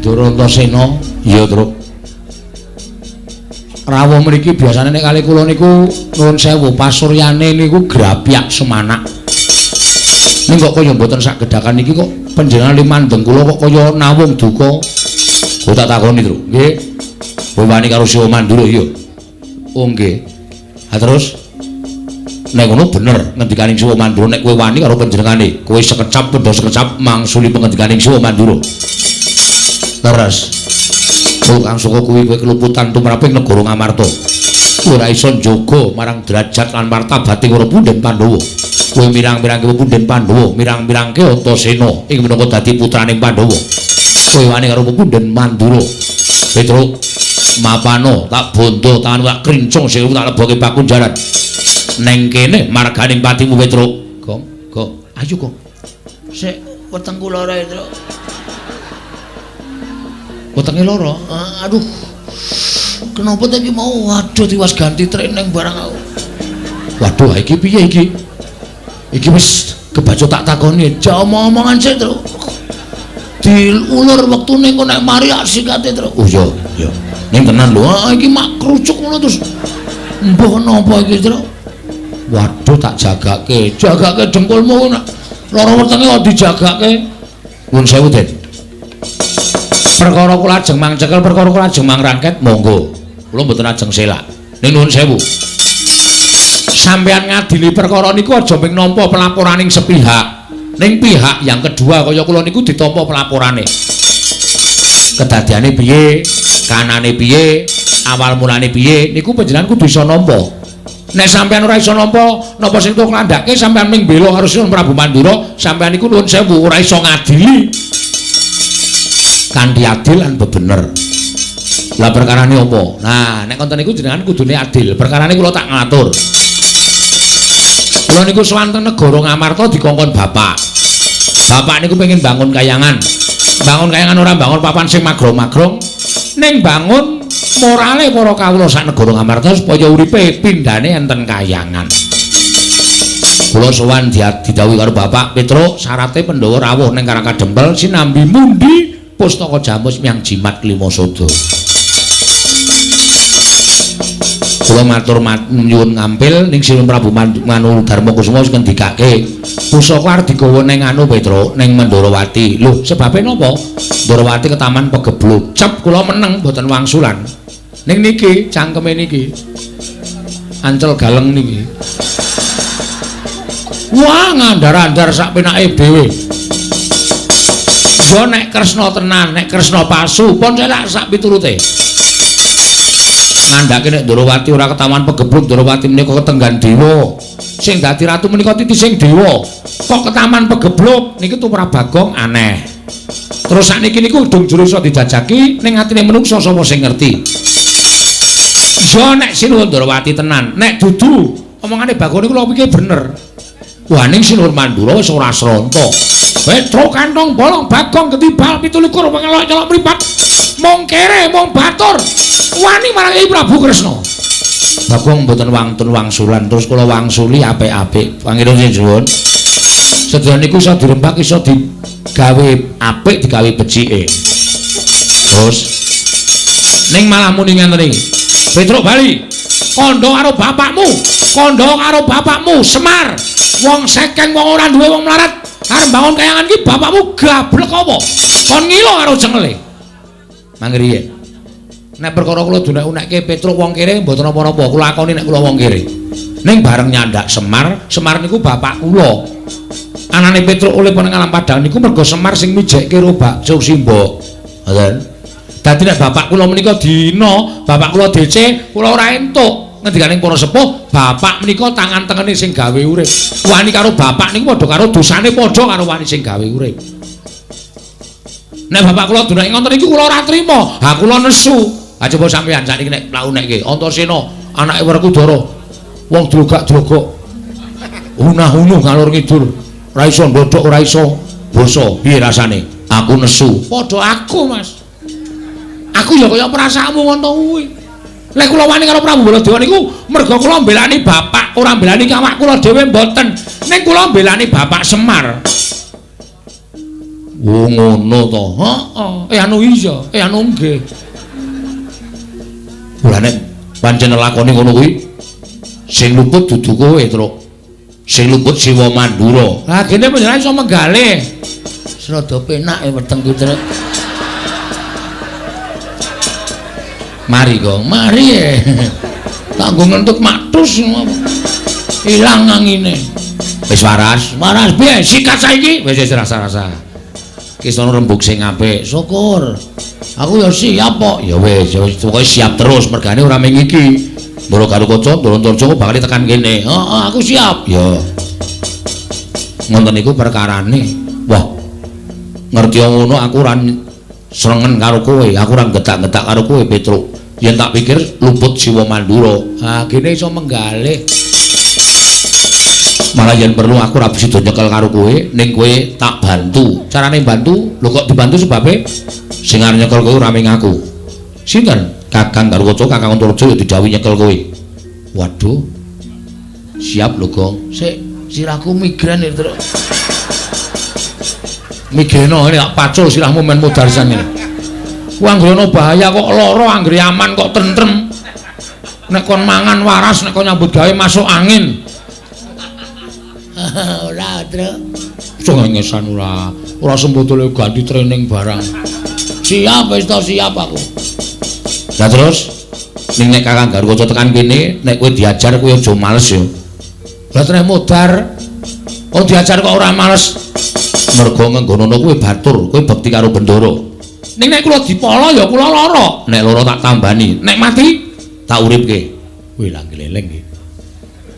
Ndara Antasena. Iya, Truk. Rawuh mriki biasane nek kali kula niku nuwun sewu pasuryane niku grapyak semanak. Ning kok kaya mboten sak gedhakan niki kok panjenengan limandeng kula kok kaya nawung duka. Kok tak takoni, Truk. Nggih. Kowe wani karo Siwa Mandura iya. Oh nggih. Ha terus nek ngono bener ngendikaning Siwa Mandura nek kowe wani karo panjenengane, kowe sekecap padha sekecap mangsuli pengendikaning Siwa Mandura. Leres. Kang Saka kuwi kowe keluputan tumraping negara Ngamarta. Kowe ora iso njaga marang derajat lan martabating para punden Pandhawa. Kowe mirang-mirangke punden Pandhawa, mirang-mirangke Antasena ing minangka dadi putraning Pandhawa. Kowe wani karo punden Mandura. Petruk, mapano tak bondo tangan tak krincung sikilmu tak leboke pakunjaran. Neng kene marganing patimu Petruk. Gong, gong. Ayo, Gong. Sik wetengku lara, Truk. Wetenge lara. Aduh. Kenapa ta iki mau? Waduh, tiwas ganti training barang aku. Waduh, iki piye iki? Iki wis kebaca tak takoni. Ja omong-omongan sik, Truk. Diulur wektune engko nek mari sikate, Truk. Oh iya, iya. Ning tenan lho, ah iki mak krucuk ngono terus. Mbuh napa iki, Truk? Waduh, tak jagake. Jagake dengkulmu nek lara wetenge kok dijagake. Nuwun sewu, Den. Perkara kula ajeng mangcekel, perkara kula ajeng mangrangket, monggo. Kula mboten ajeng selak. Ning nuwun sewu. Sampeyan ngadili perkara niku aja mung nampa pelaporaning sepihak. Ning pihak yang kedua kaya kula niku ditampa pelaporane. Kedadiane piye, kanane piye, awal mulane piye, niku panjenengan kudu iso nampa. Nek sampeyan ora iso nampa, napa sing tok nglandhake sampeyan ming bela karo Sinuwun Prabu Mandura, sampeyan niku nuwun sewu ora iso ngadili kanthi adil lan bebener. Lah perkarane apa? Nah, nek konten niku jenengan kudune adil. Perkarane kula tak ngatur. Kula niku sowan teng negara Ngamarta dikongkon bapak. Bapak niku pengen bangun kayangan. Bangun kayangan ora bangun papan sing magrong-magrong, ning bangun morale para kawula sak negara Ngamarta supaya uripe pindhane enten kayangan. Kula sowan didhawuhi karo bapak, Petruk, syarate Pandhawa rawuh ning Karang Kadempel sinambi mundi pustaka jamus miang jimat klima sada. Kula matur nyuwun ngampil ning Sinuwun Prabu Manu Darma Kusuma wis ngendikake pusaka arep digawa ning anu Petruk, ning Mandrawati. Lho, sebabe napa? Ndrawati ketaman pegebluk. Cep kula meneng mboten wangsulan. Ning niki cangkeme niki. Ancel galeng niki. Wah, ngandar-andar sak penake dhewe. Yo nek Kresna tenan, nek Kresna palsu, pun selak sak piturute. Ngandhake nek Ndrawati ora ketaman pegebluk, Ndrawati menika ketenggan dewa. Sing dadi ratu menika titising dewa. Kok ketaman pegebluk niki tumrap Bagong aneh. Terus sakniki niku dung jero iso dijajaki ning atine menungsa sapa sing ngerti. Yo nek Sinuwun Ndrawati tenan, nek dudu omongane Bagong niku lho pikir bener. Wah, ning Sinuwun Mandura wis ora sronta. Petruk kantong bolong Bagong ketibal 27 pengelok celok mripat. Mung kere mung batur wani marang Kyai Prabu Kresna. Bagong mboten wantun wangsulan, terus kula wangsuli apik-apik. Pangeran nyuwun. Sedaya niku iso dirembak, iso digawe apik, digawe becike. Terus ning malah muni ngenten iki. Petruk bali. Kandha karo bapakmu, kandha karo bapakmu Semar. Wong sekeng wong ora duwe wong melarat. Arep bangun kayangan iki bapakmu gablek apa? Kon ngilo karo jengele. Mangriye. Nek perkara kula dunek-unekke Petruk wong kere mboten napa-napa, kula akoni nek kula wong kere. Ning bareng nyandak Semar, Semar niku bapak kula. Anane Petruk oleh ning alam padang niku mergo Semar sing mijekke karo Bakso Simbok. Ngoten. Dadi nek bapak kula menika dina, bapak kula DC, kula ora entuk. Ngendikaning para sepuh, bapak menika tangan tengene sing gawe urip. Wani karo bapak niku padha karo dosane padha karo wani sing gawe urip. Nek bapak kula dunake ngoten niku kula ora trima. Ha kula nesu. Ha coba sampeyan sakniki nek mlakunekke Antasena anake Werkudara. Wong drogak-drogok. Unah-unuh ngalor ngidul. Ora iso ndodhok, ora iso basa. Piye rasane? Aku nesu. Padha aku, Mas. Aku ya kaya perasaanmu ngono kuwi. Lek kula wani karo Prabu Baladewa niku mergo kula mbelani bapak, ora mbelani awak kula dhewe mboten. Ning kula mbelani bapak Semar. Oh ngono to. Heeh. Anu iya, anu nggih. Ora nek pancen lakone ngono kuwi sing luput dudu kowe, Truk. Sing luput Siwa Mandura. Lah kene panjenengan iso menggalih. Rada penak wetengku, Truk. Mari, Gong. Mari. Tak nggo ngentut maktus ilang angine. Wis waras. Waras piye? Sikat saiki. Wis wis rasa-rasa. Ki sono rembug sing apik. Syukur. Aku ya siap kok. Ya wis, ya wis pokoke siap terus mergane ora mung iki. Ndoro Garukaca, Ndoro Antarja bakal tekan kene. Heeh, aku siap. Ya. Ngoten niku perkarane. Wah. Ngerti ngono aku ora srengen karo kowe, aku ora gedak-gedak karo kowe, Petruk. Yen tak pikir luput Siwa Mandura. Ha, kene iso menggalih. Malah yen perlu aku ora bisa nyekel karo kowe, ning kowe tak bantu. Carane bantu? Lho kok dibantu sebabe sing arep nyekel kowe ora mung aku. Sinten? Kakang Garukaca, Kakang Antarja ya didhawuhi nyekel kowe. Waduh. Siap lho, Gong. Sik, sirahku migren iki, Truk. Migreno ngene tak pacul sirahmu men modar sisan ngene. Ku anggere ana bahaya kok lara, anggere aman kok tentrem. Nek kon mangan waras, nek kon nyambut gawe masuk angin. Ora, Truk. Cengengesan ora. Ora sembotole ganti training barang. Siap wis to, siap aku. Lah terus ning nek Kakang Garukaca tekan kene, nek kowe diajar kowe aja males ya. Lah terus modar. Oh diajar kok ora males. Mergo ngenggonono kowe batur, kowe bekti karo Bendara. Ning nek kula dipala ya kula lara. Nek lara tak tambani, nek mati tak uripke. Wih lah gleleng iki.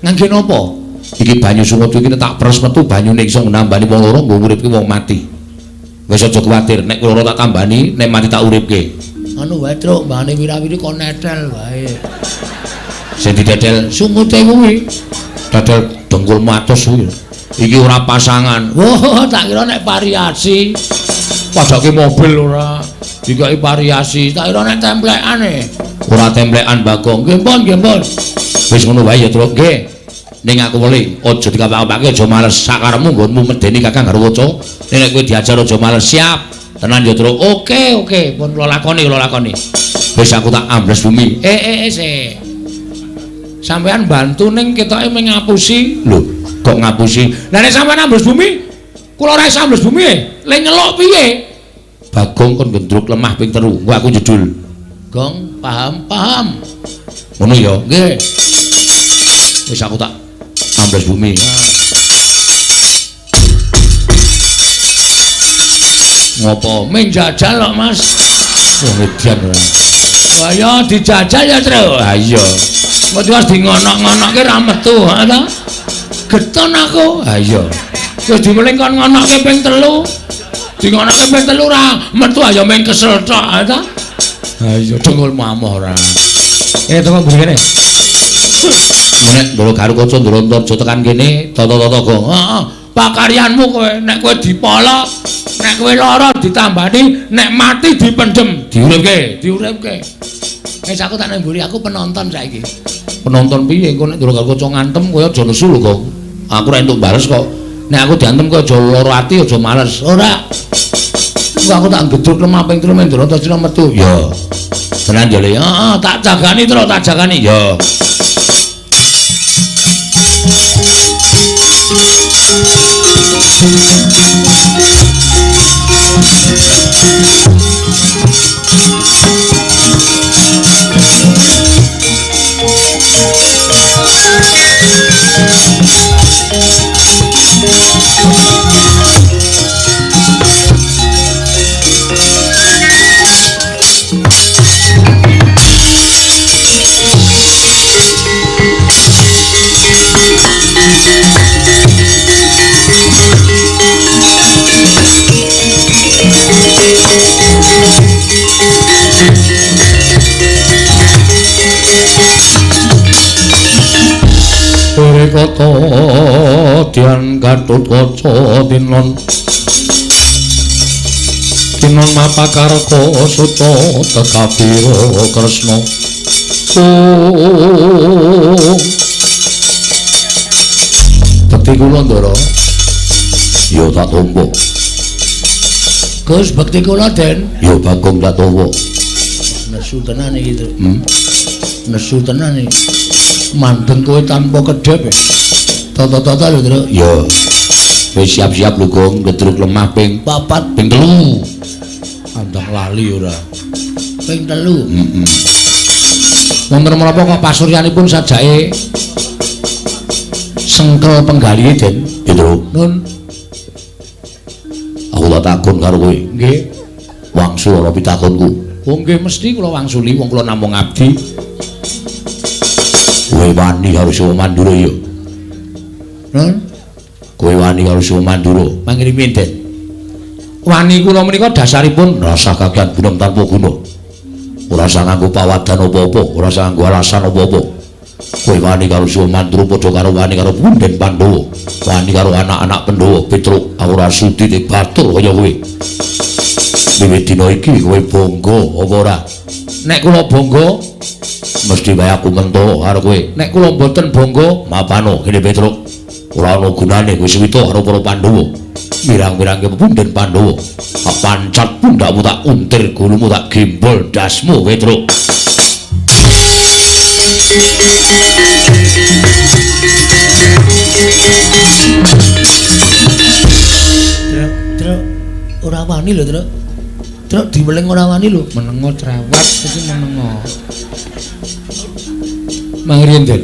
Ngangge napa? Iki banyu Sumedha iki tak peres metu banyune iso nambani wong lara nggo uripke wong mati. Wis aja kuwatir, nek lara tak tambani, nek mati tak uripke. Anu wae, Truk, mbane wirawiri kon netel wae. Sing didedel sungute kuwi. Dedel dengkul matos kuwi. Iki ora pasangan. Wah, tak kira nek variasi. Padake mobil ora. Dikai variasi, tak kira nek templekane. Ora templekan, Bagong. Nggih pun, nggih pun. Wis ngono wae ya, Truk. Nggih. Ning aku weling, aja dikapak-kapake, aja males. Sakarepmu nggonmu medeni Kakang Garukaca. Nek kowe diajar aja males. Siap. Tenan ya, Truk. Oke, oke, pun kula lakoni, kula lakoni. Wis aku tak ambles bumi. Sik. Sampeyan bantu ning ketoke mung ngapusi. Lho, kok ngapusi? Lah nek sampeyan ambles bumi, kula ora iso ambles bumi e. Le nyeluk piye? Bagong kon gendruk lemah ping 3. Engko aku jedul. Gong, paham, paham. Ngono ya? Nggih. Wis aku tak ambles bumi. Ngopo? Ming jajal kok, Mas. Wah, edian ora. Wah, ya dijajal ya, Truk. Ha iya. Kok wis di ngonok-ngonokke ra metu, ha ta? Geton aku. Ha iya. Wis dimeling kon ngonokke ping 3. Di ngonokke ping 3 ora metu ya ming kesel tok, ha ta? Ha iya, dengkulmu amoh ora. Teko mburi kene. Nek Ndoro Garukaca Ndoro Antarja tekan kene, tata-tata Gong. Heeh. Pakaryanmu kowe, nek kowe dipala, nek kowe lara ditambani, nek mati dipendhem, diuripke, diuripke. Wis aku tak nang mburi, aku penonton saiki. Penonton piye engko nek Ndoro Garukaca ngantem kowe aja nesu lho, Gong. Aku ora entuk bales kok. Nek aku diantem kowe aja lara ati, aja males. Ora. Engko aku tak gedruk lemah ping 3 Ndoro Antarja metu. Ya. Tenan ya, Le. Heeh, tak jagani, Truk, tak jagani. Ya. Kata Dian Gatotkaca tinon tinon mapakarka suta tekabira Kresna. Bekti kula Ndara. Ya tak tampa. Gus bekti kula, Den. Ya Bagong tak tawa. Nesu tenan iki, Truk. Nesu tenan iki. Mandeng kowe tanpa kedhep. Tata-tata lho, Truk. Ya. Wis siap-siap lho, Gong, gedruk lemah ping 4, ping 3. Andang lali ora. Ping 3. Heeh. Wonten menapa kok pasuryanipun sajake sengkel penggalihe, Den? Ya, Truk. Nun. Aku tak takon karo kowe. Nggih. Wangsul ora pitakonku. Oh nggih mesti kula wangsuli wong kula namung abdi. Kowe wani karo Siwa Mandura ya? Nun. Kowe wani karo Siwa Mandura? Mangrimin, Den. Wani kula menika dasaripun rasa kakean gunem tanpa guna. Ora usah nganggo pawadan apa-apa, ora usah nganggo alasan apa-apa. Kowe wani karo Siwa Mandura padha karo wani karo punden Pandhawa, wani karo anak-anak Pandhawa. Petruk, aku ora sudi dibatur kaya kowe. Wiwit dina iki kowe bangga apa ora? Nek kula bangga, mesti wae aku mentho karo kowe. Nek kula mboten bangga, mapano kene Petruk. Ora ana gunane kowe suwita karo para Pandhawa. Mirang-mirangke punden Pandhawa. Tak pancat pundakmu, tak untir gulumu, tak gembol dasmu Petruk. Truk, Truk, ora wani lho, Truk. Truk diweling ora wani lho. Menengo cerewet iki menengo. Mangriyen, Den.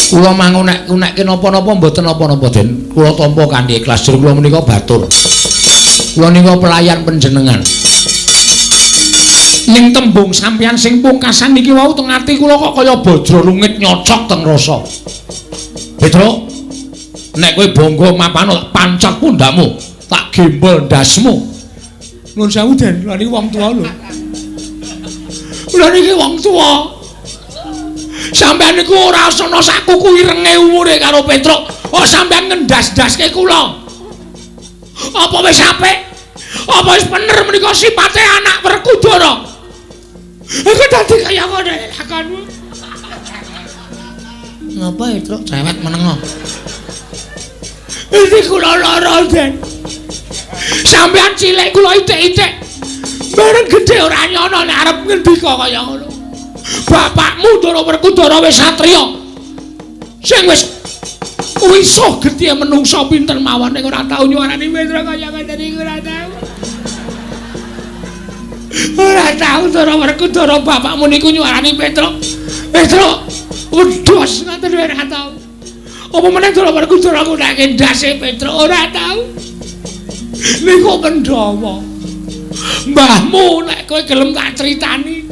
Kula mangunek-unekke napa-napa mboten napa-napa, Den. Kula tampa kanthi ikhlas. Jur kula menika batur. Kula nika pelayan panjenengan. Ning tembung sampeyan sing pungkasan niki wau teng ati kula kok kaya bajra lungit nyocok teng rasa. Petruk, nek kowe bangga mapano tak pancat pundakmu, tak gembol ndasmu. Nuwun sewu, Den, kula niki wong tuwa lho. Kula niki wong tuwa. Sampeyan niku ora ana sakuku irenge umure karo Petruk. Oh, sampeyan ngendas-ndaske kula. Apa wis apik? Apa wis bener menika sipate anak Werkudara? Iku dadi kaya ngono lakonmu. Ngapa ya, Truk? Cerewet menengo. Iki kula lara, Den. Sampeyan cilik kula itik-itik. Bareng gedhe ora nyono nek arep ngendika kaya ngono. Bapakmu Ndara Werkudara wis satriya. Sing wis wisuh getih menungsa pinter mawon ning ora tau nyuwarani Petruk kaya ngene iki ora tau. Ora tau Ndara Werkudara bapakmu niku nyuwarani Petruk. Petruk wedhus ngoten ora tau. Apa meneh Ndara Werkudara ngundake ndase Petruk ora tau. Niku Pandhawa. Mbahmu nek kowe gelem tak critani.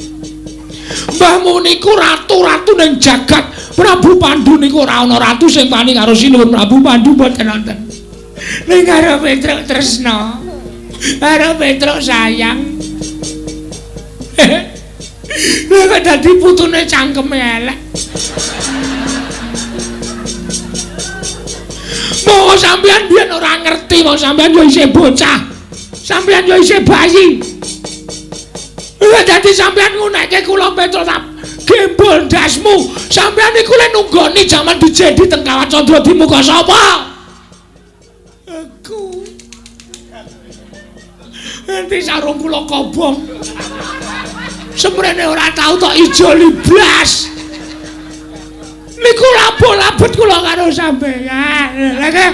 Mbahmu niku ratu-ratu ning jagat. Prabu Pandu niku ora ana ratu sing wani karo Sinuwun Prabu Pandu mboten wonten. Ning karo Petruk tresna. Karo Petruk sayang. Lha kok dadi putune cangkeme elek. Mau sampeyan biyen ora ngerti, mau sampeyan yo isih bocah. Sampeyan yo isih bayi. Lha dadi sampeyan ngunekke kula Petruk tak gembol ndasmu. Sampeyan niku le nunggoni jaman dijedi teng Kawat Candra di muka sapa? Aku. Enti sarung kula kobong. Semrene ora tau tok ijoli blas. Niku labo-labet kula karo sampeyan. Lha kok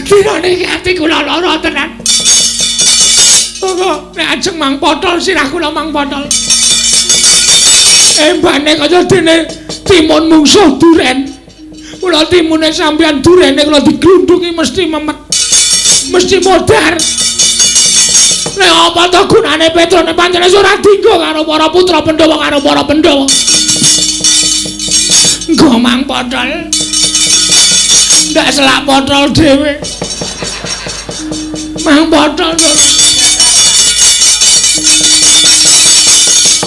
dina niki ati kula lara tenan. Monggo nek ajeng mang potol sirah kula mang potol. Embane kaya dene timun mungsuh duren. Kula timune sampeyan durene kula diglundungi mesti memet. Mesti modar. Nek apa to gunane Petruk nek pancen ora dinggo karo para putra Pandhawa karo para Pandhawa. Nggo mang potol. Ndak selak potol dhewe. Mang potol to.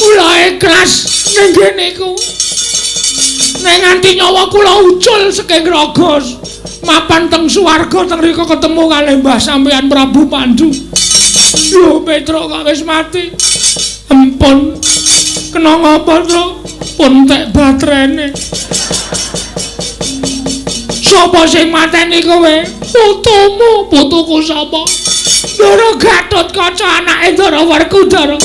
Kula ikhlas ning ngene iku. Nek nganti nyawa kula ucul saking raga mapan teng swarga teng rika ketemu kalih Mbah sampeyan Prabu Pandu. Lho Petruk kok wis mati. Empun. Kena ngapa, Truk? Pun tek baterene. Sapa sing mateni kowe? Putumu, putuku sapa? Ndara Gatotkaca anake Ndara Werkudara.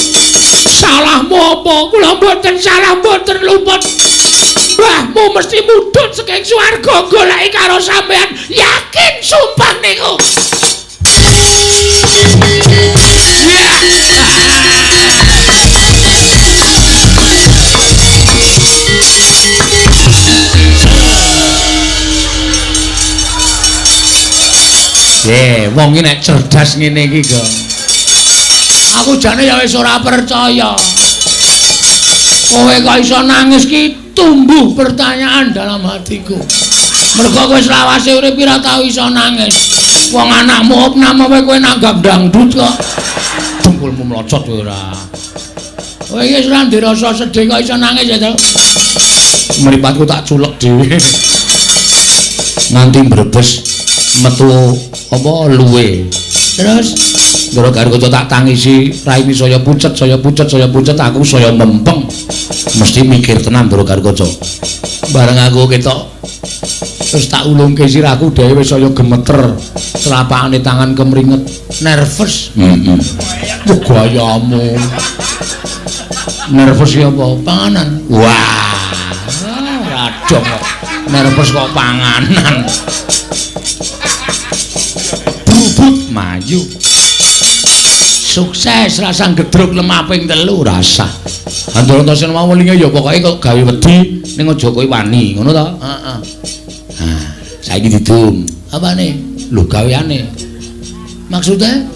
Salahmu apa? Kula mboten salah, mboten luput. Mbahmu mesti mudhun saking swarga goleki karo sampean. Yakin sumpah niku. Wong iki nek cerdas ngene iki, Gong. Aku jane ya wis ora percaya. Kowe kok iso nangis ki tumbuh pertanyaan dalam hatiku. Mergo kowe selawase urip ora tau iso nangis. Wong anakmu opname kowe nanggap dangdut kok. Dengkulmu mlocot kowe ora. Kowe iki wis ora ndek rasa sedih kok iso nangis ya, Cuk. Mripatku tak culek dhewe. Nganti mbrebes metu apa luwe. Terus ndara Garuda tak tangisi, raine saya pucet, saya pucet, saya pucet, aku saya mempeng. Mesti mikir tenan Ndara Garuda. Bareng aku ketok terus tak ulungke sirahku dhewe wis saya gemeter, telapakane tangan kemringet, nervous. Heeh. Mm. Gayamu. Nervous ya apa? Panganan. Wah, ora dong kok. Nervous kok panganan. Brubut mayu. Sukses rasa gedruk lemah ping 3 rasa. Antarantasa mau welinge ya pokoke kok gawe wedi ning aja kowe wani, ngono to? Heeh. Nah, saiki didum. Apane? Lho gaweane. Maksude?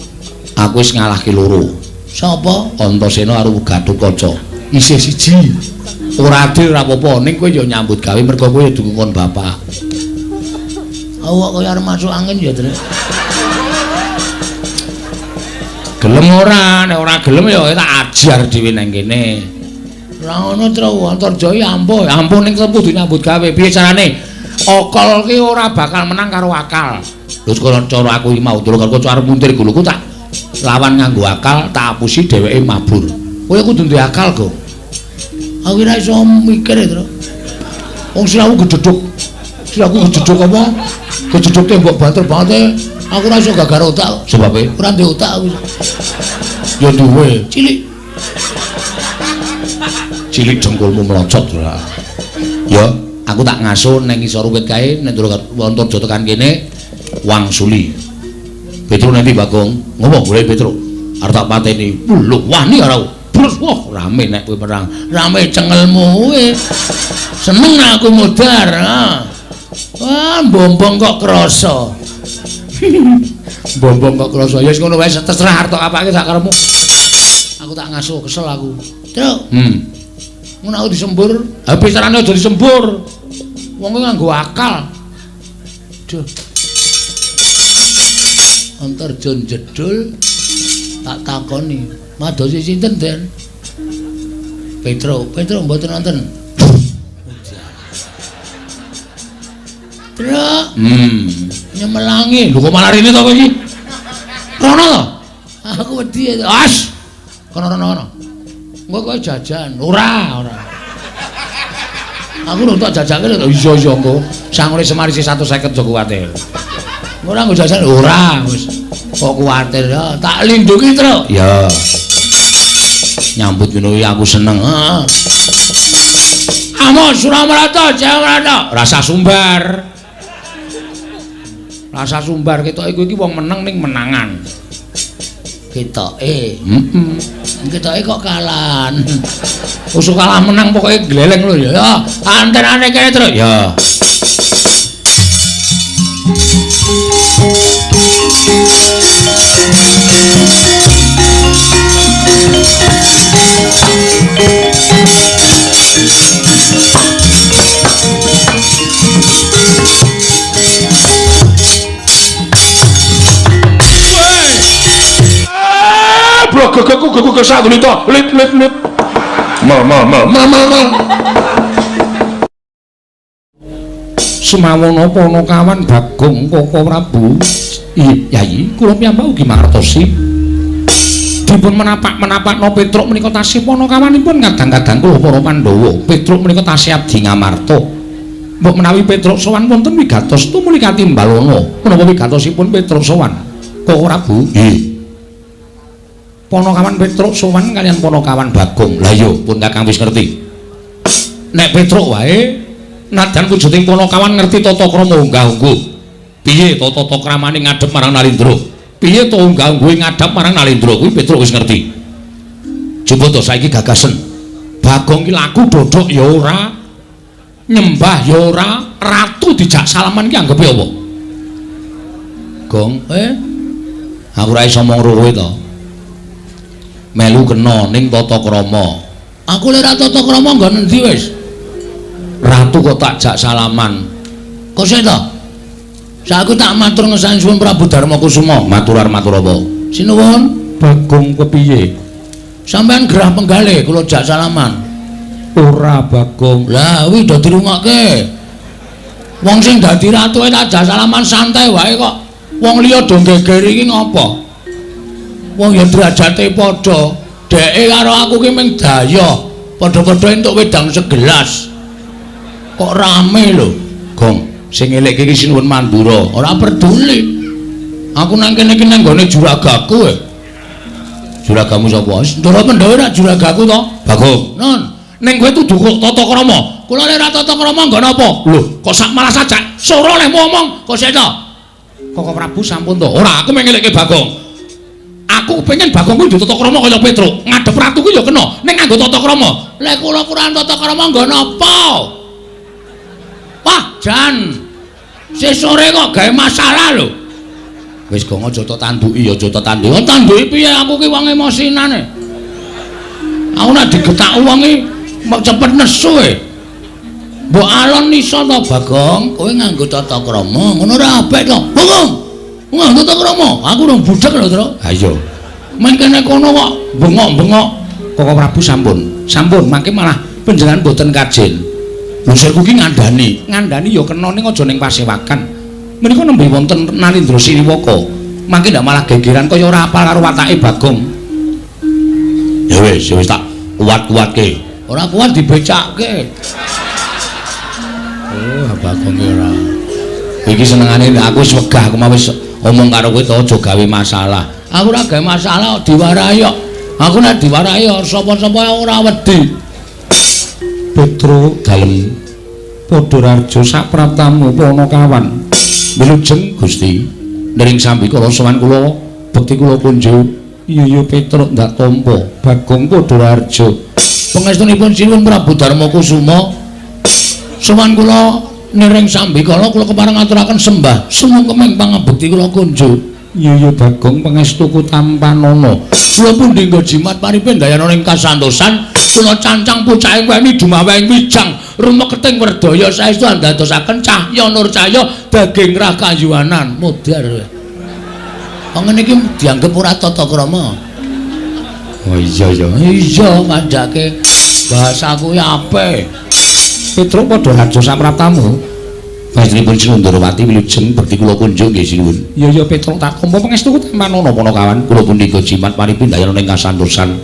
Aku wis ngalahke loro. Sapa? Antasena karo Gatotkaca. Isih siji. Ora adil ora apa-apa, ning kowe ya nyambut gawe mergo kowe ya dukungkon bapak. Awak kaya arep masuk angin ya, Trek. Gelem ora? Nek ora gelem ya tak ajar dhewe nang kene. Ora ngono, Tru. Antarjaya ampuh, ampuh ning kudu nyambut gawe. Piye carane? Akal ki ora bakal menang karo akal. Lho cara aku iki mau durung karo arep muntir guluku tak lawan nganggo akal, tak apusi dheweke mabur. Kowe kudu duwe akal, Go. Aku ora iso mikir, Tru. Wong sirahku gedhedhuk. Sirahku gedhedhuk apa? Gedhedhuk tembok banter banget. Aku ora iso gagar otak. Sebabe ora ndek otak aku. Ya duwe, cilik. Cilik dengkulmu mlocot ora. Ya, aku tak ngaso nang ngisor wit kae nek Antarja tekan kene wangsuli. Petro nanti Bagong, ngopo golek Petro? Arep tak pateni. Lho, wani ora. Brus, wah rame nek kowe perang. Rame cengelmu kowe. Seneng aku modar. Ha. Wah, bombong kok krasa. Bombong kok krasa. Ya wis ngono wae terserah arep tok apake sak karepmu. Aku tak ngaso, kesel aku. Truk. Ngono aku disembur. Ha picarane aja disembur. Wong kuwi nganggo akal. Duh. Antarja jedul tak takoni. Madosi sinten, Den? Petro, Petro mboten wonten. Truk. Nyemelangi. Lho kok malah rene to kowe iki? Rono to? Aku wedi. As. Kono rono kono. Engko kowe jajan. Ora, ora. Aku lho tak jajake lho. Iya iya engko. Sangune Semar isih 150 aja kuwatir. Ora nggo jajan ora wis. Kok kuwatir ya, tak lindungi, Truk. Ya. Nyambut ngono iki aku seneng. Heeh. Amo Suramarata, Jayamarata. Rasa sumbar. Rasa sumbar ketoke kowe iki wong meneng ning menangan. Ketoke. Heeh. Ketoke kok kalan. Usuk kalah menang pokoke gleleng lho ya. Antenane kene, Truk. Ya. Lip lip lip. Ma ma ma ma ma ma. Semawono Panakawan Bagong Koko Prabu. Yai, kula piyambak ugi mangertosi. Dipun menapak-menapakno Petruk menika tasih panakawanipun kadang-kadang kula para Pandhawa. Petruk menika tasih abdi Ngamarta. Mbok menawi Petruk sowan wonten wigatos tumuli katimbalana. Menapa wigatosipun Petruk sowan Koko Prabu? Nggih. Panakawan Petruk sowan kaliyan Panakawan Bagong. Lah iya, pun Kakang wis ngerti. Nek Petruk wae nadyan wujuding Panakawan ngerti tata krama unggah-ungguh. Piye tata kramane ngadhep marang Nalindra? Piye to unggah-ungguhe ngadhep marang Nalindra? Kuwi Petruk wis ngerti. Coba to saiki gagasen. Bagong ki laku dodok ya ora, nyembah ya ora, ratu dijak salaman ki anggepe apa? Gong, aku ora iso omong kowe to. Melu kena ning tata krama. Aku lek ora tata krama nggon endi wis? Ratu kok tak jak salaman. Kok sik to? Saku tak matur ngesani suwun Prabu Darma Kusuma. Matur matur apa? Sinuwun, Bagong kepiye? Sampeyan gerah penggale kula jak salaman. Ora Bagong. Lah kuwi do dirungokke. Wong sing dadi ratu tak jak salaman santai wae kok. Wong liya do geger iki ngopo? Wong ya derajate padha. Dheke karo aku ki mung dayoh. Padha-padha entuk wedang segelas. Kok rame lho, Gong. Sing elek iki Sinuwun Mandura. Ora peduli. Aku nang kene iki nang nggone juragaku. Juragamu sapa? Ndara Pandhawa ora juragaku to? Bagong. Non. Ning kowe tuduh kok tata krama. Kula lek ora tata krama nggon apa? Lho, kok sak malah sajak sora lehmu omong. Kok sik to? Koko Prabu sampun to. Ora, aku mung ngelekke Bagong. Aku pengen Bagong kuwi tata krama kaya Petruk. Ngadhep ratu kuwi ya kena, ning nganggo tata krama. Lek kula kurang tata krama nggon apa? Wah, jan. Sesore kok gawe masalah lho. Wis gong aja tok tanduki, aja tok tanduki. Oh, tanduki piye aku ki wong emosinane. Aku nek digetak wong iki cepet nesu e. Mbok alon iso to, Bagong? Kowe nganggo tata krama, ngono ora apik to. Bagong. Nganggo tata krama. Aku rong budhek lho, Tru. Ha iya. Men kene kono kok bengok-bengok. Koko Prabu sampun. Sampun, mangke malah panjenengan mboten kajen. Lho sirku ki ngandani, ngandani ya kena ning aja ning pasewakan. Menika nembe wonten Nalindra Siriwaka. Mangke ndak malah gegeran kaya ora apal karo watake Bagong. Ya wis, ya wis tak kuat-kuatke. Ora kuat dibecakke. Oh, Bagong ki ora. Iki senengane aku wis wegah, aku mau wis omong karo kowe to aja gawe masalah. Aku ora gawe masalah diwarahi kok. Aku nek diwarahi sapa-sapa ora wedi. Petruk dalem Padhararja sapraptamu Panakawan. Wilujeng Gusti. Nering sambikala sowan kula bekti kula kunjuk. Iya iya Petruk ndak tampa Bagong Padhararja. Pangestunipun Sinuwun Prabu Darma Kusuma. Sowan kula niring sambikala kula kepareng ngaturaken sembah sumungkeming pangabekti kula kunjuk. Iya iya Bagong pangestuku tampanana. Kula pundi nggo jimat paripe ndayana ing kasantosan. Kula cancang pucake weni dumaweng wijang rumeketing werdaya saestu andadosaken cahya nur cahya daging rah kayuwanan modar. Wong ngene iki dianggep ora tata krama. Oh iya ya. Iya kandhake bahasaku ya apik. Petruk Padhararja sapraptamu. Panjenenganipun Sinuwun Ndorowati wilujeng bekti kula kunjung nggih sinuwun. Iya iya Petruk tak tampa pangestuku tampanana Panakawan. Kula pundi jimat paripe ndayana ing kasantosan.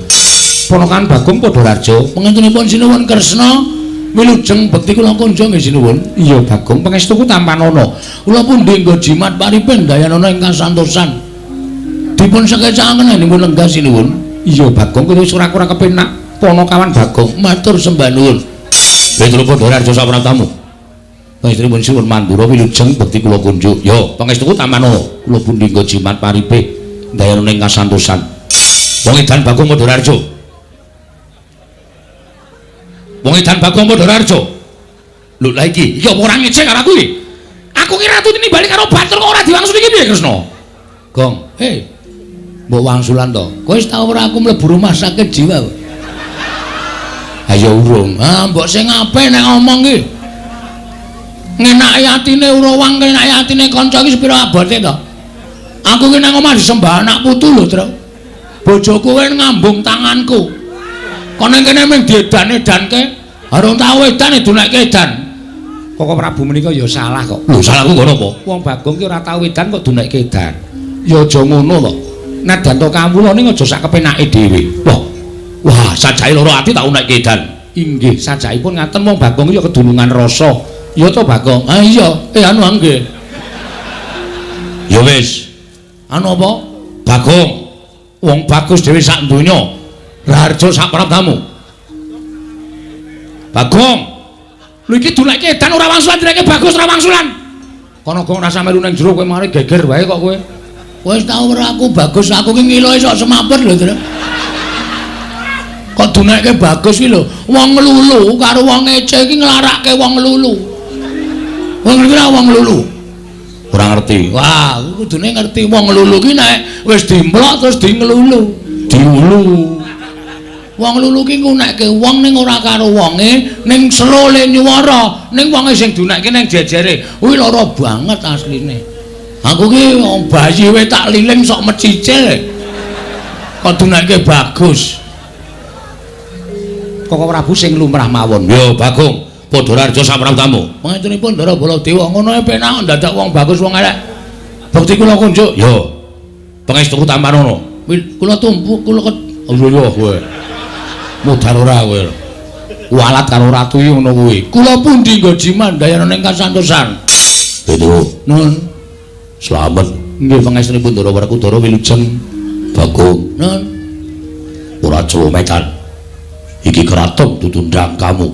Panakawan Bagong Padhararja pangestunipun Sinuwun Kresna wilujeng bekti kula kunjung nggih sinuwun. Iya Bagong pangestuku tampanana. Kula pundi nggo jimat paripe ndayana ing kasantosan. Dipun sekecakaken dipun lenggah sinuwun. Iya Bagong kowe wis ora kurang kepenak. Panakawan Bagong matur sembah nuwun. Petruk Padhararja sapraptamu. Pangestunipun Sinuwun Mandura wilujeng bekti kula kunjuk. Yo pangestuku tampanana. Kula pundi nggo jimat paripe ndayana ing kasantosan. Wong edan Bagong Padhararja. Wong edan Bagong Padhararja. Lho lha iki, iki apa ora ngecek karo aku iki? Aku ki ratu tinimbali karo Batur kok ora diwangsuli iki piye Kresna? Gong, hei. Mbok wangsulan to. Kowe wis tau ora aku mlebu rumah sakit jiwa? Ayo urung. Ah, mbok sing apik nek omong ki. Ngenaki atine Urawang, ngenaki atine kanca iki sepira abote to? Aku ki nang omah disembah anak putu lho, Tru. Bojoku kowe ngambung tanganku. Kono kene mung diedan-edanke, arung tau edan edunekke edan. Koko Prabu menika ya salah kok. Lho, salahku ngono apa? Wong Bagong ki ora tau edan kok dunekke edan. Ya aja ngono to. Nadyan to kawula ning aja sak kepenake dhewe. Wah. Wah, sajake loro ati tak unekke edan. Inggih, sajakipun ngaten wong Bagong ya kedunungan rasa. Ya to Bagong? Ah iya, anu nggih. Ya wis. Anu apa? Bagong. Wong bagus dhewe sak donya. Raharja sak praptamu. Bagong. Lho iki dunekke edan ora wangsulan direke bagus ora wangsulan. Kono gong rasa melu ning jero kowe mari geger wae kok kowe. Wis tau ora aku bagus, aku ki ngiloe sok semaput lho, Tru. Kok dunekke bagus ki lho. Wong nglulu karo wong ngece iki nglarake wong nglulu. Wong ngerti ora wong nglulu? Ora ngerti. Wah, kudune ngerti wong nglulu ki nek wis dimplok terus di nglulu. Diulu. Wong nglulu ki ngunekke wong ning ora karo wonge, ning sero le nyuwara, ning wonge sing dunekke ning jejere. Kuwi lara banget asline. Aku ki bayi wae tak liling sok mecicil. Kok dunekke bagus. Koko Prabu sing lumrah mawon. Yo Bagong, padha raja sapraptamu. Pangestunipun Ndara Baladewa ngono ae penak ndadak wong bagus wong elek. Bekti kula kunjuk. Yo. Pangestuku tampanono. Kula tumpuk kula Iya kowe. Mudhar ora kowe. Walat karo ratu iki ngono kuwi. Kula pundi nggo jimandayana ning kasantosan. Betul. Nun. Slamet. Nggih pangestunipun Ndara Werkudara wilujeng. Bagong. Nun. Ora celometan. Iki keraton ditundang kamu.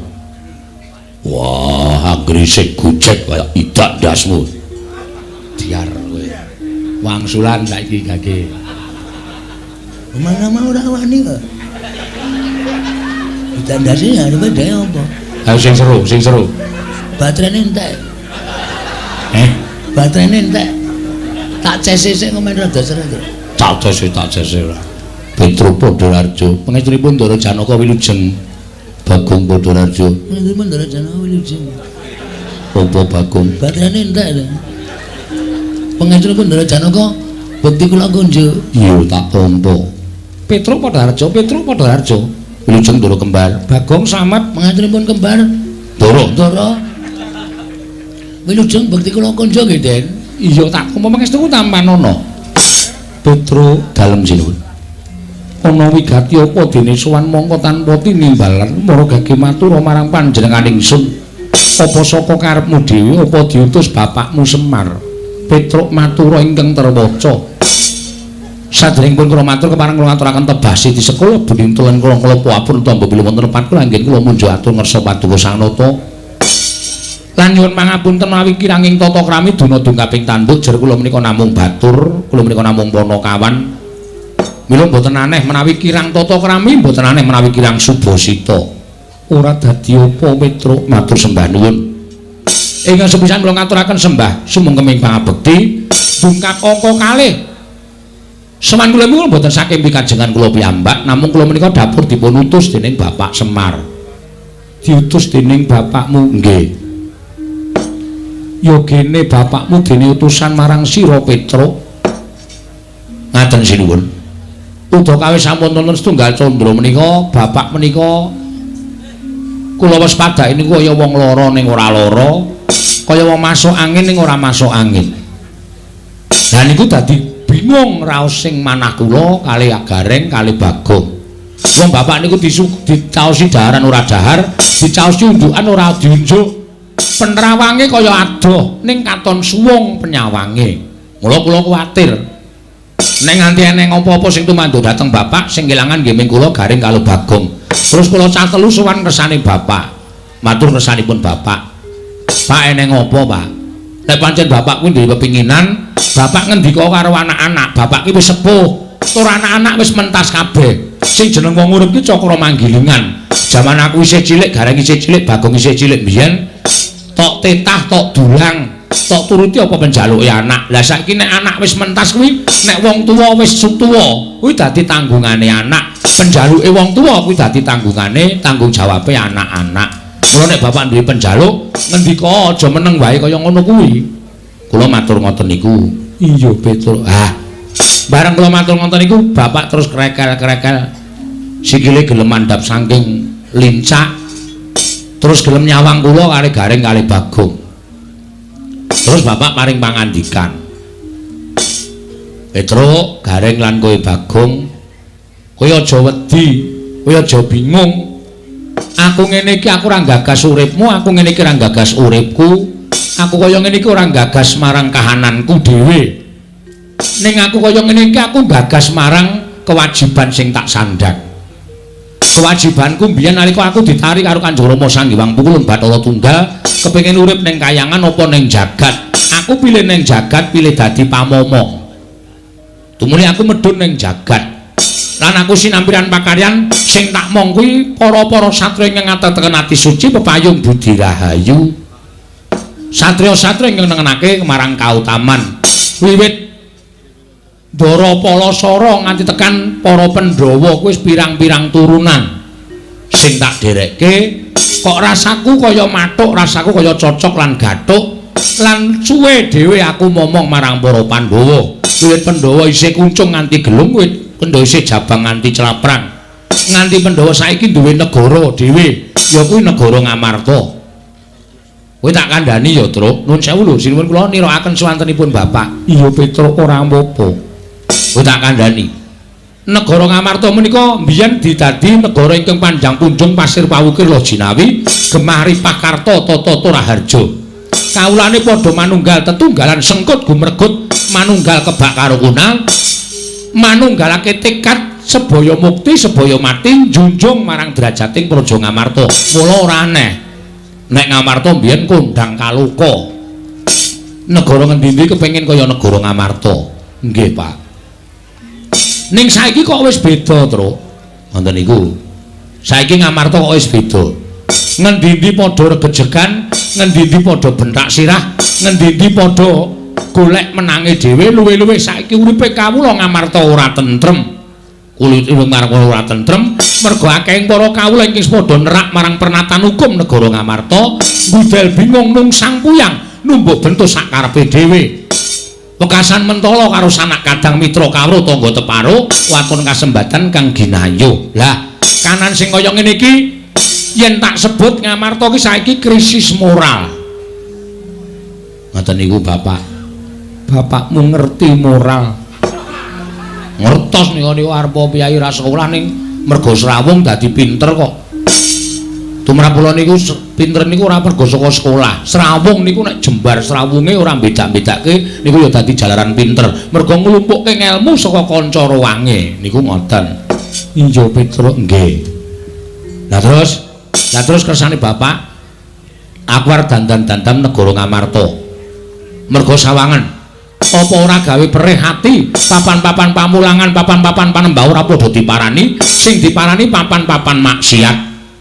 Wah, anggere sing gojek kaya idak ndasmu. Diar kowe. Wangsulan saiki gage. Mana mau ora wani kok. Idak ndase arepe dhewe apa? Ayo sing seru, sing seru. Baterene entek. Baterene entek. Tak cese sik komen rada seru. Tak cese, tak cese ora. Petro Padharjo, pangestunipun Ndara Janaka wilujeng. Bagong Padharjo. Pangestunipun Ndara Janaka wilujeng. Apa Bagong? Baterane entek lho. Pangestunipun Ndara Janaka bekti kula kunjuk. Iya, tak tampa. Petro Padharjo, Petro Padharjo. Wilujeng Ndara kembar. Bagong Slamet pangestunipun kembar. Ndara. Ndara. Wilujeng bekti kula kunjuk nggih, Den. Iya, tak tampa pangestuku tampanono. Petro dalem sinuwun. Ana wigati apa dene sowan mongko tanpa tinimbalan mara gage matur marang panjenengan ingsun. Apa saka karepmu dhewe apa diutus bapakmu Semar? Petruk matura ingkang terwaca. Sadèrèngipun kula matur kepareng kula ngaturaken tebasi di sekolah bunintulan kula kala apun tamba bilih wonten lepat kula anggen kula munjuk atur ngersa paduka Sang Nata. Lan nyuwun pangapunten mawi kiranging tata krami duna dungkaping tanduk jer kula menika namung batur, kula menika namung panakawan. Mila mboten aneh menawi kirang tata krami, mboten aneh menawi kirang subasita. Ora dadi apa Petruk matur sembah nuwun. Ingkang sepisan kula ngaturaken sembah sumengkeming pangabekti dungkap angka kalih. Sowan kula niku mboten saking pikajengan kula piyambak, namung kula menika dapur dipun utus dening Bapak Semar. Diutus dening bapakmu nggih. Ya gene bapakmu dene utusan marang sira Petruk. Ngaten sinuwun. Udakawis sampun wonten setunggal candra menika bapak menika kula waspadai niku kaya wong lara ning ora lara, kaya wong masuk angin ning ora masuk angin. Lah niku dadi bingung raos sing manah kula kalih Gareng kalih Bagong. Wong bapak niku dicaosi daharan ora dahar, dicaosi unjukan ora diunjuk. Penerawange kaya adoh ning katon suwung penyawange. Mula kula kuwatir. Nek nganti eneng apa-apa sing tumanduk dhateng bapak sing kelangan nggih ming kula Gareng karo Bagong. Terus kula cah telu sowan kersane bapak. Matur kersanipun bapak. Pak eneng apa, Pak? Nek pancen bapak kuwi duwe pepinginan, bapak ngendika karo anak-anak, bapak ki wis sepuh, tur anak-anak wis mentas kabeh. Sing jeneng wong urip ki cakra manggilingan. Jaman aku isih cilik, Gareng isih cilik, Bagong isih cilik mbiyen tok tetah tok dulang. Tok turuti apa penjaluke anak. Lah saiki nek anak wis mentas kuwi, nek wong tuwa wis tuwa, kuwi dadi tanggungane anak. Penjaluke wong tuwa kuwi dadi tanggungane, tanggung jawabe anak-anak. Mula nek bapak duwe penjaluk, ngendika aja meneng wae kaya ngono kuwi. Kula matur ngoten niku. Iya, Petruk. Ah. Bareng kula matur ngoten niku, bapak terus krekel-krekel. Sikile gelem mandhap saking lincak. Terus gelem nyawang kula kalih Gareng kalih Bagong. Terus bapak paring pangandikan. Petruk, Gareng lan kowe Bagong, kowe aja wedi, kowe aja bingung. Aku ngene iki aku ora gagas uripmu, aku ngene iki ora gagas uripku. Aku kaya ngene iki ora gagas marang kahananku dhewe. Ning aku kaya ngene iki aku gagas marang kewajiban sing tak sandhang. Kewajibanku mbiyen nalika aku ditarik karo Kanjeng Rama Sang Hyang Pukulun Bathara Tunggal, kepengin urip ning kayangan apa ning jagat. Aku pilih ning jagat, pilih dadi pamomong. Tumuli aku medhun ning jagat. Lan aku sinampiran pakaryan sing tak mong kuwi para-para satriya ingkang ngateteken ati suci pepayung budi rahayu. Satriya-satriya ingkang nengenake marang kautaman. Wiwit Ndara Palasara nganti tekan para Pandhawa kuwi wis pirang-pirang turunan. Sing tak dherekke kok rasaku kaya mathuk, rasaku kaya cocok lan gathuk lan suwe dhewe aku momong marang para Pandhawa. Wiwit Pandhawa isih kuncung nganti gelung, wiwit Pandhawa isih jabang nganti claprang. Nganti Pandhawa saiki duwe negara dhewe, ya kuwi negara Ngamarta. Kowe tak kandhani ya, Truk. Nuwun sewu lho, sinuwun kula nirakaken swantenipun Bapak. Iya, Petruk, ora apa-apa. Kowe tak kandhani. Negara Ngamarta menika mbiyen didadi negara ingkang panjang punjung pasir pawukir Lojinawi, gemah ripah karta tata raharja. Kawulane padha manunggal tetunggalan sengkut gumregut manunggal kebak karukunan, manunggalake tekad sebaya mukti sebaya mati njunjung marang derajating Praja Ngamarta. Mula ora aneh nek Ngamarta mbiyen kondang kaloka. Negara ngendi-endi kepengin kaya negara Ngamarta. Nggih, Pak. Ning saiki kok wis beda, Truk. Ngoten niku. Saiki Ngamarta kok wis beda. Ngendi-endi padha regejegan, ngendi-endi padha bentak sirah, ngendi-endi padha golek menange dhewe, luwih-luwih saiki uripe kawula Ngamarta ora tentrem. Kulit irung marang ora tentrem mergo akehing para kawula ingkang padha nerak marang pernatan hukum negara Ngamarta, budal bingung nungsang puyang, numbuk bentuk sak karepe dhewe. Wekasan mentala karo sanak kadang mitra kawruh tangga teparo waton kasembatan kang ginayuh. Lah, kanan sing kaya ngene iki yen tak sebut Ngamarta ki saiki krisis moral. Ngoten niku Bapak. Bapakmu ngerti moral. Ngertos niku niku arep piyai ra sekolah ning mergo srawung dadi pinter kok. Tumrap kula niku pinter niku ora mergo saka sekolah. Srawung niku nek jembar srawunge ora beda-bedake niku ya dadi jalaran pinter. Mergo nglumpukke ngelmu saka kanca ruwange niku ngoten. Iya Petruk nggih. Lah terus kersane Bapak aku arep dandan-dandan negara Ngamarta. Mergo sawangan apa ora gawe perih ati papan-papan pamulangan, papan-papan panembah ora padha diparani, sing diparani papan-papan maksiat.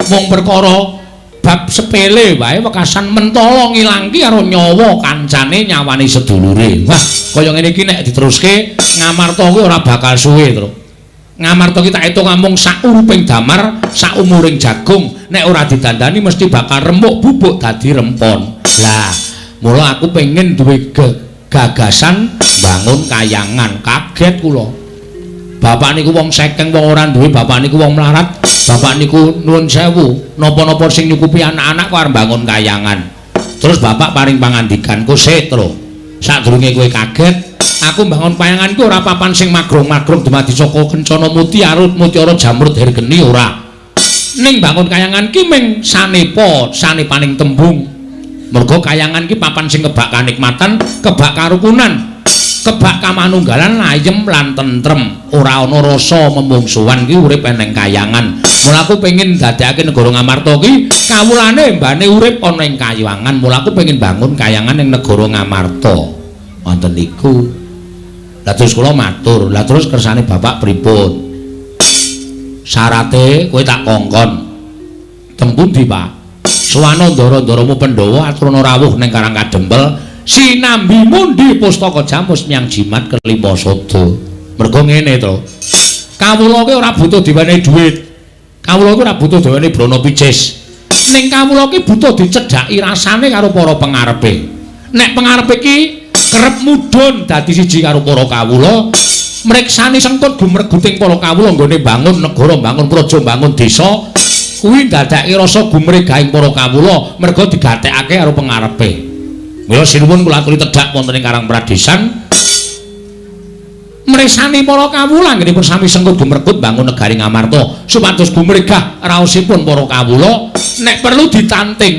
Mung perkara bab sepele wae wekasan mentala ngilangki karo nyawa kancane, nyawane sedulure. Wah, kaya ngene iki nek diteruske Ngamarta kuwi ora bakal suwe, Truk. Ngamarta ki tak etung amung sak uruping damar, sak umuring jagung, nek ora didandani mesti bakal remuk bubuk dadi rempon. Lah, mula aku pengen duwe gagasan bangun kayangan. Kaget kula. Bapak niku wong sekeng, wong ora duwe, bapak niku wong melarat, bapak niku nuwun sewu, napa-napa sing nyukupi anak-anak kok arep bangun kayangan. Terus bapak paring pangandikan, "Ku setro, sadurunge kowe kaget, aku bangun kayangan ku ora papan sing magrong-magrong dumadi saka kencana mutiara, mutiara jamrud hergeni ora. Ning bangun kayangan ki ming sanepa, sanepaning tembung. Mergo kayangan ki papan sing kebak kanikmatan, kebak karukunan, kebak kamanunggalan, ayem lan tentrem, ora ana rasa memungsuhan ki urip eneng kayangan. Mula aku pengin dadekake negara Ngamarta ki kawulane mbane urip ana ing kayangan. Mula aku pengin bangun kayangan ing negara Ngamarta." Wonten niku. Lah terus kula matur, "Lah terus kersane Bapak pripun?" "Syarate kowe tak kongkon." "Teng pundi, Pak?" "Suwana ndara-ndaramu Pandhawa aturana rawuh ning Karang Kadempel sinambi mundi pustaka jamus miang jimat kelima sada." Mergo ngene to. Kawula ki ora butuh diwenehi dhuwit. Kawula ki ora butuh diwenehi brana picis. Ning kawula ki butuh dicedhaki rasane karo para pengarepe. Nek pengarepe ki kerep mudhun dadi siji karo para kawula, mriksani sengkut gumreguting para kawula nggone bangun negara, bangun praja, bangun desa, kuwi ndadekake rasa gumregahing para kawula mergo digatekake karo pengarepe. Mila sinuwun kula aturi tedhak wonten ing Karang Pradesan mresani para kawula anggenipun sami sengkut gumregut bangun negari Ngamarta supados gumregah raosipun para kawula nek perlu ditanting.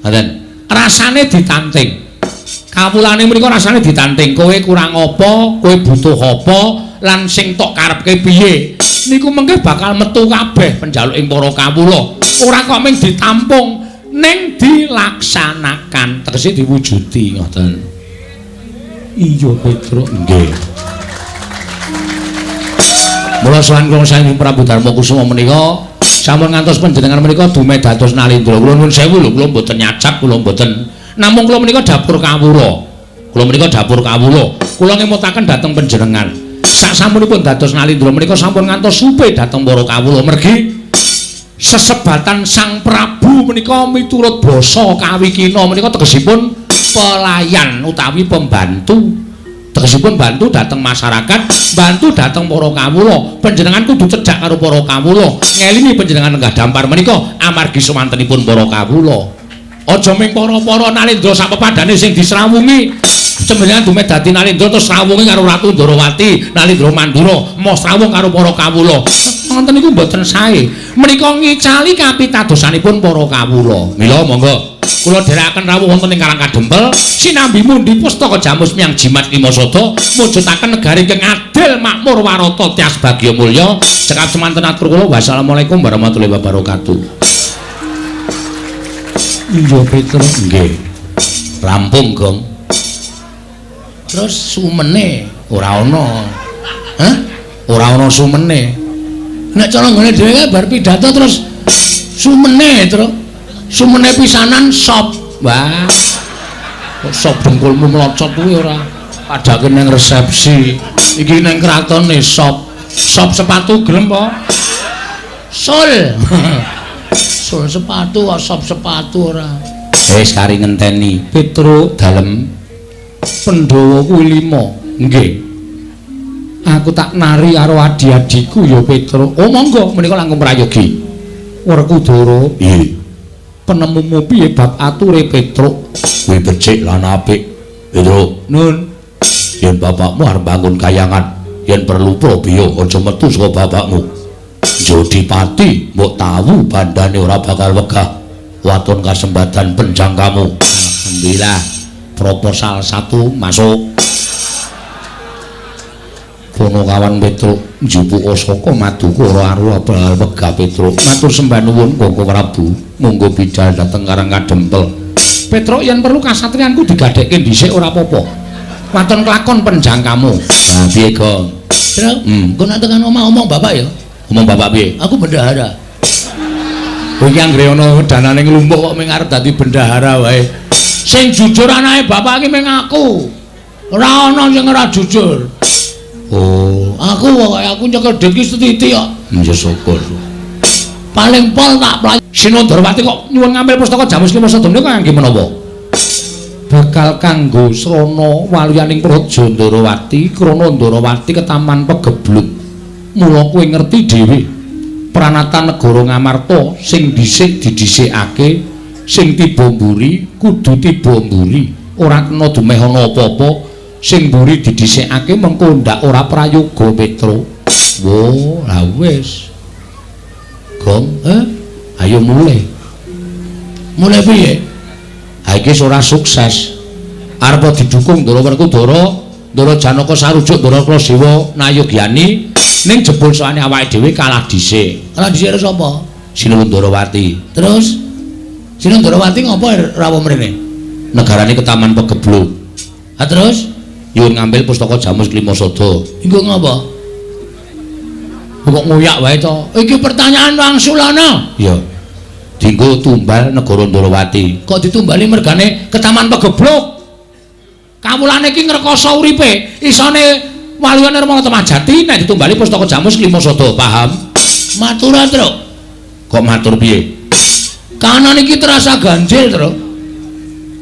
Ngoten. Rasane ditanting. Kawulane menika rasane ditanting. Kowe kurang apa, kowe butuh apa, lan sing tok karepke piye. Niku mengke bakal metu kabeh penjaluking para kawula. Ora kok mung ditampung, ning dilaksanakan, tegese diwujudi ngoten. Iya Petruk, nggih. Mula sowan kula saking Prabu Darma Kusuma menika sampun ngantos panjenengan menika dumedados Nalindra. Kula nuwun sewu lho, kula mboten nyacap, kula mboten. Namung kula menika dapur kawula. Kula menika dapur kawula. Kula ngemutaken dhateng panjenengan. Sasampunipun dados Nalindra menika sampun ngantos supe dhateng para kawula mergi sesebatan Sang Prabu menika miturut basa kawikina menika tegesipun pelayan utawi pembantu. Tegesipun bantu dhateng masyarakat, bantu dhateng para kawula. Panjenengan kudu cedhak karo para kawula. Ngelingi panjenengan lenggah dampar menika amargi sumantenipun para kawula. Aja ming para-para Nalindra sapepadane sing disrawungi. Panjenengan dumeh dadi Nalindra terus srawungi karo Ratu Ndorowati, Nalindra Mandura, moh srawung karo para kawula. Ngoten niku mboten sae. Menika ngicali kapitadosanipun para kawula. Mila monggo kula dherekaken rawuh wonten ing Karang Kadempel sinambi mundi pustaka jamus miyang jimat lima sada mujudaken negari ingkang adil makmur warata tias bagya mulya. Cekap semanten atur kula. Wassalamualaikum warahmatullahi wabarakatuh. Iya Petruk, nggih. Rampung, Gong. Terus sumene ora ana. Hah? Ora ana sumene. Nek cara nggone dhewe bar pidato terus sumene, Truk. Sumene pisanan sop. Wah. Kok sop dengkulmu mlocot kuwi ora? Padake nang resepsi. Iki nang kratone sop. Sop sepatu gelem apa? Sul. Sul sepatu kok sop sepatu ora. Wis kari ngenteni Petruk dalem Pandhawa kuwi 5. Nggih. Aku tak nari karo adi-adiku ya Petruk. Oh monggo menika langkung prayogi. Werkudara. Nggih. Penemumu piye bab ature Petruk? Kuwi becik lan apik. Petruk, nun. Yen bapakmu arep bangun kayangan, yen perlu probya aja metu saka bapakmu. Jodipati mbok tahu bandane ora bakal wegah. Waton kasembadan penjangkamu. Alhamdulillah. Proposal 1 masuk. Ponokawan Petruk njupuk saka Madukara arep bakal wegah Petruk. Matur sembah nuwun Koko Prabu. Monggo bidal dhateng Karang Kadempel. Petruk yen perlu kasatriyanku digadhekke dhisik ora apa-apa. Waton kelakon penjangkamu. Lah piye, Gong? Truk, engko nek tekan omah omong bapak ya. Omong bapak piye? Aku bendahara. Kowe iki anggere ana danane nglumpuk kok mung arep dadi bendahara wae. Sing jujur anake bapak iki mung aku. Ora ana sing ora jujur. Oh, aku pokoke aku nyekel dhit ki sethithik kok. Ya syukur. Paling pol tak playu. Sinundrawati kok nyuwun ngambil pustaka Jamus Lima Sada menika kangge menapa? Bakal kanggo srana waluyaning Praja Ndarawati, krana Ndarawati ketaman pegebluk. Mula kowe ngerti dhewe pranatan negara Ngamarta sing dhisik didhisikake, sing tiba mburi kudu tiba mburi, ora kena dumeh ana apa-apa. Sing mburi didhisikake mengko ndak ora prayoga Petruk. Wo, lah wis. Gong, ayo mulih. Mulih piye? Ha iki ora sukses. Arep didukung Ndara Werkudara, Ndara Janaka sarujuk Ndara Klasewa Nayogyani, ning jebul soane awake dhewe kalah dhisik. Kalah dhisik karo sapa? Sinuwun Ndarawati. Terus Sinuwun Ndarawati ngopo rawuh mrene? Negarane ketaman pegebluk. Ha terus nyuwun ngambil pustaka Jamus Klima Sada. Engko ngopo? Kok ngoyak wae to? Iki pertanyaan wangsulana. Iya. Dinggo tumbal negara Ndarawati. Kok ditumbali mergane ketaman pegebluk? Kawulane iki ngrekoso uripe. Isone waluyane Rama Temajati nek ditumbali pustaka Jamus Klima Sada, paham? Matur, Truk. Kok matur piye? Kanan iki terasa ganjil, Truk.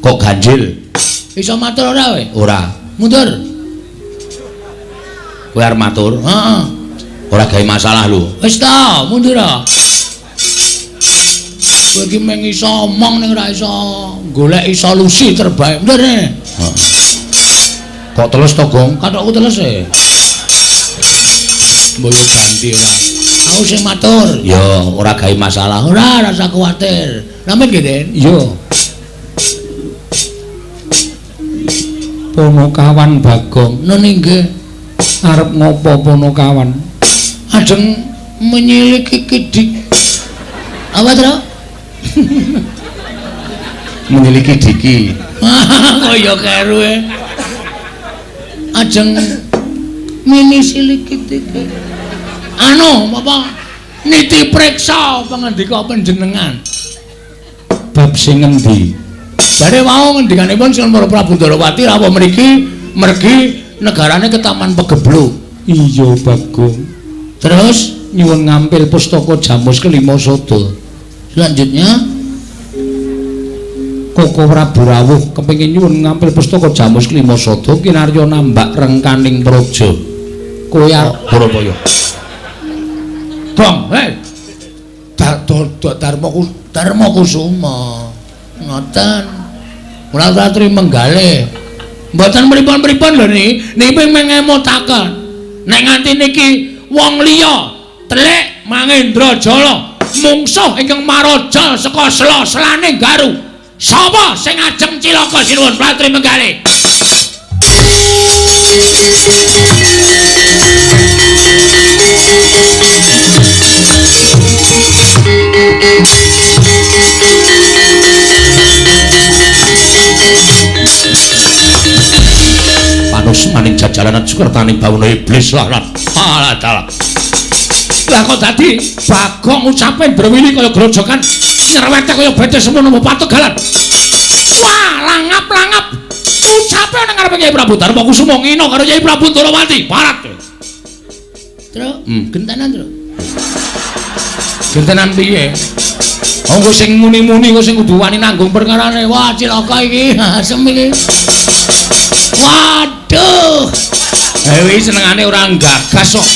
Kok ganjil? Iso matur ora kowe? Ora. Mundur. Kowe arep matur? Heeh. Ora gawe masalah lho. Wis ta, mundur ah. Kowe iki mung iso omong ning ora iso goleki solusi terbaik. Mundur ne. Heeh. Kok teles to, Gong? Kathokku teles e. Mbok yo ganti ora. Aku sing matur. Ya, ora gawe masalah. Ora, rasa kuwatir. Nampen nggih, Den? Iya. Ponokawan Bagong. Nun inggih. Arep ngopo Ponokawan? Ajeng menyiliki kidik. Apa, Tru? Menyiliki diki. Kaya keru e. Ajeng minisiliki diki. Anu, apa? Niti preksa pangandika panjenengan. Bab sing ngendi? Bare wau ngendikanipun Sinuwun Para Prabu Ndorowati rawuh mriki mergi negarane ke Taman Pegebluk. Iya, Bagong. Terus nyuwun ngampil pustaka Jamus kelima sada. Selanjutnya Koko Prabu rawuh kepengin nyuwun ngampil pustaka Jamus kelima sada kinarya nambak rengkaning praja. Kowe arep Barabaya. Gong, hei. Darma Kusuma. Ngoten. Kula aturi menggale. Mboten pripun-pripun lho niki, niki mengemutaken. Nek nganti niki wong liya telik Mangendra Jala mungsuh ingkang maraja saka sela-selane Garu. Sapa sing ajeng cilaka sinuwun Pratri Menggale? Panus maning jajalanan sukertaning bawana iblis lah lah dalah. Lah kok dadi Bagong ucape Ndrawili kaya grojokan nyerwete kaya bete semono pategalan. Wah, langap-langap ucape nang ngarepe Kyai Prabu Darma Kusuma ngina karo Kyai Prabu Ndorowati. Parat. Tru, gentenan, Tru. Gentenan piye? Monggo sing muni-muni kok sing kudu wani nanggung perkarane. Wah, cilaka iki, asem iki. Waduh. Dewi senengane ora gagas kok.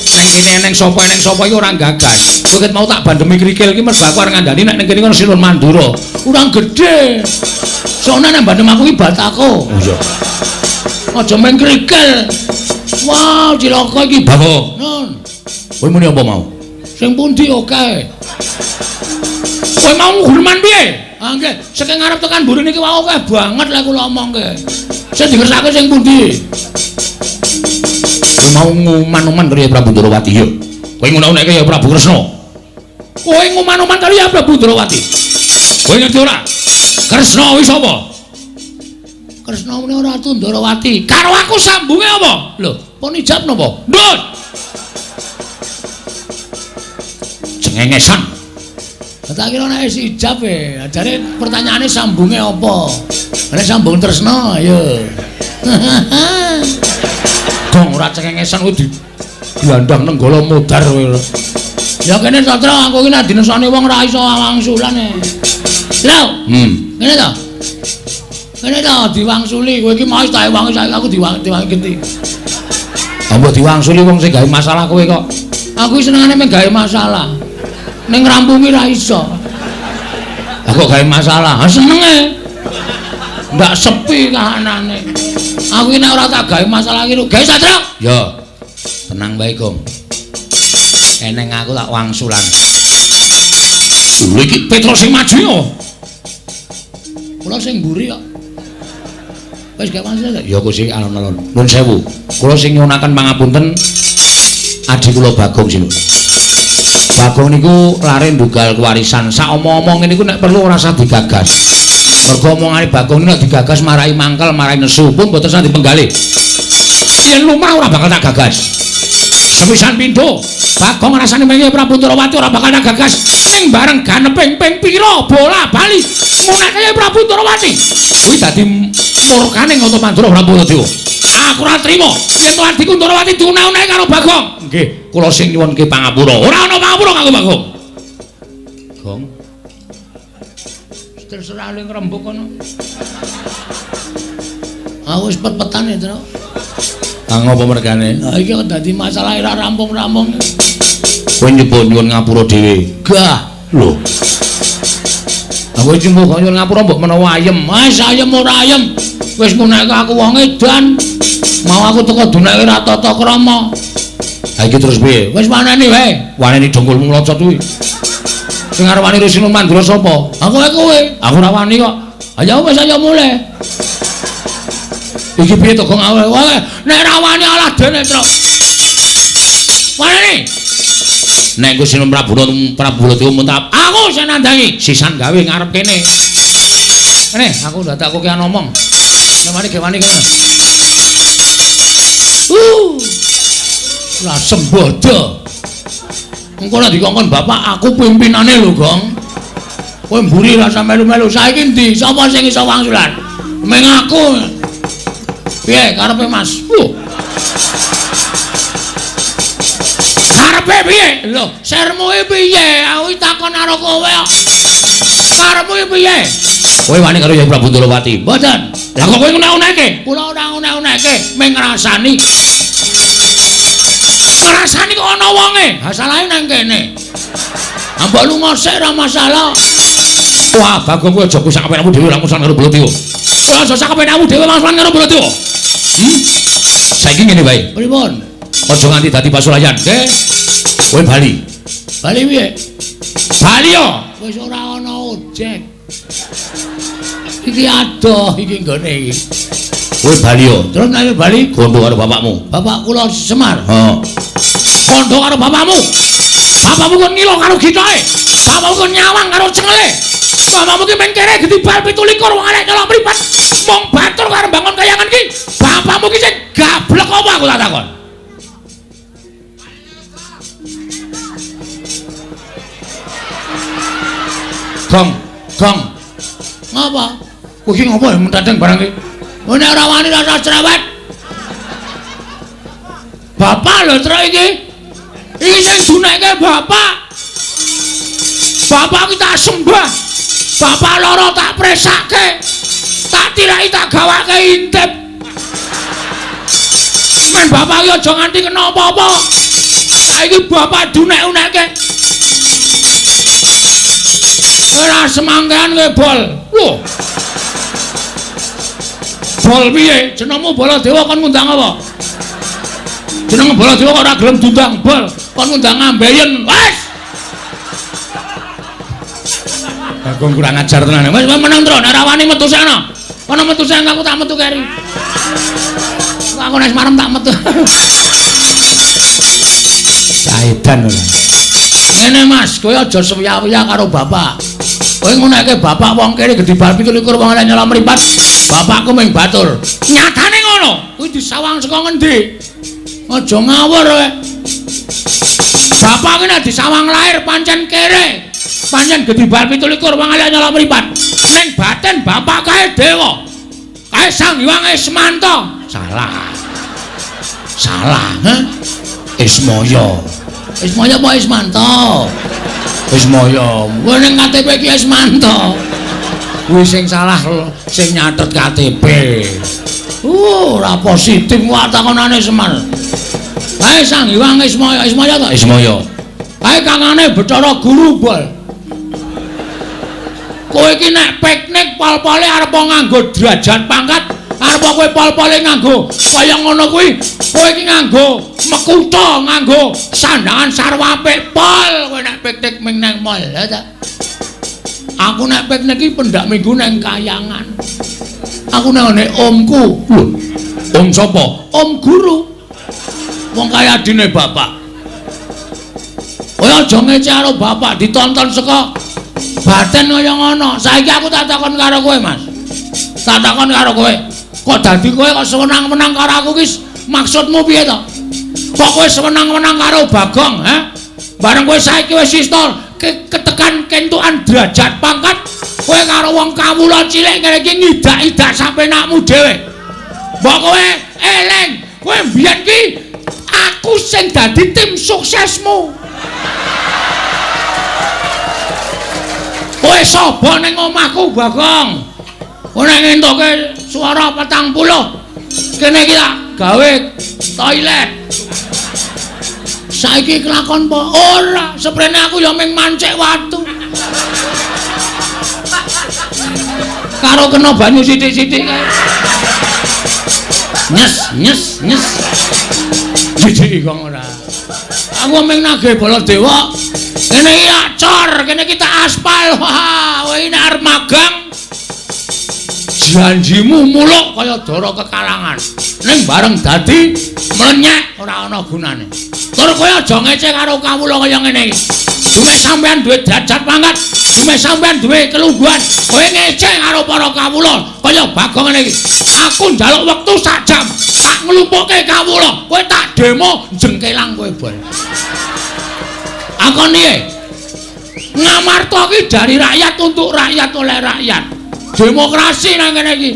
Neng kene eneng sapa iki ora gagas. Kowe ket mau tak bandemi krikil iki mergo aku arep ngandani nek ning kene kono Sinuwun Mandura. Ora gedhe. Soalnya nek bandem aku iki batako. Oh iya. Aja meng krikil. Wah, cilaka iki. Bagong. Nun. Kowe muni apa mau? Sing pundi oke. Kowe mau ngurman piye? Ah nggih, saking ngarep tekan mburi niki wau akeh banget lek kula omongke. Sing dikersake sing pundi? Kowe mau nguman-uman karo Prabu Ndorowati ya. Kowe ngono-ngono ya Prabu Kresna. Kowe nguman-uman karo ya Prabu Ndorowati. Kowe ngerti ora? Kresna kuwi sapa? Kresna menika Ratu Ndorowati. Karo aku sambunge apa? Lho, pun ijab napa? Ndut. Cengengesan. Tak kira nek wis ijab e, jare pertanyaane sambunge apa? Nek sambung tresna ayo. Gong ora cengengesan kuwi diglandang nenggala modar kowe. Ya kene Satra aku iki nek dinesani wong ora iso wangsulan e. Lho. Ngene to. Ngene to diwangsuli kowe iki mau tak ewangi saiki aku diwangi genti. Apa diwangsuli wong sing gawe masalah kowe kok. Aku senengane mung gawe masalah. Ning ngrampungi ra iso. Aku gawe masalah. Ha senenge. Ndak sepi kahanane. Aku iki nek ora tak gawe masalah iki gawe Satra. Ya. Tenang wae, Gong. Eneng aku tak wangsulan. Lho iki Petro sing maju yo. Kula sing mburi kok. Wis gawe wangsulan. Ya Gusti alon-alon. Nuwun sewu. Kula sing nyuwunaken pangapunten adi kula Bagong sinuwun. Bagong niku lare ndugal kewarisan. Sak omong-omong niku nek perlu ora usah digagas. Mergo omongane Bagong niku nek digagas marai mangkel, marai nesu pun mboten usah dipenggalih. Yen lumrah ora bakal tak gagas. Sepisan pindho, Bagong rasane mengi Prabu Ndorowati ora bakal tak gagas. Ning bareng ganeping ping pira bola bali munake Prabu Ndorowati. Kuwi dadi murkane Ngata Mandura Prabu Dewa. Aku ora trima yen to adhiku Ndorowati diuneh-unehi karo Bagong. Nggih, kula sing nyuwunke pangapura. Ora ana pangapura kanggo Bagong. Gong. Terserah le ngrembug kono. Ah wis pet-petan ya, Tru. Ah ngopo mergane? Ha iki kok dadi masalah ora rampung-rampung. Kowe nyebut nyuwun ngapura dhewe. Gah. Lho. Aku iki mbok nyuwun ngapura mbok menawa ayem. Wis ayem ora ayem. Wis muneke aku wong edan. Mau aku teko duneke ra tata krama. Ha iki terus piye? Wis waneni wae. Waneni dengkulmu mlocot kuwi. Sing arep wani Sinuwun Mandura sapa? Aku kowe. Aku ora wani kok. Ayo wis ayo mulih. Iki piye to Gong? Nek ra wani alah dene, Truk. Wani. Nek ku Sinun Prabu Baladewa muntap, aku sing nandangi, sisan gawe ngarep kene. Kene, aku dadak kowe ngomong. Nek wani ge wani kene. Lah sembodo. Engko nek dikongkon bapak aku pimpinane lho, Gong. Kowe mburi rasa melu-melu. Saiki ndi? Sapa sing iso wangsulan? Meng aku. Piye karepe Mas? Lho. Karepe piye? Lho, sermu iki piye? Aku takon karo kowe kok. Karepmu iki piye? Kowe wani karo Yai Prabu Ndorowati? Mboten. Lah kok kowe ngunek-unekke? Kula ora ngunek-unekke, mung ngrasani. Ngrasani kok ana wonge. Ha salahe nang kene. Mbok lunga sik ora masalah. Wah, Bagong kowe aja kusak kepenakmu dhewe ora musuhan karo Baladewa. Kowe aja sak kepenakmu dhewe musuhan karo Baladewa. Saiki ngene wae. Pripun? Aja nganti dadi pasulayan, nggih. Kowe bali. Bali piye? Bali yo. Wis ora ana ojek. Iki adoh iki nggone iki. Kowe bali yo. Terus nek bali gondo karo bapakmu. Bapak kula Semar. Heeh. Kondo karo bapakmu. Bapakmu kon ngilo karo gitoke. Bapakmu kon nyawang karo cengele. Bapakmu ki meng kere gedibal 27 wong arek nyolok mripat. Mong batur karo bangun kayangan ki. Bapakmu ki sing gablek apa aku tak takon. Gong, gong. Ngapa? Kowe iki ngopo mentadeng barang iki? Nek ora wani rasa cerewet. Bapak lho truk iki. Iki sing dunekke bapak. Bapak ki tak sembah. Bapak loro tak presake. Tak tiraki tak gawake intip. Men bapak ki aja nganti kena apa-apa. Saiki bapak dunek-unekke. Ora semangkean kowe bol. Lho. Bol piye? Jenengmu Baladewa kon ngundang apa? Jeneng Baladewa kok ora gelem diundang bol, kon ngundang ambeien. Wes. Bagong kurang ajar tenan. Wes meneng tro, nek ora wani metu sana. Kono metu sing aku tak metu keri. Aku nek marem tak metu. Saedan ora. Ngene Mas, kowe aja sewiya-wiya karo bapak. Kowe ngunekke bapak wong kene gedhe bal 27 wong elek nyolok mripat. Bapakku mung batur. Nyatane ngono. Kuwi disawang saka ngendi? Aja ngawur kowe. Bapak ki nek disawang lahir pancen kere. Pancen gedhe bal 27 wong elek nyolok mripat. Ning batin bapak kae dewa. Kae Sang Hyang Ismanto. Salah. Salah, he? Ismaya. Ismaya apa Ismanto? Ismaya. Kowe ning KTP iki Ismanto. Kuwi sing salah sing nyatet KTP. Ora positif wae takonane Semar. Kae Sang Hyang Ismaya, Ismaya ta? Ismaya. Kae kangane Bathara Guru, Bol. Kowe iki nek piknik pol-pole arep nganggo derajat pangkat, arep kowe pol-pole nganggo kaya ngono kuwi, kowe iki nganggo mekutha, nganggo sandangan sarwa apik pol. Kowe nek piknik ming nang mall, ya ta? Aku nek piknik iki pendak minggu nang kayangan. Aku nang ngene omku. Lho, om sapa? Om guru. Wong kaya adine bapak. Kowe aja ngece karo bapak, ditonton saka batin kaya ngono. Saiki aku tak takon karo kowe, Mas. Tak takon karo kowe. Kok dadi kowe kok sewenang-wenang karo aku ki maksudmu piye to? Kok kowe sewenang-wenang karo Bagong, ha? Bareng kowe saiki wis iso ketekan kentukan derajat pangkat, kowe karo wong kawula cilik ngene iki ngidak-idak sapenakmu dhewe. Mbok kowe eling, kowe mbiyen ki aku sing dadi tim suksesmu. Kowe sapa ning omahku, Bagong? Kowe nek ngentuke swara 40, kene iki tak gawe toilet. Saiki kelakon apa? Ora, seprene aku ya mung mancik watu. Karo kena banyu sithik-sithik kae. Nyes, nyes, nyes. Jijik kok ora. Aku mung nagih Baladewa. Kene iki cor, kene iki tak aspal. Wah, kowe nek arep magang Janjimu muluk kaya dara kekalangan. Ning bareng dadi mlenyek ora ana gunane. Tur kowe aja ngece karo kawula kaya ngene iki. Dume sampean duwe derajat pangkat, dume sampean duwe kelungguhan, kowe ngece karo para kawula kaya Bagong ngene iki. Aku njaluk wektu sak jam, tak nglumpukke kawula, kowe tak demo jengkelang kowe bol. Akon piye? Ngamarta iki dari rakyat untuk rakyat oleh rakyat. Demokrasi nang kene iki.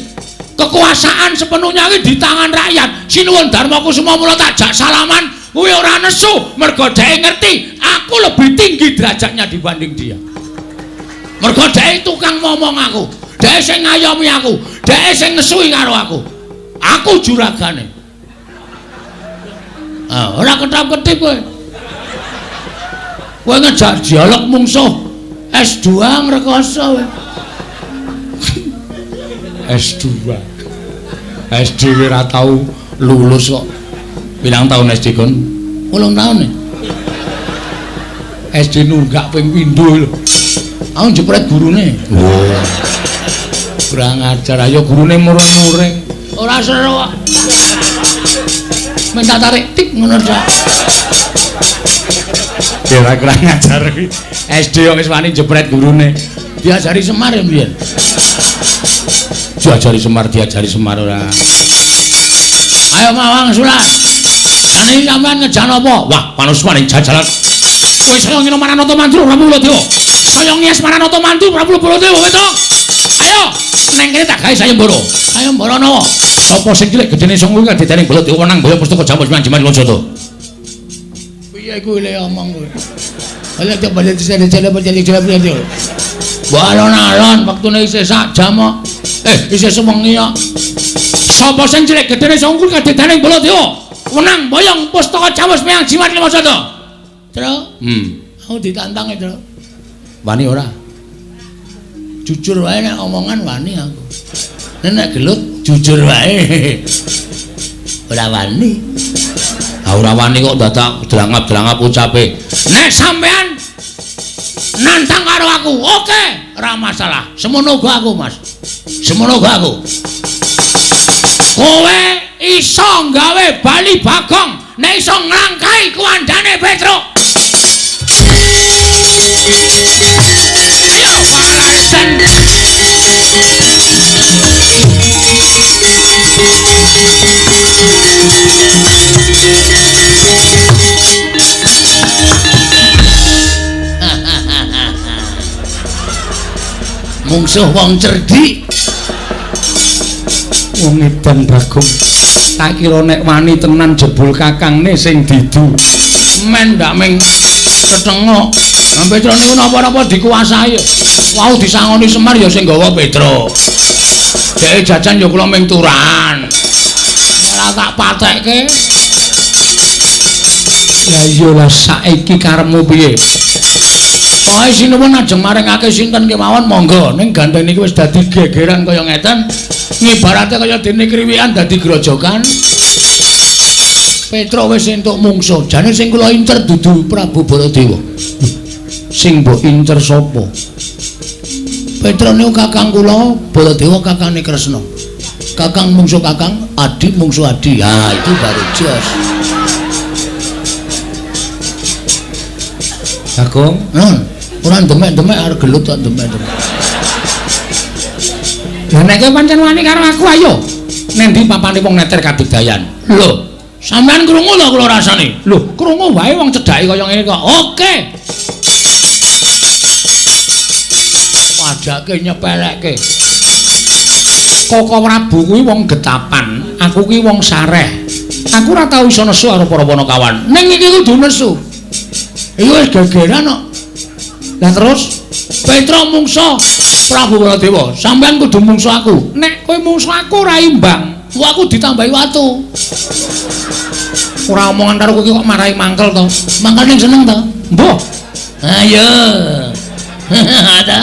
Kekuasaan sepenuhnya iki di tangan rakyat. Sinuwun Darma Kusuma mula tak jak salaman, kuwi ora nesu mergo dheke ngerti aku lebih tinggi derajatnya dibanding dia. Mergo dheke tukang ngomong aku, dheke sing ngayomi aku, dheke sing nesui karo aku. Aku juragane. Ah, ora ketap-ketip kowe. Kowe ngejak dialog mungsuh S2 ngrekoso kowe. S2. SD ora tau lulus kok. Pirang taun SD kon? 8 taun e. SD nunggak ping pindho lho. Aku jepret gurune. Oh. Kurang ajar, ayo gurune murung-muring. Ora seru kok. Minta tarik tip ngono tok. Ora kurang ajar kuwi. SD kok wis wani jepret gurune. Diajari Semar ya mbiyen. Diajari Semar, diajari Semar ora. Ayo mawang sulat. Jane sampean ngejan apa? Wah, panusmaning jajalan. Kowe saya ngino Maranata Mandru Prabu Baladewa. Saya ngias Maranata Mandru Prabu Baladewa, Petruk. Ayo, neng kene tak gawe sayembara. Sayembara nawa? Sapa sing cilik gedene sanga kuwi kadidane Baladewa wenang boyo pustaka jamus manjiman Lojata. Piye kuwi le omong kowe? Ala coba dicele. Mbok alon-alon wektune isih sak jam kok. Isih sewengi kok. Sapa sing cilik gedene sanga kuwi kadidane Baladewa wenang boyong pustaka jamus meyang jimat Lojata. Truk. Aku ditantang e, Truk. Wani ora? Jujur wae nek omongan wani aku. Nek gelut jujur wae. Ora wani. Ah ora wani kok dadak drangap-drangap ucape. Nek sampean nantang karo aku, oke, ora masalah. Semono uga aku, Mas. Semono uga aku. Kowe iso nggawe bali Bagong nek iso nglangkai kuwandane Petruk. Ayo walasan. Mungsuh wong cerdik. Wong edan Bagong. Tak kira nek wani tenan jebul kakangne sing didu. Men ndak ming tetengok. Lah Petruk niku napa-napa dikuasai. Wau disangoni Semar ya sing gawa Petruk. Dheke jajan ya kula ming turan. Ora tak patekke. Lah iya lah saiki karepmu piye? Pokoke sinuwun ajeng maringake sinten kemawon monggo. Ning gandeng niki wis dadi gegeran kaya ngeten. Ngibarate kaya dene kriwikan dadi grojokan. Petruk wis entuk mungsuh. Jane sing kula incer dudu Prabu Baladewa. Sing mbok incer sapa? Petruk niku kakang kula, Baladewa kakangne Kresna. Kakang mungsuh kakang, adi mungsuh adi. Ha, itu baru jos. Bagong, nun, ora demek-demek arep gelut kok demek-demek. Lah nek kowe pancen wani karo aku ayo. Nendi papane wong neter kadigdayan? Lho, sampean krungu lho kula rasane. Lho, krungu wae wong cedhake kaya ngene kok. Oke. Padake nyepelekke. Koko Prabu kuwi wong getapan, aku kuwi wong sareh. Aku ora tau iso nesu karo para panakawan. Ning iki kudu nesu. Iki wis gegeran kok. Lah terus Petruk mungsuh Prabu Baladewa, sampean kudu mungsuh aku. Nek kowe mungsuh aku ora imbang, wah aku ditambahi watu. Ora omongan karo kowe kok marahi mangkel to. Mangkel ning seneng to? Mbah. Ayo. Ada.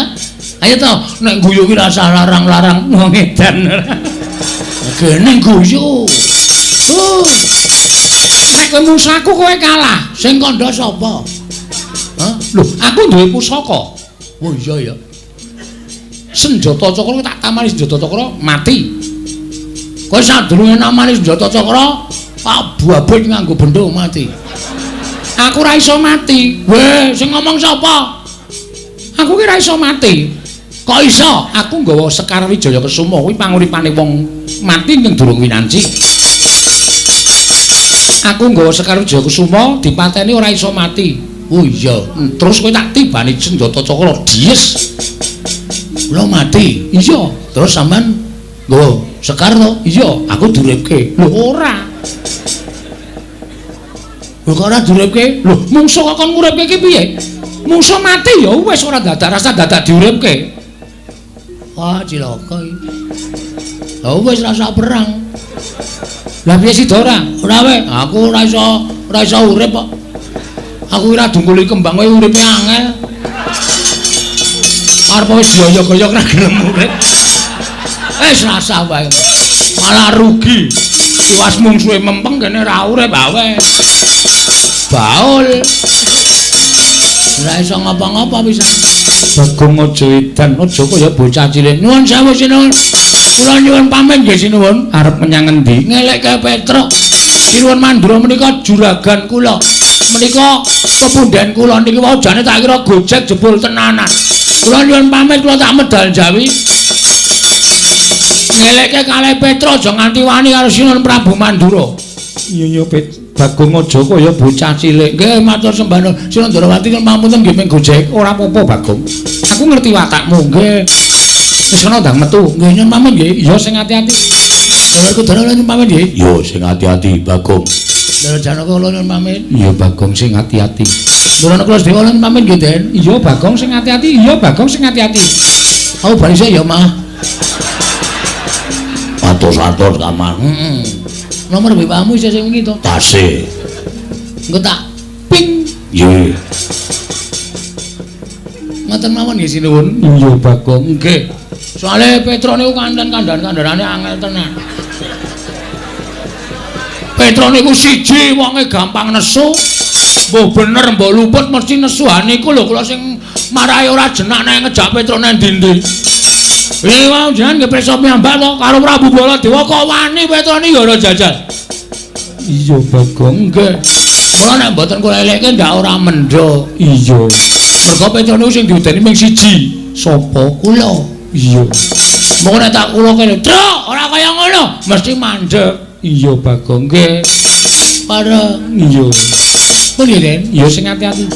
Ayo to, nek guyu ki rasah larang-larang wong edan. Gene guyu. Nek kowe mungsuh aku kowe kalah. Sing kandha sapa? Hah? Lho, aku duwe pusaka. Oh iya ya. Senjata cakra tak tamani senjata cakra mati. Kowe sadurunge namani senjata cakra tak babut nganggo bendho mati. Aku ora iso mati. Weh, sing ngomong sapa? Aku ki ora iso mati. Kok iso? Aku nggawa Sekar Wijaya Kesuma kuwi panguripane wong mati ning durung winanci. Aku nggawa Sekar Wijaya Kesuma dipateni ora iso mati. Oh iya, terus kowe tak tibani senjata cakra dies. Kula mati. Iya, terus sampean nggawa Sekar to? Iya, aku duripke. Lho ora. Lho kok ora diuripke? Lho, mungsuh kok kon nguripke ki piye? Mungsuh mati ya wis ora dadak rasa dadak diuripke. Wah, cilaka iki. Lah wis rasa perang. Lah piye sida ora? Ora wae, aku ora iso urip kok. Aku ora dungkuli kembang kowe uripe angel. Arep wis dioyok-oyok ora gelem urip. Wis rasa wae. Malah rugi. Tiwas mungsuhe mempeng kene ora urip awe. Baul. Ora iso ngapa-ngapa pisan. Bagong aja edan, aja kaya bocah cilik. Nuwun sewu sinuwun. Kula nyuwun pamit nggih sinuwun. Arep menyang ngendi? Ngelekke Petruk. Sinuwun Mandura menika juragan kula. Menika pepundhen kula niki wau jane tak kira gojek jebul tenanan. Kula nyuwun pamit kula tak medal Jawi. Ngelekke kalih Petruk aja nganti wani karo Sinuwun Prabu Mandura. Iya iya Bagong aja kaya bocah cilik. Nggih matur sembah nuwun. Sinuwun Ndrawati pamunten nggih ming gojek. Ora apa-apa Bagong. Aku ngerti watakmu. Nggih. Wis ana ndang metu. Nggih nyuwun pamit nggih. Iya sing ati-ati. Dulurku Dara nyuwun pamit nggih. Iya sing ati-ati Bagong. Ndara Janaka kula nyuwun pamit. Iya Bagong sing ati-ati. Ndara kula sedaya nyuwun pamit nggih Den. Iya Bagong sing ati-ati. Iya Bagong sing ati-ati. Aku bali sik ya Mah. Atos-atos kamar. Heeh. Nomor WA-mu isih sing wingi to? Tasih. Engko tak ping. Nggih. Ngoten mawon nggih sinuwun. Iya Bagong. Nggih. Soale Petruk niku kanten kandhan-kandhanane angel tenan. Petruk niku siji wonge gampang nesu. Mbah bener mbah luput mesti nesu. Ha niku lho kula sing marahi ora jenak nek ngejak Petruk nang ndi-ndi. Iki wau jenengan nggih prisa piyambak to karo Prabu Baladewa kok wani Petruk niki ora jajal. Iya Bagong nggih. Kula nek mboten kula elekke ndak ora mendho. Iya. Mergo Petruk niku sing diudeni ming siji. Sapa? Kula. Iya. Monggo nek tak kula kene, "Truk, ora kaya ngono." Mesti mandeg. Iya Bagong nggih. Para iya. Pun nggih Den. Iya sing ati-ati.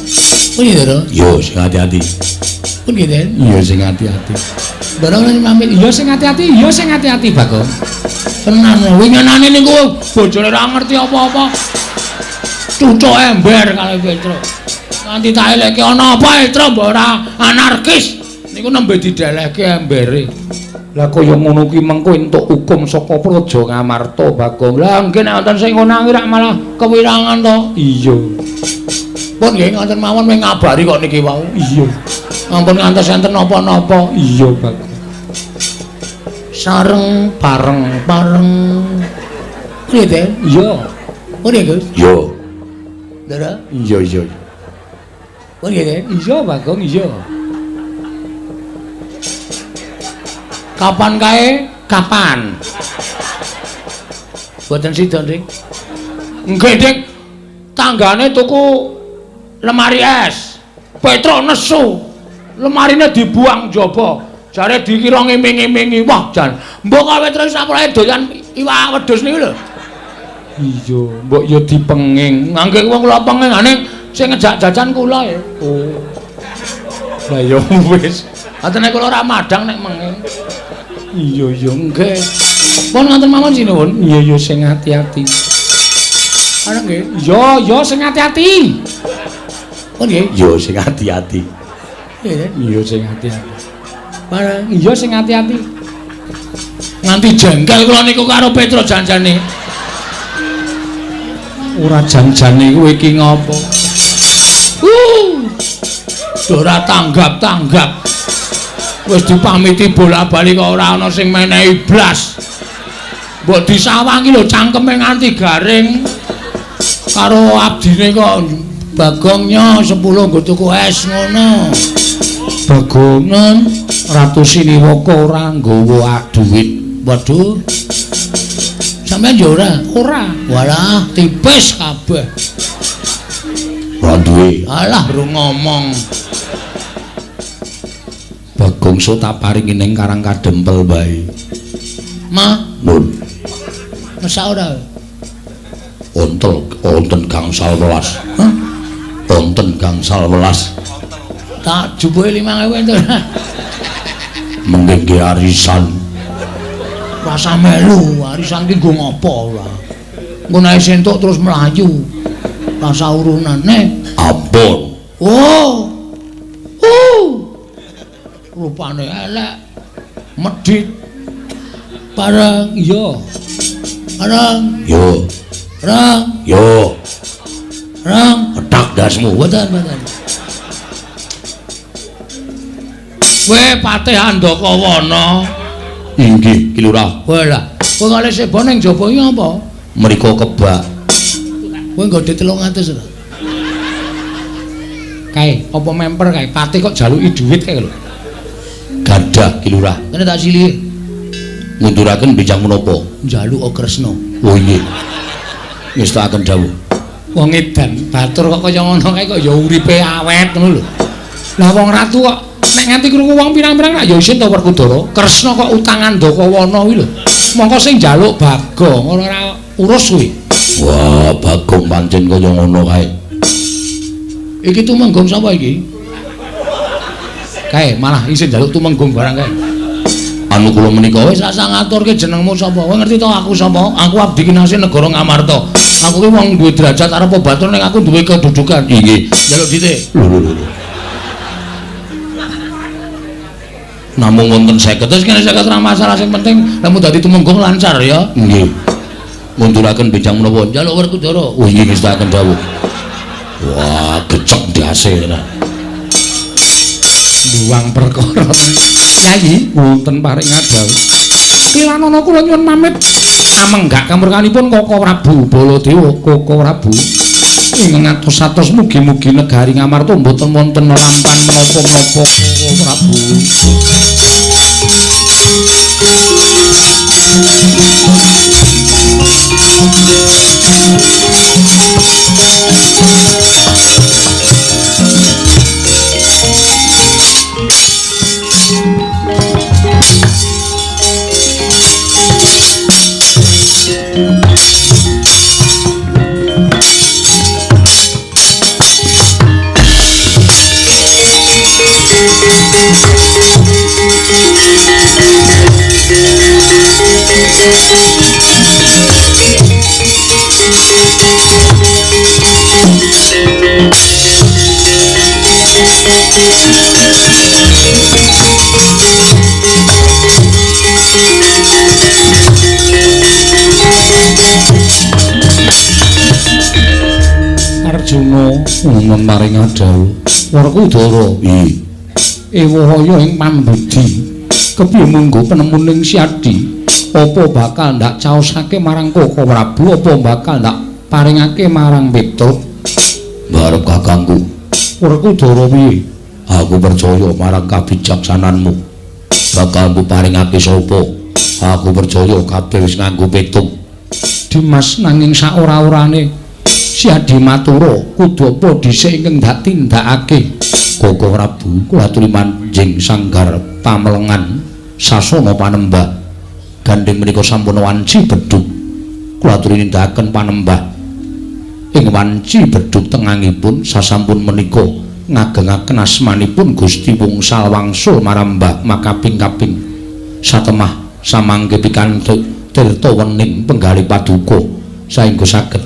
Pun nggih Ndara. Iya sing ati-ati. Pun nggih Den. Iya sing ati-ati. Ndara kula pamit. Iya sing ati-ati, iya sing ati-ati Bagong. Tenan winginane niku bojone ora ngerti apa-apa. Cucuk ember kalih Petruk. Nganti tak elekke ana apa Petruk mbok ora anarkis. Niku nembe didelehke embere. Lah kaya ngono ki mengko entuk hukum saka Praja Ngamarta Bagong. Lah nggih nek wonten sing ngono rak malah kewirangan to. Iya. Pun nggih ngoten mawon mung ngabari kok niki wau. Iya. Ampun ngantos enten napa-napa. Iya Bagong. Sareng bareng bareng. Piye Den? Iya. Pun nggih Gus. Iya. Ndara? Iya iya. Pun nggih Den? Iya Bagong iya. Kapan kae? Kapan? Mboten sida, Dik. Nggih, Dik. Tanggane tuku lemari es. Petruk nesu. Lemarine dibuang njaba. Jare dikira ngiming-imingi. Wah, jan. Mbok kok Petruk sampurae doyan iwak wedhus niku lho. Iya, mbok ya dipenging. Ngangge wong kula penging ane sing ngejak jajan kula ya. Oh. Lah ya wis. Atene kula ora madhang nek menging. Iya iya nggih. Pun ngoten mawon sinuwun. Iya iya sing ati-ati. Ana nggih. Iya iya sing ati-ati. Pun nggih. Iya sing ati-ati. Nggih. Iya sing ati-ati. Bareng iya sing ati-ati. Nganti jengkel kula niku karo Petruk janjane. Ora janjane kowe iki ngopo? Ora tanggap-tanggap. Wis dipamiti bola-bali kok ora ana sing menehi blas. Mbok disawangi lho cangkeme nganti garing. Karo abdine kok Bagongnya 10 nggo tuku es ngono. Bagong Ratu Siniwaka ora nggawa dhuwit. Waduh. Sampeyan ya ora? Ora. Walah, tipis kabeh. Ora duwe. Alah, ro ngomong. Bagong so tak paringi ning Karang Kadempel wae. Ma, Nun. Mesak ora? Ontel, wonten gangsal welas. Hah? Wonten gangsal welas. Tak jupuke 5.000 enten. Mending ge arisan. Rasa melu, arisan ki nggo ngopo ora? Engko nek entuk terus mlayu. Rasa urunane. Ampun. Oh. Rupane elek. Medhit. Bareng iya. Bareng. Yo. Bareng. Yo. Bareng. Petak dasmu. Mboten, mboten. Kowe Patih Andakawana. Inggih, Ki Lurah. Kowe lah, kowe kale seba ning jaba iki apa? Mriko kebak. Kowe nggo 300 ora? Kae, apa memper kae? Patih kok jaluki dhuwit kae lho. Gadah, Ki Lurah. Kene tak silihi. Ngunduraken bijang menapa? Njaluk Kresna. Oh inggih. Ngestakaken dawuh. Wong edan batur kok kaya ngono kae kok ya uripe awet ngono lho. Lah wong ratu kok nek nganti krungu wong pirang-pirang lak ya isin to Werkudara. Kresna kok utang Andakawana kuwi lho. Mongko sing njaluk Bagong ora urus kuwi. Wah, Bagong pancen kaya ngono kae. Iki tumenggung sapa iki? Kae malah isin njaluk tumenggung barang kae. Anu kula menika wis rasa ngaturke jenengmu sapa? Kowe ngerti to aku sapa? Aku abdi kinasih negara Ngamarta. Aku ki wong duwe derajat arep batur ning aku duwe kedudukan. Inggih. Njaluk dhite. Lho lho lho. Namung wonten 50. Terus kene 50 ora masalah, sing penting lemu dadi tumenggung lancar ya. Nggih. Ngunduraken bijang menapa? Njaluk Werkudara. Oh inggih ngestakaken dawuh. Wah, gecek ndase tenan. Buang perkara. Kyai wonten paring ngadhawuh. Klilanana kula nyuwun pamit. Amenggak kamurkanipun Koko Prabu Baladewa, Koko Prabu. Ing ngatos-atos mugi-mugi negari Ngamarta mboten wonten lampan menapa-menapa Koko Prabu. Arjuna wonten paring dawuh. Werkudara, ewahaya ing pambudi. Kepiye munggo penemuning Siadi? Apa bakal ndak caosake marang Koko Prabu, apa bakal ndak paringake marang Petruk? Barep kakangku. Werkudara piye? Aku percaya marang kabijaksananmu. Bakal ku paringake sapa? Aku percaya kabeh wis nganggo petung. Dimas nanging saora-orane Siadi matura kudu apa dhisik ingkang ndak tindakake. Koko Prabu kula aturi manjing sanggar pamelengan sasana panembah. Gandeng menika sampun wanci bedhug. Kula aturi nindakaken panembah ing wanci bedhug tengangipun sasampun menika ngagengaken asmanipun Gusti Wungsal wangsul marambah makaping-kaping satemah samangke pikantuk tirta wening penggalih paduka saengga saged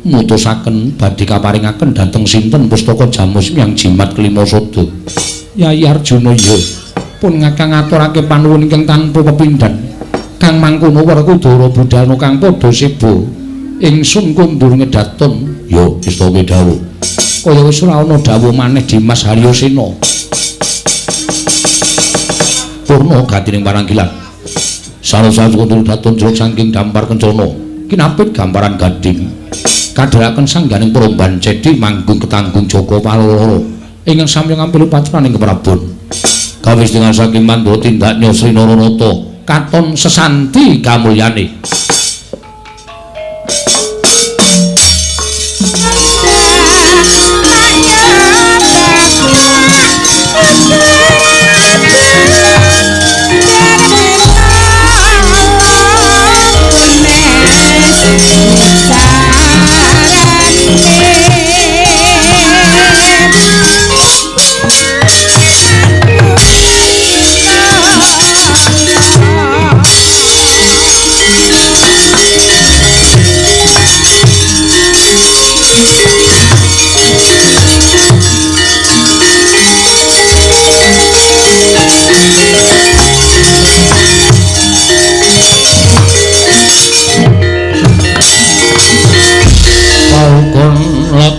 mutusaken badhe kaparingaken dhateng sinten pustaka jamus yang jimat kelima sada. Yayi Arjuna iya pun ngakang ngaturake panuwun ingkang tanpa pepindhan. Kang mangkono Werkudara budalna kang padha seba ingsun kundur ngedaton. Ya istake dawuh. Kaya wis ora ana dawuh maneh Dimas Haryosena. Purna gatining paranggilan. Sarasa kundur daton jrok saking dampar kencana. Kinapit gamparan gading. Kadheraken sangganing Promban Cedi manggung ketanggung Joko Paloro ingkang samya ngampil upacaraning keprabon. Kawis dengan saking Mandura tindak Sri Naranata katon sesanti kamulyane.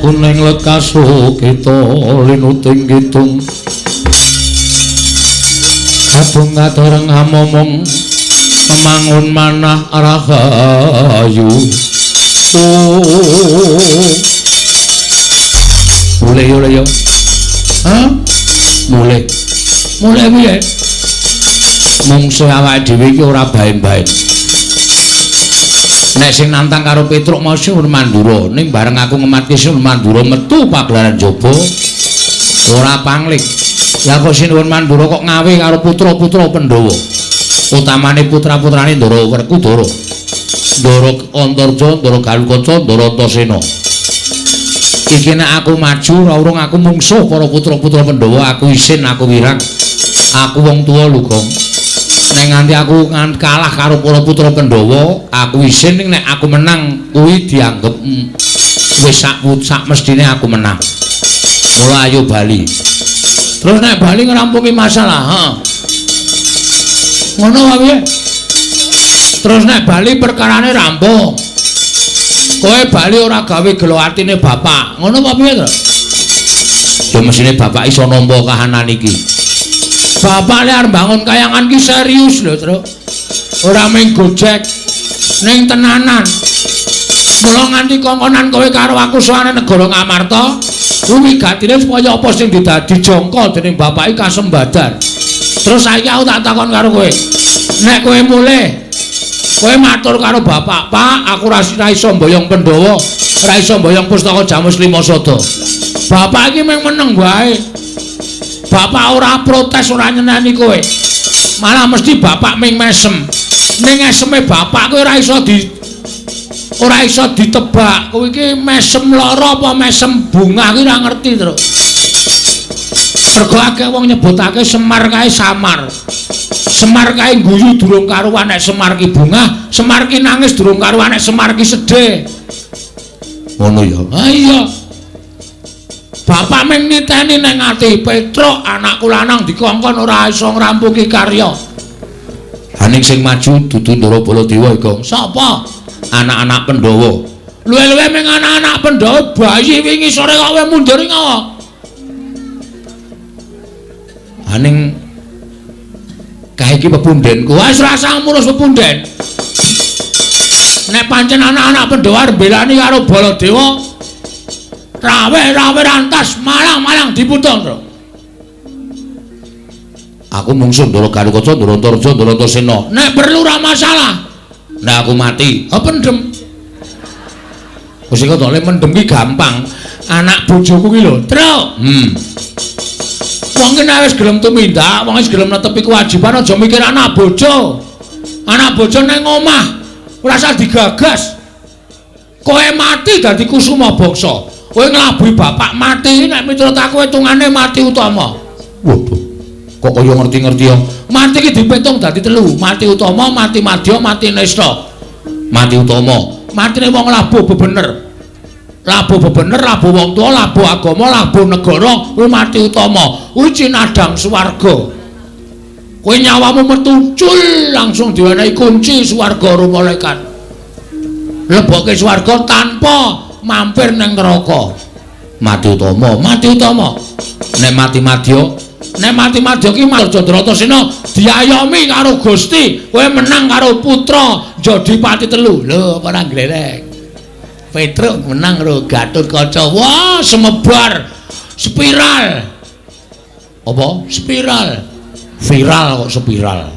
Kuning lekas kita linuting kidung kadung katereng amomong memangun manah rahayu. Mulai yo yo. Hah? Mulai. Mulai piye? Mungsuh awake dhewe iki ora baen-baen. Nek sing nantang karo Petruk mau Sinuwun Mandura, ning bareng aku ngematke Sinuwun Mandura metu pagelaran jaba ora pangling. Lah kok Sinuwun Mandura kok ngawe karo putra-putra Pandhawa. Utamane putra-putrane Ndara Werkudara, Ndara Antarja, Ndara Galukaca, Ndara Antasena. Iki nek aku maju ora urung aku mungsuh para putra-putra Pandhawa, aku isin, aku wirang. Aku wong tuwa lho, Gong. Nek nganti aku kalah karo para putra Pandhawa, aku isin, ning nek aku menang kuwi dianggep wis sak mestine aku menang. Mula ayo bali. Terus nek bali ngrampungi masalah, heeh. Ngono wae piye? Terus nek bali perkarane rampung. Kowe bali ora gawe gelo atine bapak. Ngono apa piye to? Ya mesine bapak iso nampa kahanan iki. Bapak lek arep bangun kayangan ki serius lho, Truk. Ora mung gojek ning tenanan. Mula nganti kongkonan kowe karo aku sowane negara Ngamarta, kuwi gatine supaya apa sing didadi jangka dening bapak iki kasembadan. Terus saiki aku tak takon karo kowe. Nek kowe mulih, kowe matur karo bapak, "Pak, aku ora iso mboyong Pandhawa, ora iso mboyong pustaka Jamus Lima Sada." Bapak iki mung meneng wae. Bapak ora protes, ora nyeneni kowe. Malah mesti bapak ming mesem. Ning eseme bapak kowe ora iso ditebak. Kowe iki mesem lara apa mesem bungah kuwi ora ngerti, Truk. Mergo akeh wong nyebutake Semar kae samar. Semar kae guyu durung karuan nek Semar ki bungah, Semar ki nangis durung karuan nek Semar ki sedih. Ngono ya. Ha iya. Bapak ming niteni nang ati Petruk anakku lanang dikongkon ora iso ngrampungi karya. Ha ning sing maju dudu Ndara Baladewa iku. Sapa? Anak-anak Pandhawa. Luwe-luwe ming anak-anak Pandhawa bayi wingi sore kok kowe mundur ngawa. Ha ning kae iki pepundhenku. Wis ora usah ngurus pepunden. Nek pancen anak-anak Pandhawa arep mbelani karo Baladewa, rawe-rawe rantas malang-malang diputung, Truk. Aku mungsuh Ndara Garukaca, Ndara Antarja, Ndara Antasena. Nek perlu ora masalah. Nek aku mati, ha pendem. Wis kok le mendem ki gampang. Anak bojoku ki lho, Truk. Wong ki nek wis gelem tumindak, wong wis gelem netepi kewajiban aja mikir anak bojo. Anak bojo nang omah ora usah digagas. Kowe mati dadi kusuma bangsa. Kowe nglabuhi bapak mati nek miturut aku hitungane mati utama. Waduh. Kok kaya ngerti-ngerti ya. Mati iki dipitung dadi telu, mati utama, mati madya, mati nista. Mati utama, matine wong labuh bebener. Labuh bebener, labuh wong tuwa, labuh agama, labuh negara, kuwi mati utama. Kuwi cinadhang swarga. Kowe nyawamu metu cul langsung diwenehi kunci swarga karo malaikat. Lebokke swarga tanpa mampir nang neraka. Mati utama, mati utama. Nek mati madya, nek mati madya ki Marjandratasena diayomi karo Gusti, kowe menang karo putra Jodipati telu. Lho, apa ora glerek. Petruk menang karo Gatotkaca. Wah, semebar spiral. Apa? Spiral. Viral kok spiral.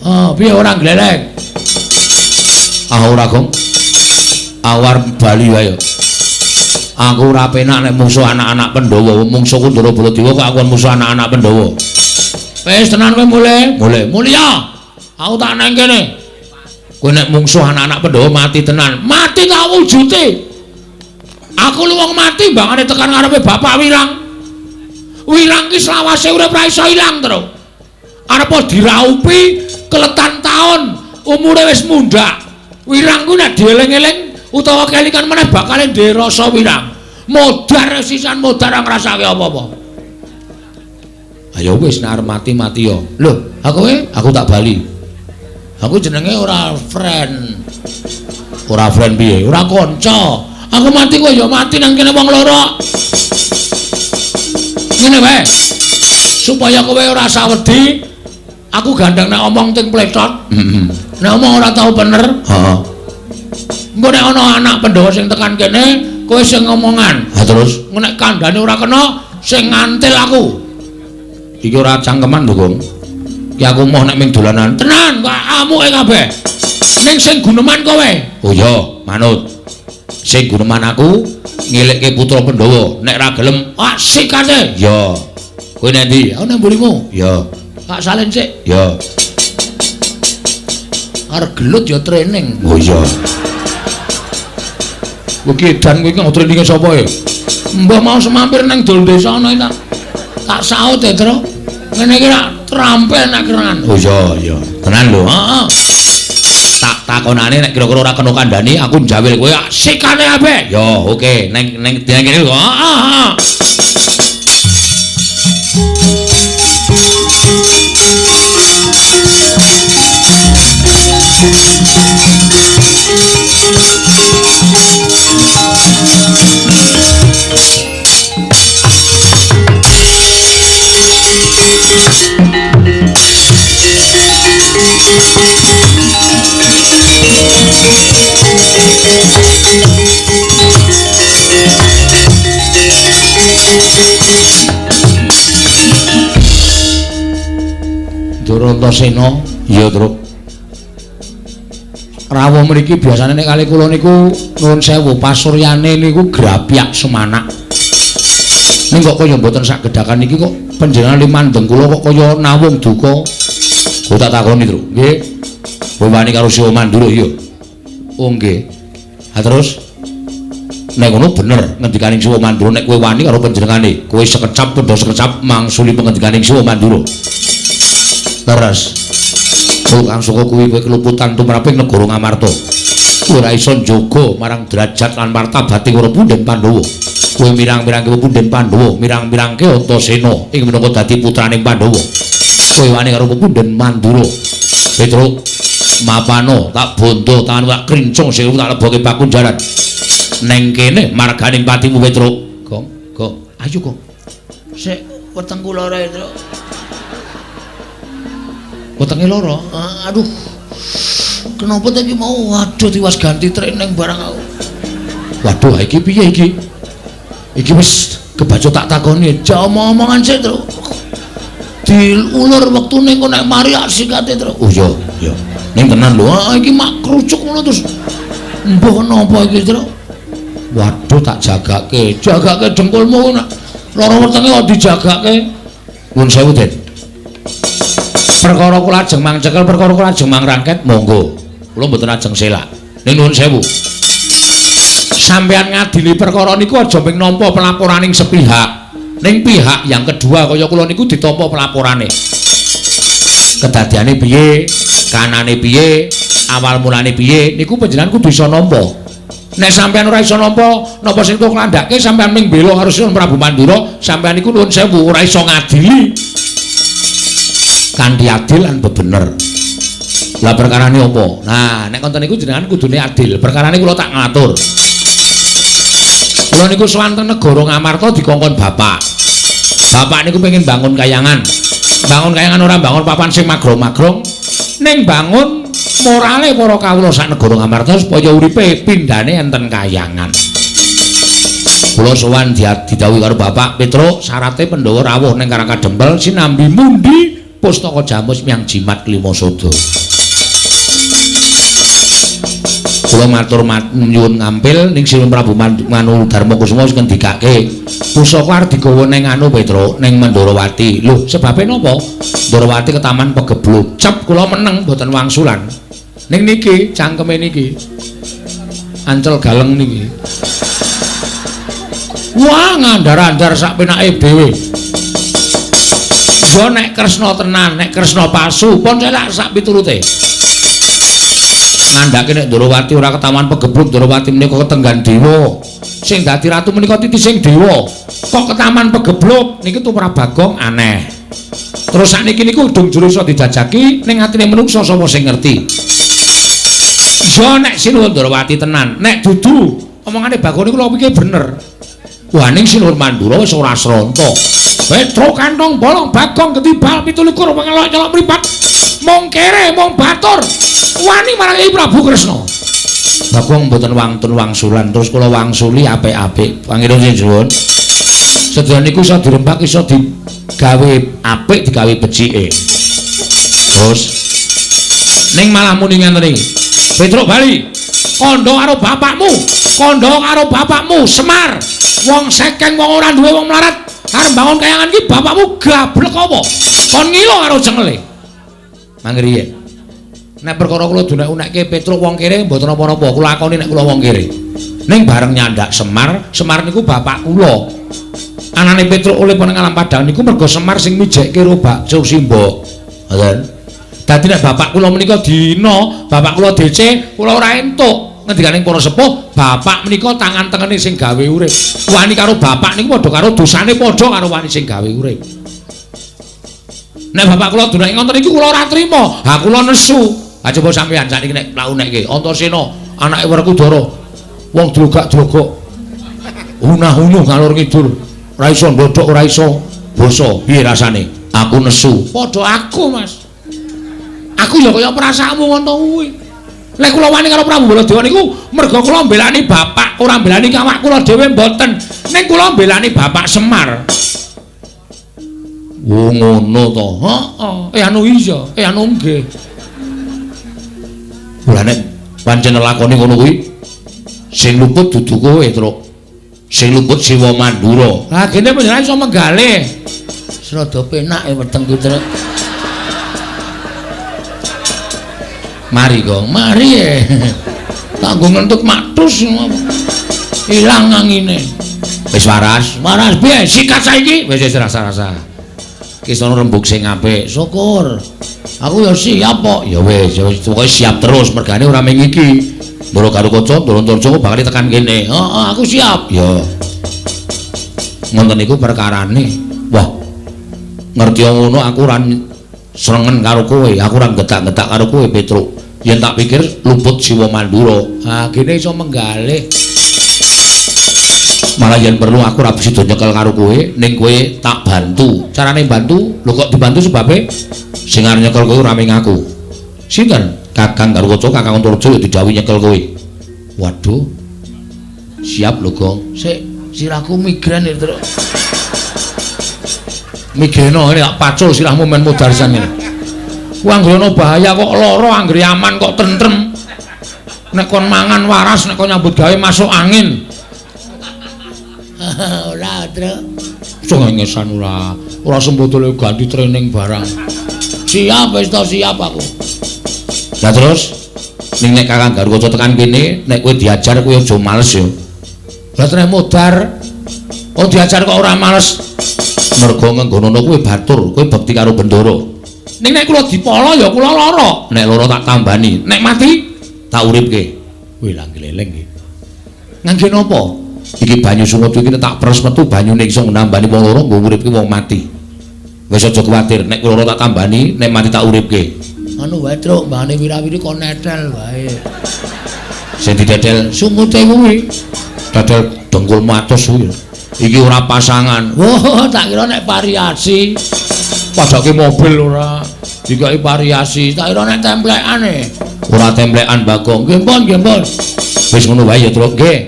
Ah, piye ora gleleng? Ah ora, Gong. Awar bali wae. Aku ora penak nek mungsuh anak-anak Pandhawa, mungsuhku Ndara Baladewa kok aku mungsuh anak-anak Pandhawa. Wis tenan kowe mulih? Mulih. Mulya. Aku tak nang kene. Kowe nek mungsuh anak-anak Pandhawa mati tenan. Mati ta wujude. Aku lu wong mati mbangane tekan ngarepe Bapak Wirang. Wirang ki selawase urip ra iso ilang, Tru. Arep diraupi keletan taun, umure wis mundhak. Wirang ku nek dieling-eling utawa kelingan meneh bakale ndek rasa wirang. Modar sisan modar ora ngrasake apa-apa. Ayo wis nek arep mati-mati yo. Lho, aku kowe, aku tak bali. Aku jenenge ora friend. Ora friend piye? Ora kanca. Aku mati kowe ya mati nang kene wong loro. Ngene wae. Supaya kowe ora sawedi, aku gandeng nek omong ting pletot. Heeh. Nek omong ora tau bener. Heeh. Engko nek ana anak Pandhawa sing tekan kene, kowe sing ngomongan. Ha terus, engko nek kandhane ora kena, sing ngantil aku. Iki ora cangkeman lho, Gong. Ki aku moh nek ming dolanan. Tenan, kok amuke kabeh. Ning sing guneman kowe. Oh iya, manut. Sing guneman aku ngilikke putra Pandhawa. Nek ra gelem, ah sikate. Ya. Kowe nang ndi? Aku nang mburimu. Ya. Tak salin sik. Ya. Arep gelut ya training. Oh iya. Kowe ki edan kowe iki traininge sapa e? Mbah mau semampir nang dol desa ana iki tak saut e, Tru. Ngene iki rak terampil nek kerangan. Oh iya, iya. Tenan lho. Heeh. Tak takonane nek kira-kira ora kena kandhani aku njawil kowe sikane kabeh. Ya, oke. Neng neng kene lho. Heeh, heeh. Antasena, iya, Truk. Rawuh mriki biasane nek kali kula niku nuwun sewu pasuryane niku grapyak semanak. Ning kok kaya mboten sak gedhakan niki kok panjenengan limandeng kula kok kaya nawung duka. Kok tak takoni, Truk. Nggih. Kowe wani karo Siwa Mandura iya. Oh nggih. Ha terus nek ngono bener ngendikaning Siwa Mandura nek kowe wani karo panjenengane, kowe sekecap pendha sekecap mangsuli pengendikaning Siwa Mandura. Terus kang saka kuwi kowe keluputan tumraping negara Ngamarta. Kowe ora iso njaga marang derajat lan martabate para punden Pandhawa. Kowe mirang-mirangke punden Pandhawa, mirang-mirangke Antasena ing minangka dadi putraning Pandhawa. Kowe wani karo punden Mandura. Petruk, mapano tak bondo tangan tak krincung sing tak leboke pakunjaran. Neng kene marganing patimu Petruk. Gong, gong, ayo gong. Sik wetengku lara, Petruk. Wetenge lara. Aduh. Kenapa ta iki mau? Waduh, tiwas ganti training barang aku. Waduh, iki piye iki? Iki wis kebaca tak takoni. Ja omong-omongan sik, Truk. Diulur wektune engko nek mari sikate, Truk. Oh iya, iya. Ning tenan lho. Ah iki mak krucuk ngono terus. Mbuh napa iki, Truk? Waduh, tak jagake. Jagake dengkulmu nek lara wetenge kok dijagake. Nuwun sewu, Den. Perkara kula ajeng mang cekel, perkara kula ajeng mang rangket, monggo. Kula mboten ajeng selak. Ning nuwun sewu. Sampeyan ngadili perkara niku aja mung nampa pelaporaning sepihak. Ning pihak yang kedua kaya kula niku ditampa pelaporane. Kedadiane piye, kanane piye, awal mulane piye, niku panjenengan kudu iso nampa. Nek sampeyan ora iso nampa, napa sing tok landhake sampeyan ming bela karo Sinuwun Prabu Mandura, sampeyan niku nuwun sewu ora iso ngadili. Kanthi adil lan bebener. Lah perkarane apa? Nah, nek konten niku jenengan kudune adil. Perkarane kula tak ngatur. Kula niku sowan teng negara Ngamarta dikongkon bapak. Bapak niku pengen bangun kayangan. Bangun kayangan ora bangun papan sing magrong-magrong, ning bangun morale para kawula sak negara Ngamarta supaya uripe pindhane enten kayangan. Kula sowan didhawuhi karo bapak, "Petruk, syarate Pandhawa rawuh ning Karang Kadempel sinambi mundi Pustaka Jamus miang jimat Klimasada. Kula matur nyuwun ngampil ning Sinuwun Prabu Manu Darma Kusuma wis ngendikake pusaka arep digawa ning anu Petruk ning Mandrawati. Lho, sebabe napa? Ndrawati ketaman pegebluk. Cep kula meneng mboten wangsulan. Ning niki cangkeme niki. Ancel galeng niki. Wah, ngandar-andar sak penake dhewe. Yo nek Kresna tenan, nek Kresna palsu, pun celak sak piturute. Ngandhake nek Ndrawati ora ketaman pegebluk, Ndrawati menika ketenggan dewa. Sing dadi ratu menika titising dewa. Kok ketaman pegebluk niki tumrap Bagong aneh. Terus sakniki niku dung jero iso dijajaki ning atine menungsa sapa sing ngerti. Yo nek Sinuwun Ndrawati tenan, nek dudu omongane Bagong niku kula pikir bener. Wah, ning Sinuwun Mandura wis ora sronta. Petruk kantong bolong Bagong ketibal 27 pengelok nyelok mripat. Mung kere, mung batur. Wani marang Kyai Prabu Kresna. Bagong mboten wantun wangsulan, terus kula wangsuli apik-apik. Pangeran nyuwun. Sedaya niku iso dirembak, iso digawe apik, digawe becike. Terus ning malah muni ngenten iki. Petruk bali. Kandha karo bapakmu, kandha karo bapakmu Semar. Wong sekeng, wong ora duwe, wong melarat. Arep bangun kayangan iki bapakmu gablek apa? Kon ngilo karo cengele. Mangriye. Nek perkara kula dunek-unekke Petruk wong kere mboten napa-napa, kula akoni nek kula wong kere. Ning bareng nyandak Semar, Semar niku bapak kula. Anane Petruk oleh nang alam padang niku mergo Semar sing mijekke ro bakso simbok. Ngoten. Dadi nek bapak kula menika dina, bapak kula DC, kula ora entuk. Ngendikaning para sepuh, bapak menika tangan tengene sing gawe urip. Wani karo bapak niku padha karo dosane padha karo wani sing gawe urip. Nek bapak kula dunake ngoten niku kula ora trima. Ha kula nesu. Ha coba sampeyan sakniki nek lakunekke Antasena anake Werkudara wong drogak-drogok. Unah-unuh ngalor ngidul. Ora iso ndodhok, ora iso basa. Piye rasane? Aku nesu. Padha aku, Mas. Aku ya kaya perasaanmu ngono kuwi. Nek kula wani karo Prabu Baladewa niku mergo kula mbelani bapak, ora mbelani awak kula dhewe mboten. Ning kula mbelani bapak Semar. Oh ngono to. Heeh. Anu iya, anu nggih. Lah nek pancen lakone ngono kuwi sing luput dudu kowe, Truk. Sing luput Siwa Mandura. Lah kene panjenengan iso menggalih. Rada penak weteng ku, Truk. Mari, Gong. Mari e. Tanggo ngentut maktus ilang angine. Wis waras, waras piye? Sikat saiki. Wis wis rasa-rasa. Ki sono rembug sing apik. Syukur. Aku ya siap kok. Ya wis, ya wis pokoke siap terus mergane ora mung iki. Ndoro karo kaca, ndoro Antarja bakal tekan kene. Heeh, aku siap. Ya. Ngoten niku perkarane. Wah. Ngerti ngono aku ora srengen karo kowe, aku ora getak-getak karo kowe, Petruk. Yen tak pikir luput Siwa Mandura. Ha, kene iso menggalih. Malah yen perlu aku ora bisa nyekel karo kowe, ning kowe tak bantu. Carane bantu, lho kok dibantu sebabe sing arep nyekel kowe ora mung aku. Sinten? Kakang Garukaca, Kakang Antarja ya didhawuhi nyekel kowe. Waduh. Siap lho, Gong. Sik, sirahku migren iki, Truk. Migreno ngene tak pacul sirahmu men mudarsan ngene. Ku anggere ana bahaya kok lara, anggere aman kok tentrem. Nek kon mangan waras, nek kon nyambut gawe masuk angin. Ora, Truk. Cengengesan ora. Ora sembotole ganti training barang. Siap wis to, siap aku. Lah terus ning nek Kakang Garukaca tekan kene, nek kowe diajar kowe aja males ya. Lah treh modar. Oh diajar kok ora males. Mergo ngenggonono kowe batur, kowe bekti karo Bendara. Ning nek kula dipala ya kula lara. Nek lara tak tambani, nek mati tak uripke. Wih lah gleleng iki. Ngangge napa? Iki banyu sungut iki tak peres metu banyune iso nambani wong lara nggo uripke wong mati. Wis aja kuwatir, nek lara tak tambani, nek mati tak uripke. Anu wae, Truk, mbahane wirawiri kon netel wae. Sing didedel sungute kuwi. Dedel dengkulmu atus kuwi. Iki ora pasangan. Wah, tak kira nek variasi. Padake mobil ora dikai variasi. Tak kira nek templekane. Ora templekan, Bagong. Nggih pun, nggih pun. Wis ngono wae ya, Truk. Nggih.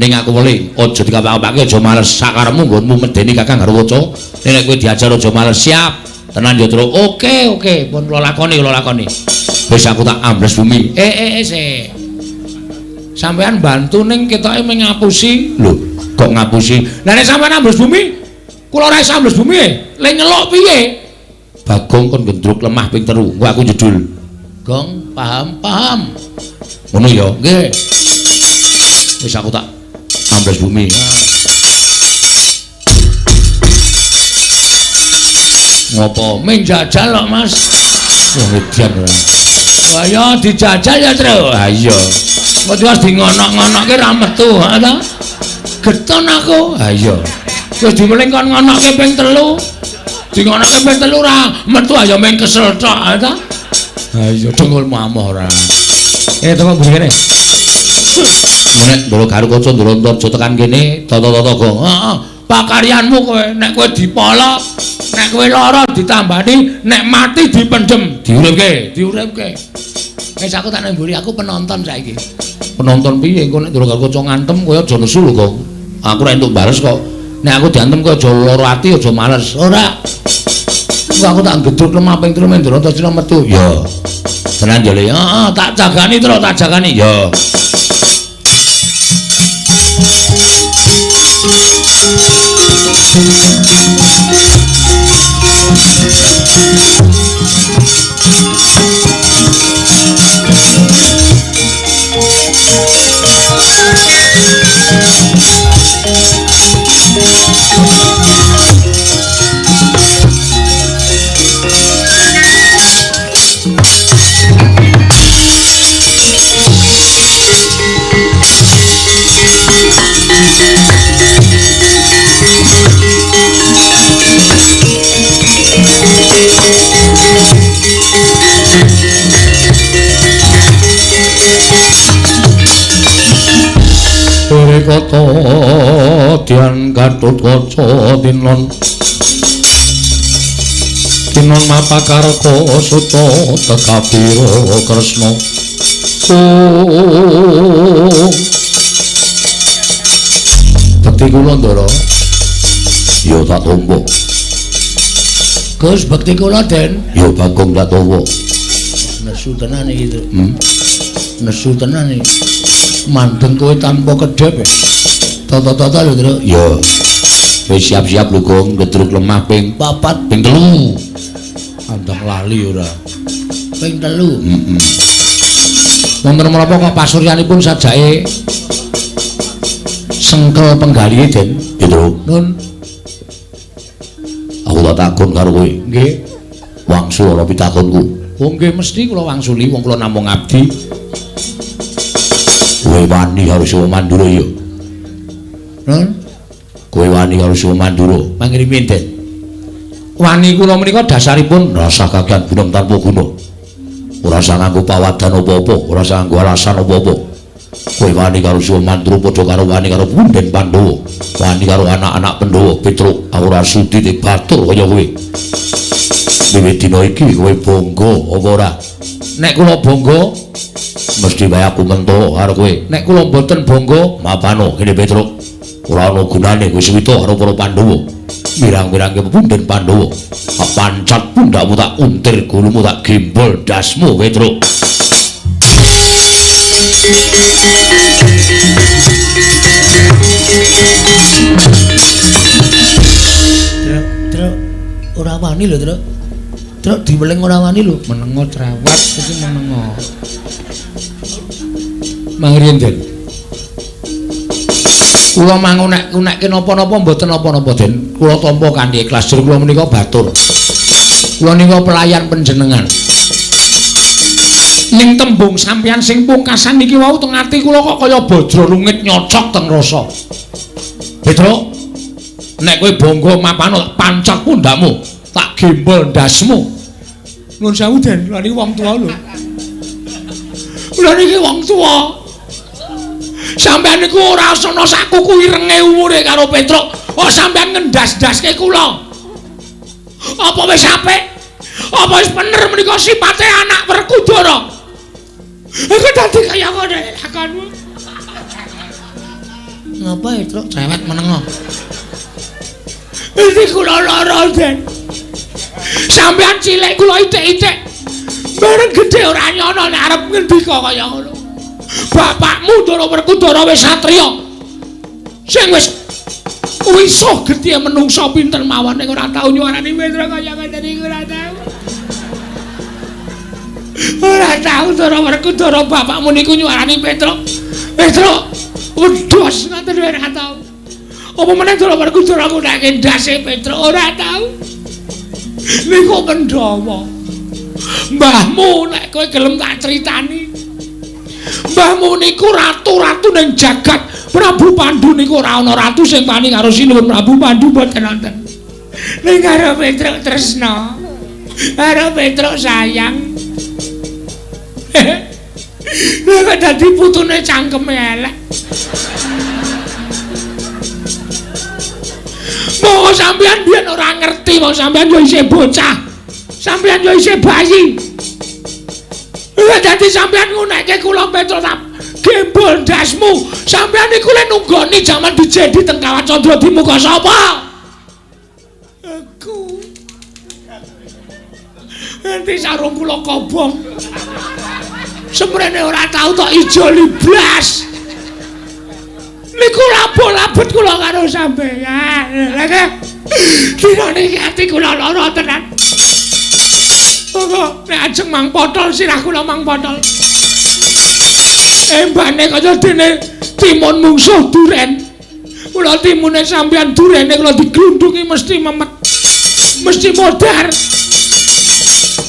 Ning aku weling, aja dikapake aja males. Sakarepmu nggonmu medeni Kakang Garukaca. Nek kowe diajar aja males. Siap. Tenan ya, Truk. Oke, oke, pun kula lakoni, kula lakoni. Wis aku tak ambles bumi. Sik. Sampeyan bantu ning ketoke mung ngapusi. Lho, kok ngapusi? Lah nek sampeyan ambles bumi, kula ora iso ambles bumi e. Le nyeluk piye? Bagong kon gendruk lemah ping 3. Engko aku jedul. Gong, paham, paham. Ngono ya? Nggih. Wis aku tak ambles bumi. Ngopo? Ming jajal kok, Mas. Wong edan ora. Wah ya dijajal ya, Tru. Ha iya. Kok tiwas di ngonok-ngonokke ra metu, ha ta? Geton aku. Ha iya. Wis dimeling kon ngonokke ping 3. Di ngonokke ping 3 ora metu ya ming kesel tok, ha ta? Ha iya dengkulmu amoh ora. Teko mburi kene. Nek ndoro Garukaca ndoro Antarja tekan kene, tata-tata gong. Heeh. Pakaryanmu kowe nek kowe dipala, nek kowe lara ditambani, nek mati dipendhem, diuripke, diuripke. Wis aku tak nang mburi, aku penonton saiki. Penonton piye engko nek ndoro Garukaca ngantem kowe aja nesu lho, Gong. Aku ora entuk bales kok. Nek aku diantem kowe aja lara ati, aja males. Ora. Engko aku tak gedhuk lemah ping 3 Ndoro Antarja metu. Ya. Tenan yo, Le. Heeh, tak jagani terus, tak jagani. Ya. Kata Dian Gatotkaca tinon tinon mapakarka suta tekabira Kresna. Bekti kula Ndara. Ya tak tampa. Gus bekti kula Den. Ya Bagong tak tampa. Nesu tenan iki, Truk. Nesu tenan iki. Mandeng kowe tanpa kedhep. Tata-tata lho, Truk. Ya. Wis siap-siap lho, Gong, gedruk lemah ping 4, ping 3. Andang lali ora. Ping 3. Heeh. Wonten menapa kok pasuryanipun sajake sengkel penggalihe, Den? Ya, Truk. Nun. Aku tak takon karo kowe. Nggih. Wangsul ana pitakonku. Oh nggih mesti kula wangsuli wong kula namung abdi. Kowe wani karo Siwa Mandura ya? Nun? Kowe wani karo Siwa Mandura? Mangrimin, Den. Wani kula menika dasaripun rasa kakean gunung tanpa guna. Ora usah nganggo pawadan apa-apa, ora usah nganggo alasan apa-apa. Kowe wani karo Siwa Mandura padha karo wani karo Punden Pandhawa, wani karo anak-anak Pandhawa. Petruk, aku ora sudi dibatur kaya kowe. Wiwit dina iki kowe bangga apa ora? Nek kula bangga mesti wae aku mentho karo kowe. Nek kula mboten bangga, mapano kene Petruk. Ora ana gunane kowe suwita karo para Pandhawa. Mirang-mirangke Punden Pandhawa. Tak pancat pundakmu tak untir gulumu tak gembol dasmu Petruk. Truk, truk, ora wani lho, Truk. Truk diweling ora wani lho. Menengo cerewet iki menengo. Mangriyen, Den. Kula mangunek-unekke napa-napa mboten napa-napa, Den. Kula tampa kanthi ikhlas jur kula menika batur. Kula nika pelayan panjenengan. Ning tembung sampeyan sing pungkasan niki wau teng ati kula kok kaya bajra lungit nyocok teng rasa. Petruk, nek kowe bangga mapano tak pancat pundakmu, tak gembol ndasmu. Nuwun sewu, Den, kula niki wong tuwa lho. Kula niki wong tuwa. Sampeyan niku ora ana sakuku irenge umure karo Petruk. Oh sampeyan ngendas-ndaske kula. Apa wis apik? Apa wis bener menika sipate anak Werkudara? Aku dadi kaya ngono lakonmu. Ngapa Petruk cerewet menengo? Iki kula lara, Den. Sampeyan cilik kula ithik-ithik. Bareng gedhe ora nyono nek arep ngendika kaya ngono. Bapakmu Ndara Werkudara wis satriya. Sing wis wisuh gedhe menungsa pinten mawon ning ora tau nyuwarani Petruk kaya ngene iku ora tau. Ora tau Ndara Werkudara bapakmu niku nyuwarani Petruk. Petruk wedhos ngoten ora tau. Apa meneh Ndara Werkudara ngundhake ndase Petruk ora tau. Niku Pandhawa. Mbahmu nek kowe gelem tak critani. Mbahmu niku ratu-ratu ning jagat. Prabu Pandu niku ora ana ratu sing wani karo Sinuwun Prabu Pandu mboten wonten. Ning karo Petruk tresna. Karo Petruk sayang. Lha kok dadi putune cangkeme elek. Monggo sampeyan biyen ora ngerti, wong sampeyan yo isih bocah. Sampeyan yo isih bayi. Lha dadi sampeyan ngunekke kula Petruk tak gembol ndasmu. Sampeyan niku le nunggoni jaman dijedi teng Kawat Candra di muka sapa? Aku. Enti sarung kula kobong. Semrene ora tau tok ijoli blas. Niku labot-labot kula karo sampeyan. Lha nggih. Dina niki ati kula lara tenan. Monggo nek ajeng mang potol sirah kula mang potol. Embane kaya dene timun mungsuh duren. Kula timune sampeyan durene kula diglundungi mesti memet. Mesti modar.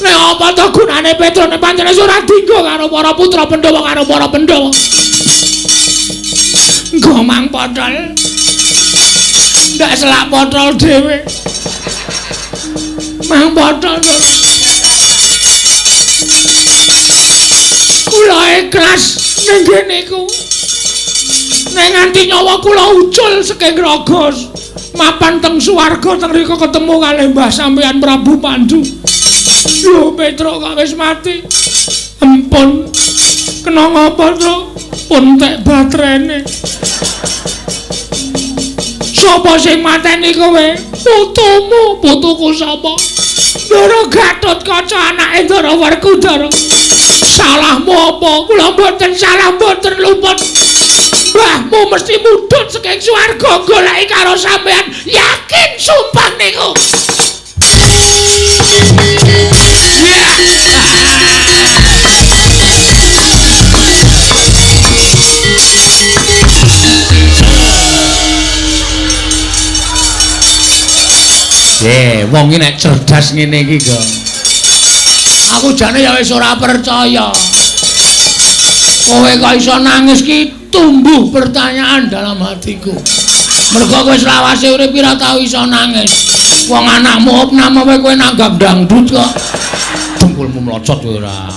Nek apa to gunane Petruk nek pancen ora dinggo karo para putra Pandhawa karo para Pandhawa. Nggo mang potol. Ndak selak potol dhewe. Mang potol. Kula ikhlas ning kene iku. Nek nganti nyawa kula ucul saking raga mapan teng swarga teng rika ketemu kalih Mbah sampeyan Prabu Pandu. Lho Petruk kok wis mati. Empun. Kena ngapa, Truk? Pun tek baterene. Sapa sing mateni kowe? Putumu, putuku sapa? Ndara Gatotkaca anake Ndara Werkudara. Salahmu apa? Kula mboten salah, mboten luput. Mbahmu mesti mudhun saking swarga goleki karo sampean. Yakin sumpah niku. Wong iki nek cerdas ngene iki, Gong. Aku jane ya wis ora percaya. Kowe kok iso nangis ki tumbuh pertanyaan dalam hatiku. Mergo kowe selawase urip ora tau iso nangis. Wong anakmu opname kowe nanggap dangdut kok. Dengkulmu mlocot kowe ora.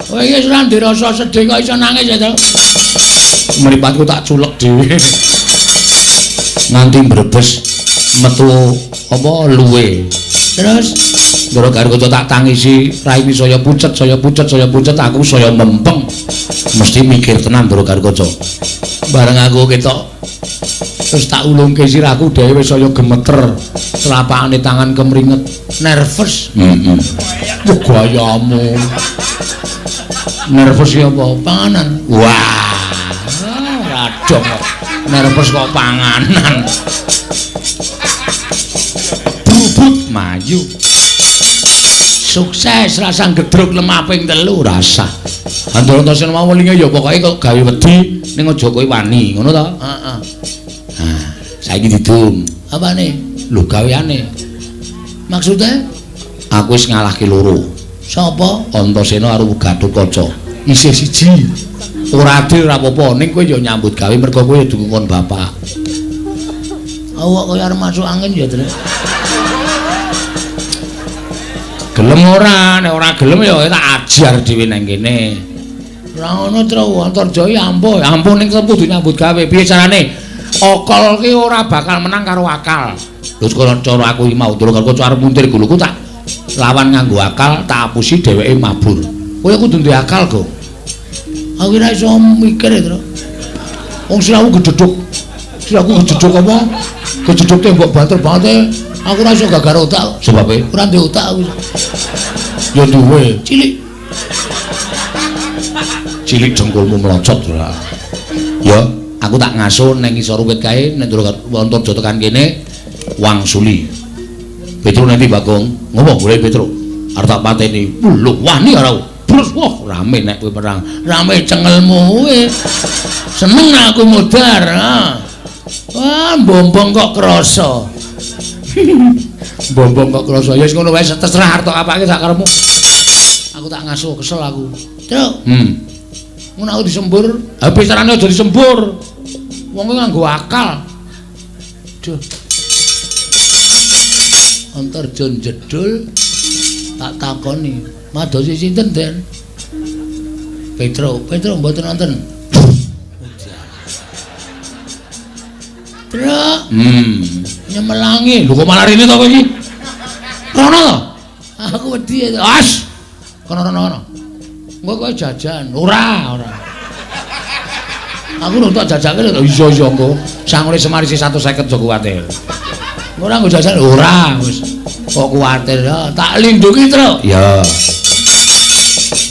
Kowe iki wis ora ndek rasa sedih kok iso nangis ya, Tru. Mripatku tak culek dhewe. Nganti mbrebes metu apa luwe. Terus ndoro Garuda tak tangisi, raine saya pucet, saya pucet, saya pucet, aku saya mempeng. Mesti mikir tenan Ndoro Garuda. Bareng aku ketok terus tak ulungke sirahku dhewe wis saya gemeter, telapakane tangan kemringet, nervous. Heeh. Wah, gayamu. Nervous ya apa? Panganan. Wah, ora dong kok. Nervous kok panganan. Bubut maju. Sukses rasa gedruk lemah ping 3 rasa. Antarasena mau welinge ya pokoke kok gawe wedi ning aja kowe wani, ngono to? Heeh. Nah, saiki didum. Apane? Lho gaweane. Maksude aku wis ngalahke loro. Sapa? Antasena karo Gatotkaca. Isih siji. Ora adil ora apa-apa, ning kowe ya nyambut gawe mergo kowe ya dukungkon bapak. Awak kaya arep masuk angin ya, Tru. Gelem ora? Nek ora gelem ya tak ajar dhewe nang kene. Ora ngono, Tru. Antarjaya ampuh, ampuh ning kudu nyambut gawe. Piye carane? Akal ki ora bakal menang karo akal. Lho cara aku iki mau durung karo arep muntir guluku tak lawan nganggo akal, tak apusi dheweke mabur. Kowe kudu duwe akal, Go. Aku ora iso mikir, Tru. Wong sirahku gedhedhuk. Sirahku gedhedhuk apa? Gedhedhuk tembok banter banget. Aku ora iso gagar otak. Sebabe? Ora ndek otak aku. Ya duwe. Cilik. Cilik dengkulmu melocot ora. Ya, aku tak ngaso ning ngisor wit kae nek Antarja tekan kene wangsuli. Petruk nanti Bagong, ngopo golek Petruk? Arep tak pateni. Lho, wani ora. Brus, wah rame nek kowe perang. Rame cengelmu kowe. Seneng aku modar. Ha. Wah, bombong kok krasa. Bombong kok krasa. Ya wis ngono wae terserah arep apake sak karepmu. Aku tak ngaso kesel aku. Truk. Ngono aku disembur. Ha picarane aja disembur. Wong kuwi nganggo akal. Duh. Antarja jedul tak takoni, madosi sinten, Den? Petruk, Petruk mboten wonten. Truk. Nyemelangi. Lho kok malah rene to kowe iki? Rono to? Aku wedi. As. Kono rono rono. Engko kowe jajan. Ora, ora. Aku lho tak jajake lho. Iya iya engko. Sangune Semar isih 150 aja kuwatir. Ora nggo jajan ora wis. Kok kuwatir ya, tak lindungi, Truk. Ya.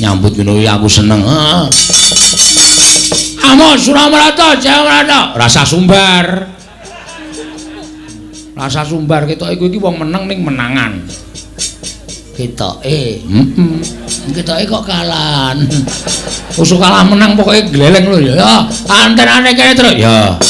Nyambut ngono iki aku seneng. Heeh. Amo Suramarata, Jayamarata. Rasa sumbar. Rasa sumbar ketoke kowe iki wong meneng ning menangan. Ketoke. Heeh. Ketoke kok kalan. Usuk kalah menang pokoke gleleng lho ya. Ya, antenane kene, Truk. Ya.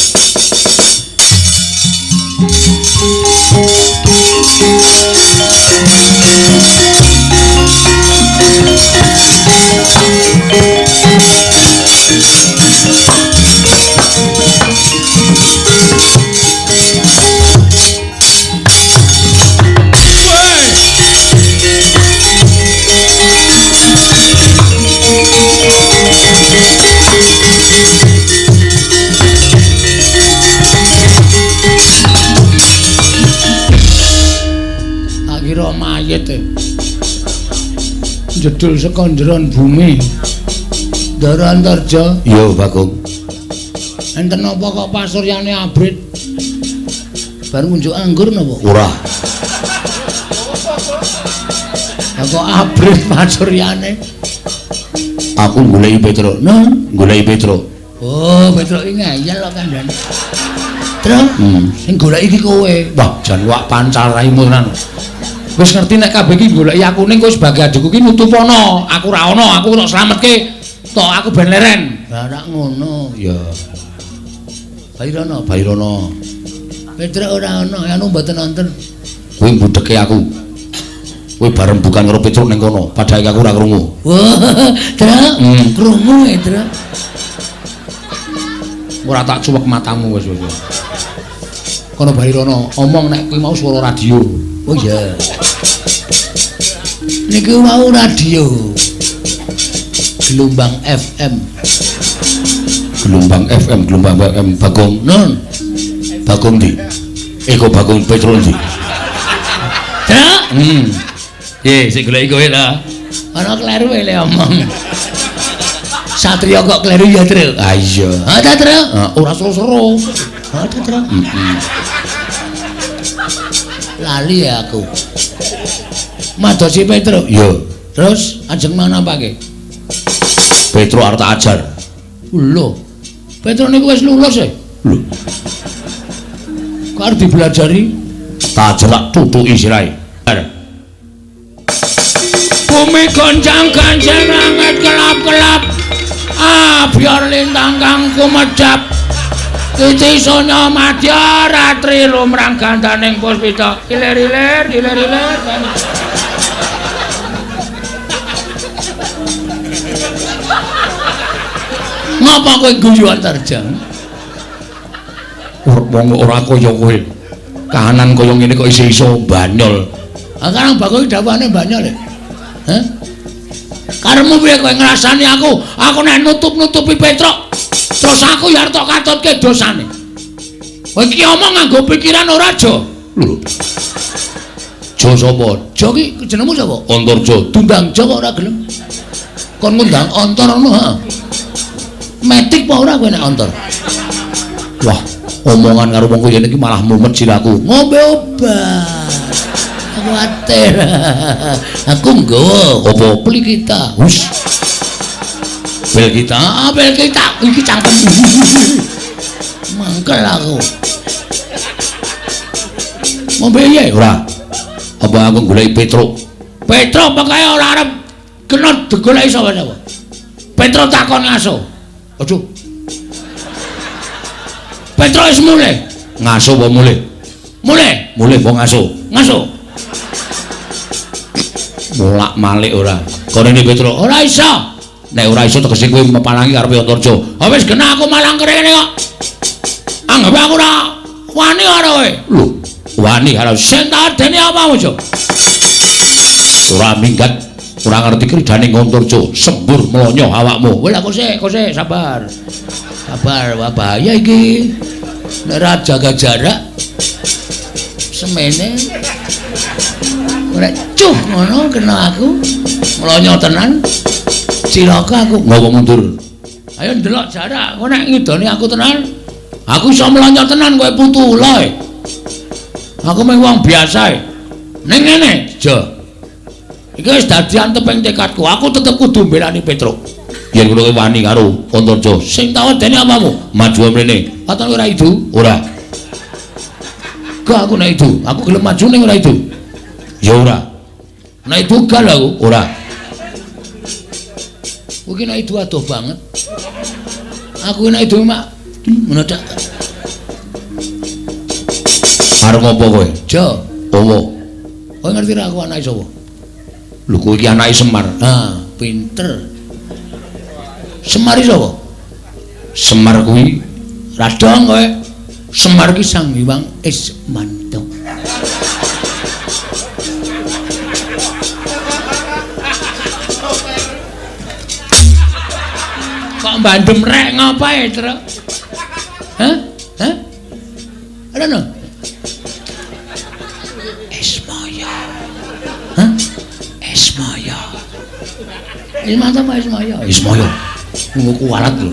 Tak kira mayit e. Jedul saka njeron bumi. Ndara Antarja. Iya, Bagong. Enten napa kok pasuryane abrit? Bar ngunjuk anggur napa? Ora. Lah kok abrit pasuryane? Aku goleki Petruk. Nah, goleki Petruk. Oh, Petruk iki ngeyel kok kandhane. Truk, sing goleki iki kowe. Wah, jan wak pancal raimu tenan. Wis ngerti nek kabeh iki goleki aku ning kowe sebagai adikku ki nutupono. Aku ora ono, aku tok slametke. Tok aku ben leren. Lah ora ngono. Ya. Bairono, Bairono. Petruk ora ono, anu mboten nonton. Kowe mbudheke aku. Kowe bareng bukan karo Petruk ning kono, padahal aku ora krungu. Wah, Truk, krungu e, Truk. Ora tak cuwek matamu wis wis. Kono Bairono omong nek kuwi mau swara radio. Oh iya. Niku mau radio. Gelombang FM. Gelombang FM, gelombang FM Bagong. Nun. Bagong ndi? Kok Bagong Petruk ndi? Truk. Ye, sing goleki kowe ta. Ana kleru le omong. Satria kok kleru ya, Truk? Ah iya. Ha ta, Truk? Ora seru-seru. Ha ta, Truk? Lali ya aku. Madosi Petruk. Iya. Terus ajeng manapake? Petruk arep tak ajar. Lho. Petruk niku wis lulus e. Lho. Kok arep dibelajari? Tak ajar tak tutuki sirahe. Bumi goncang-gancang langit kelap-kelap. Abyar lintang kang kumedhap. Titi sonya madya ratri lumrang gandaning puspita. Ilir-ilir, ilir-ilir. Ngapa kowe guyu Antarja? Wong ora kaya kowe. Kahanan kaya ngene kok isih iso banyol. Ah karang Bagong dawuhane banyol e. Hah? Karepmu piye kowe ngrasani aku? Aku nek nutup-nutupi Petruk, terus aku ya arep tok katutke dosane. Kowe iki omong nganggo pikiran ora, Jo? Lho. Jo sapa? Jo ki jenengmu sapa? Antarja. Dundang Jo kok ora gelem. Kon ngundang Antar ngono, ha? Metik apa ora kowe nek Antar? Wah, Omongan karo wong kaya iki malah mumet siraku. Ngombe obat. Kuwatir. Aku nggawa apa peli kita. Hus. Bel kita, bel kita iki cangkem. Mangkel aku. Ngombe piye ora? Apa aku goleki Petruk? Petruk pokoke ora arep kena digoleki sapa-sapa. Petruk takon ngaso. Aduh. Petruk wis mulih. Ngaso apa mulih? Mulih. Mulih apa ngaso? Ngaso. Molak-malik ora. Korene Petruk ora iso. Nek ora iso tegese kowe mepalangi karepe Antarja. Ha wis genah aku malang kene kok. Anggap aku ora wani karo kowe. Lho, wani karo sing tak dene apa aja. Ora minggat, ora ngerti kridane Antarja, sembur mlonyo awakmu. Wis aku sik, sabar. Sabar, wah bahaya iki. Nek ora jaga jarak semene ora cuh ngono kena aku mlonyo tenan. Cilaka aku ngopo mundur. Ayo ndelok jarak, kowe nek ngidoni aku tenan, aku iso mlonyo tenan kowe putu ula. Aku mung wong biasa. Ning ngene, Jo. Iki wis dadi anteping tekadku. Aku tetep kudu mbelani Petruk. Yen ngono kowe wani karo Antarja. Sing tak wedeni apamu? Maju mrene. Katon ora idu? Ora. Gak aku nek idu. Aku gelem maju ning ora idu. Ya ora. Nek idu gal aku ora. Kuwi nek idu adoh banget. Aku nek idu mak ngono dak. Arep ngopo kowe? Jo, owo. Kowe ngerti ra aku anake sapa? Lho kowe iki anake Semar. Ah, pinter. Semar iki sapa? Semar kuwi radong kowe. Semar ki Sang Hyang Ismanto. Kok bandem rek ngapae, Truk? Hah? Hah? Ora no. Ismaya. Hah? Ismaya. Ismaya apa Ismaya? Ismaya. Ngono kuwalat lho.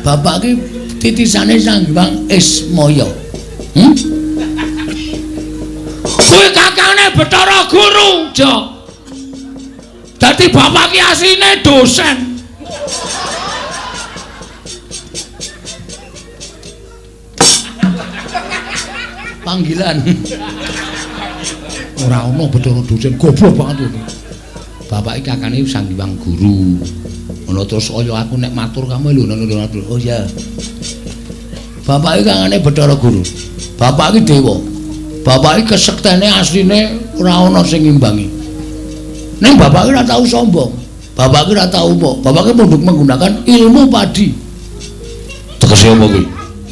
Bapak ki titisane Sang Hyang Ismaya. Kuwi kakane Bathara Guru, Jo. Dadi bapak ki asline dosen. Panggilan. Ora ono Bathara dosen, goblok banget kuwi. Bapak iki kakane Sang Hyang Guru. Ngono terus kaya aku nek matur kamu lho ngono. Oh iya. Bapak iki kakane Bathara Guru. Bapak iki dewa. Bapak iki kesektene asline ora ana sing ngimbangi. Ning bapak iki ora tau sombong. Bapak iki ora tau apa. Bapak iki menggunakan ilmu padi. Tegese apa kuwi?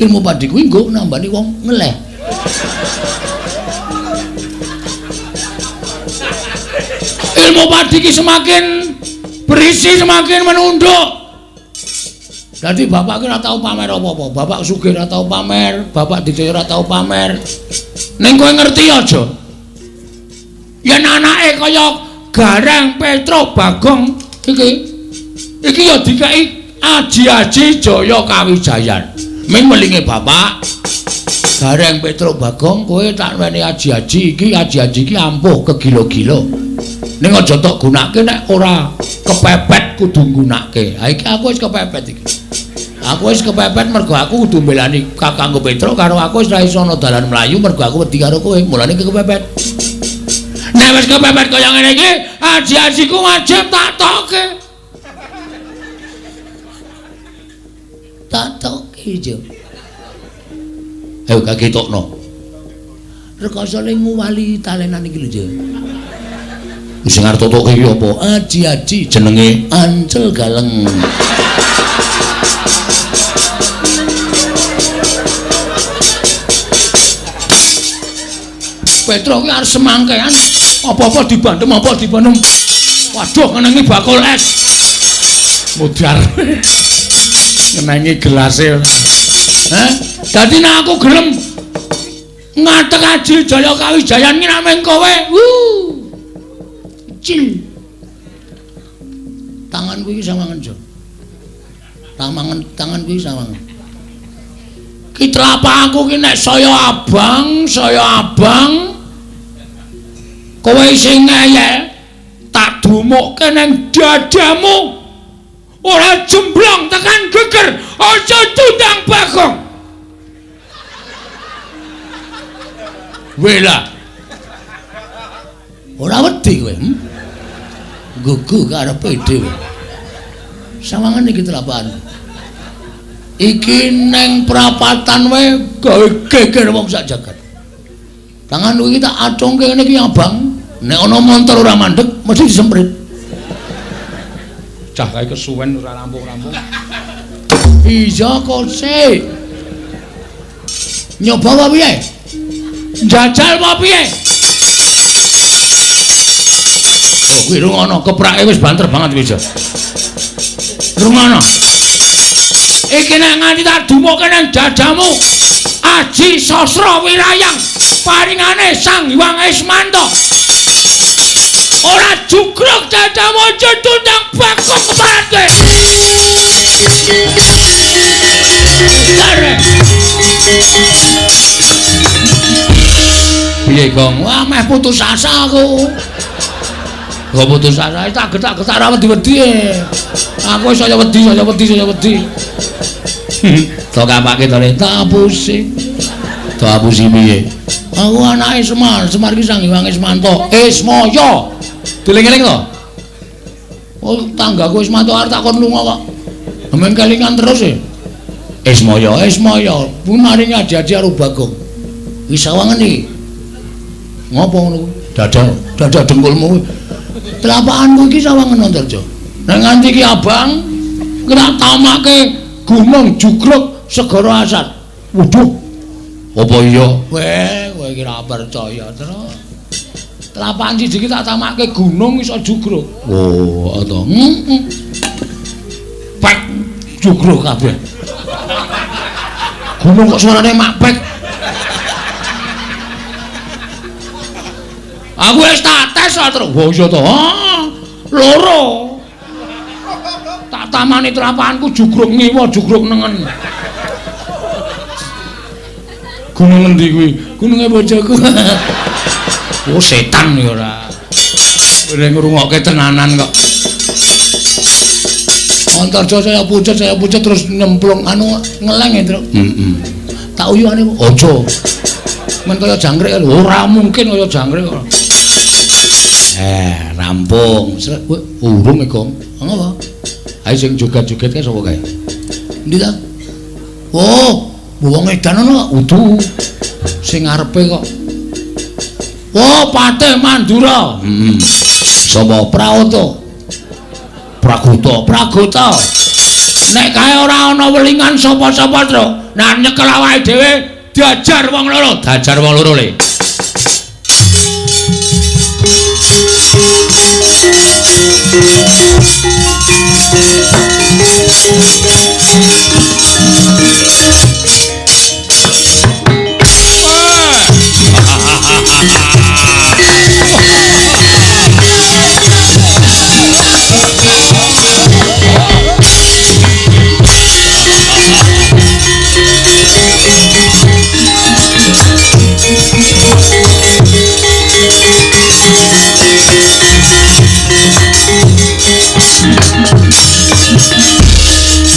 Ilmu padi kuwi nggo nambani wong ngeleh. Ilmu padi ki semakin berisi semakin menunduk. Jadi bapak ki ora tau pamer apa-apa. Bapak sugih ora tau pamer, bapak didaya ora tau pamer. Ning kowe ngerti aja. Yen anake kaya Gareng Petruk Bagong iki iki ya dikeki aji-aji Jaya Kawijayan. Ming welinge bapak Gareng Petruk Bagong kowe tak weni aji-aji iki, aji-aji iki ampuh kegila-gila. Ning aja tok gunake nek ora kepepet kudu nggunake. Ha iki aku wis kepepet iki. Aku wis kepepet mergo aku kudu mbelani kakangku Petruk karo aku wis ra iso ana dalan mlayu mergo aku wedi karo kowe. Mulane iki kepepet. Nek wis kepepet kaya ngene iki, aji-ajiku wajib tak tokke. Tak tokke, Jo. Ayo kagetokno. Rekoso le nguwali talenan iki lho, Jo. Sing arep totoke iki apa? Aji-aji jenenge Ancel Galeng. Petruk ki arep semangkean apa-apa dibandem, apa dibandem. Waduh ngenengi bakul es. Mudar. Ngenengi gelase. Hah? Dadi nek aku gelem ngatek Aji Jaya Kawijayan ki nameng kowe. Cil. Tanganku iki sawangen, Jo. Tanganku iki sawangen. Ki telapakanku ki nek saya abang, saya abang. Kowe sing ngeyel tak dumukke ning dadamu. Ora jemblong tekan geger, aja tundang Bagong. Wela. Ora wedi kowe, Gugu karepe dhewe. Sawangan iki telapakan. Iki neng prapatan wae gawe geger wong sak jagat. Tangan iki tak acungke ngene iki abang. Nek ana montor ora mandeg mesti disemprit. Cah kae kesuwen ora rampung-rampung. Iya kok sik. Nyoba apa piye? Njajal apa piye? Oh, kuwi rungono keprake wis banter banget kuwi. Rungono. Iki nek nganti tak dumuke nang dadamu Aji Sasra Wirayang paringane Sang Hyang Ismanto. Ora jugruk dadamu aja tundang Bagong keparat kowe. Piye, Gong? Wah, meh putus asa aku. Kok putus asa tak getak-getak ra wedi-wedi. Aku saya wedi, saya wedi, saya wedi. To kapake to le tak apusi. To apusi piye? Aku anake Semar, Semar ki Sang Hyang Ismanto. Ismaya. Dieling-eling to. Oh, tanggaku Ismanto arep tak kon lunga kok. Men kelingan terus e. Ismaya, Ismaya, kuwi maringi adi-adi karo Bagong. Wis sawangen iki. Ngopo ngono kuwi? Dada, dada dengkulmu kuwi. Telapakanku iki sawangen Antarja. Nek nganti iki abang, ki tak tamake gunung jugruk segara asat. Waduh. Apa iya? Weh, kowe iki ora percaya, Tru. Telapakan siji iki tak tamake gunung iso jugruk. Oh, to. Heeh. Pek jugruk kabeh. Gunung kok suarane mak pek. Aku wis tak tes terus. Wah iya to. Loro. Tak tamani telapakanku jugruk ngiwa, jugruk nengen. Gunung endi kuwi? Gununge bojoku. Oh setan ya ora. Kowe ngrungokke tenanan kok. Antarja saya pucet terus nyemplung anu ngeleng ya, Truk. Heeh. Tak uyuhane aja. Men kaya jangkrik ora mungkin kaya jangkrik kok. Rampung. Urung e, Gong. Ngopo? Ayo sing joget-joget kae sapa kae? Endi ta? Oh, wong edan ana udu. Sing ngarepe kok. Oh, Patih Mandura. Heeh. Sapa? Praoto. Pragota, Pragota. Nek kae ora ana welingan sapa-sapa, Truk. Nah nyekel awake dhewe diajar wong loro, diajar wong loro le.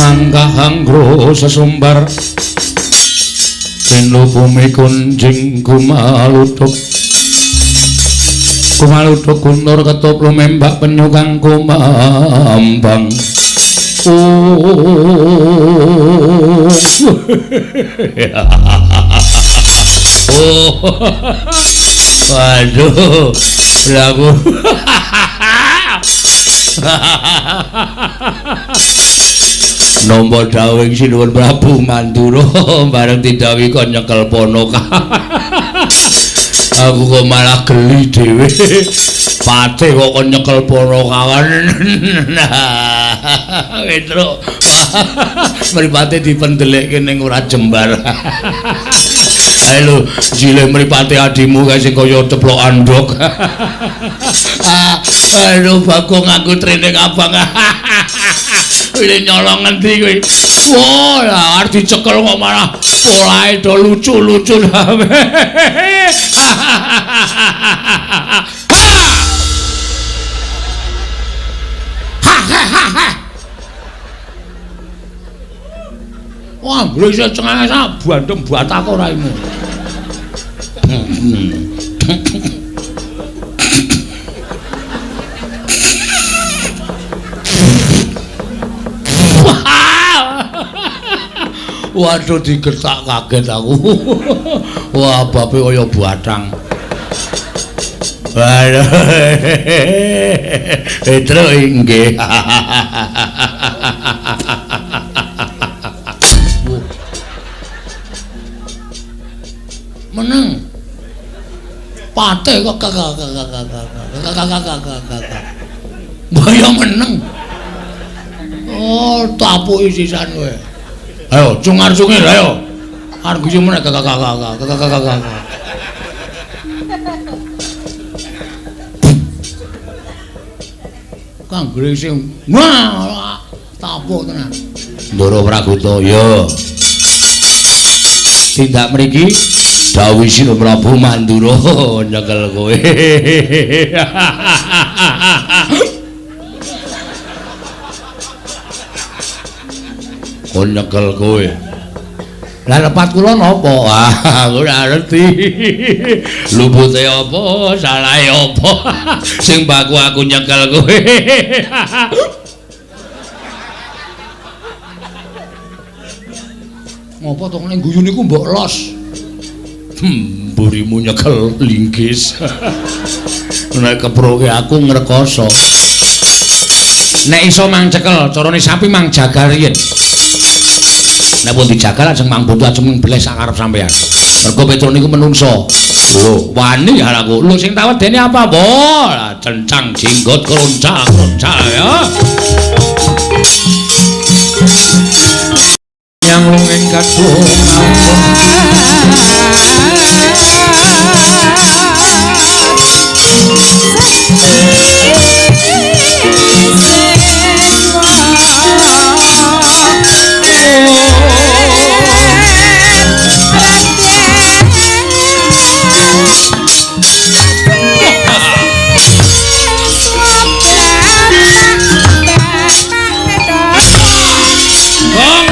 Mangkahangro sesumbar Kenu bumi kunjing kumaluduk kumaluduk guntur ketup lumembak penyu kang kumambang. Oh. Oh. Waduh, lagu. Nampa dawuhing Sinuwun Prabu Mandura bareng didhawuhi kon nyekel ponoka. Aku kok malah geli dhewe. Patih kok kon nyekel ponokawan. Petruk. Mripate dipendelekke ning ora jembar. Ayo lho, jile mripate adimu kae sing kaya ceplok andhok. Aduh Bagong aku training abang. Wile nyolong ngendi kowe? Wah, lah arep dicekel kok malah polahe do lucu-lucu. Wah, iso cengenges bandem batako raimu. Waduh digertak kaget aku. Wah, bape kaya batang. Waduh. Petro inggih. Meneng. Pate kok kakak. Mbaya meneng. Oh, tapuki sisan kowe. Ayo, cungar-cungir ayo. Arep guyu meneh kakak. Kang Gresing. Wah, tapuk tenan. Ndara Pragoto, ya. Tindak mriki dawuh Sira Prabu Mandura nyekel kowe. Kon nyekel kowe. Lah lepat kula napa? Ah, aku ora ngerti. Lupute apa, salahe apa? Sing baku aku nyekel kowe. Ngopo to nek guyu niku mbok los? Mburimu nyekel linggis. Nek keproke aku ngrekoso. Nek iso mang cekel, carane sapi mang jagal riyin. Nek pun dijagal ajeng mang buntu ajeng mbleh sak karep sampean. Mergo Petro niku menungso. Lho, wani ya aku. Lho sing tak wedeni apa, Po? Cencang jenggot kroncak-kroncak ya. Yang lunging kadung Gong.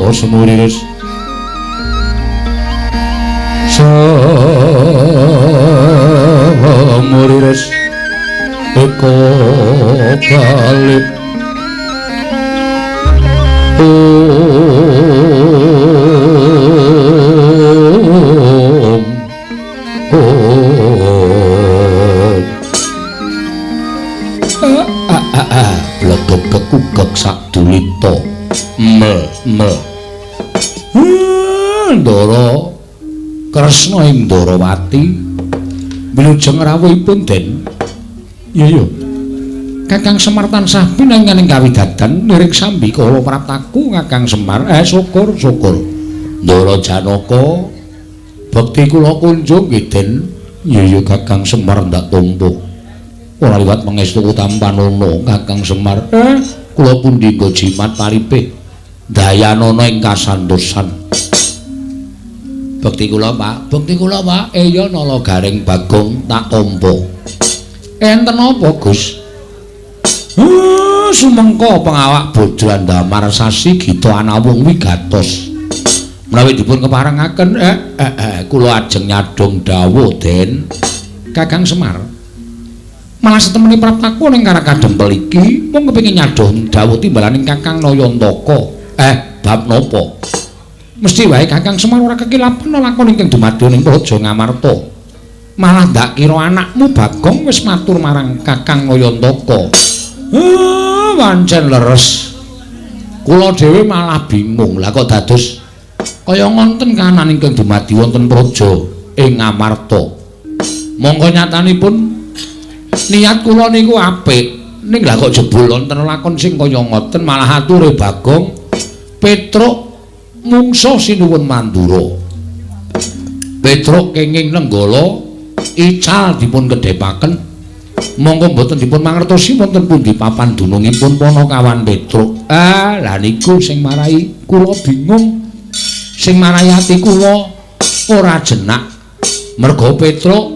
Semuriris semuriris eko balik om om blegeg kekugek sadulita me me Ndara Kresna ing Ndarawati wilujeng rawuhipun Den. Iya iya. Kakang Semar tansah pinanganing kawidadan niring sambi kala praptaku Kakang Semar. Syukur syukur. Ndara Janaka bekti kula kunjung nggih Den. Iya iya Kakang Semar ndak tampa. Ora liwat pangestu tampanana Kakang Semar. Kula pundi nggo jimat paripih dayanana ing kasantosan. Bekti kula Pak, bekti kula Pak. Iya Nala Gareng Bagong tak tampa. Enten apa Gus? Sumengko pengawak Bojro Andamar sasi Gita anawung wigatos. Menawi dipun keparengaken kula ajeng nyadhong dawuh Den Kakang Semar. Malah setemene praptaku ning Karakadempel iki mung kepengin nyadhong dawuh timbalaning Kakang Nayantaka. Bab napa? Mesti wae Kakang Semar ora kekilapan lakon ingkang dumadya ning Praja Ngamarta. Malah ndak kira anakmu Bagong wis matur marang Kakang Nayantaka. Wancen leres. Kula dhewe malah bingung. Lah kok dados kaya ngonten kahanan ingkang dumadi wonten praja ing Ngamarta. Mongko nyatanipun niat kula niku apik. Ning lah kok jebul wonten lakon sing kaya ngoten malah ature Bagong Petruk mungsuh sinuwun Mandura. Petruk kenging Nenggala ical dipun kedhepaken. Monggo mboten dipun mangertosi wonten pundi papan dunungipun Panakawan Petruk. Lah niku sing marai kula bingung. Sing marai ati kula ora jenak. Merga Petruk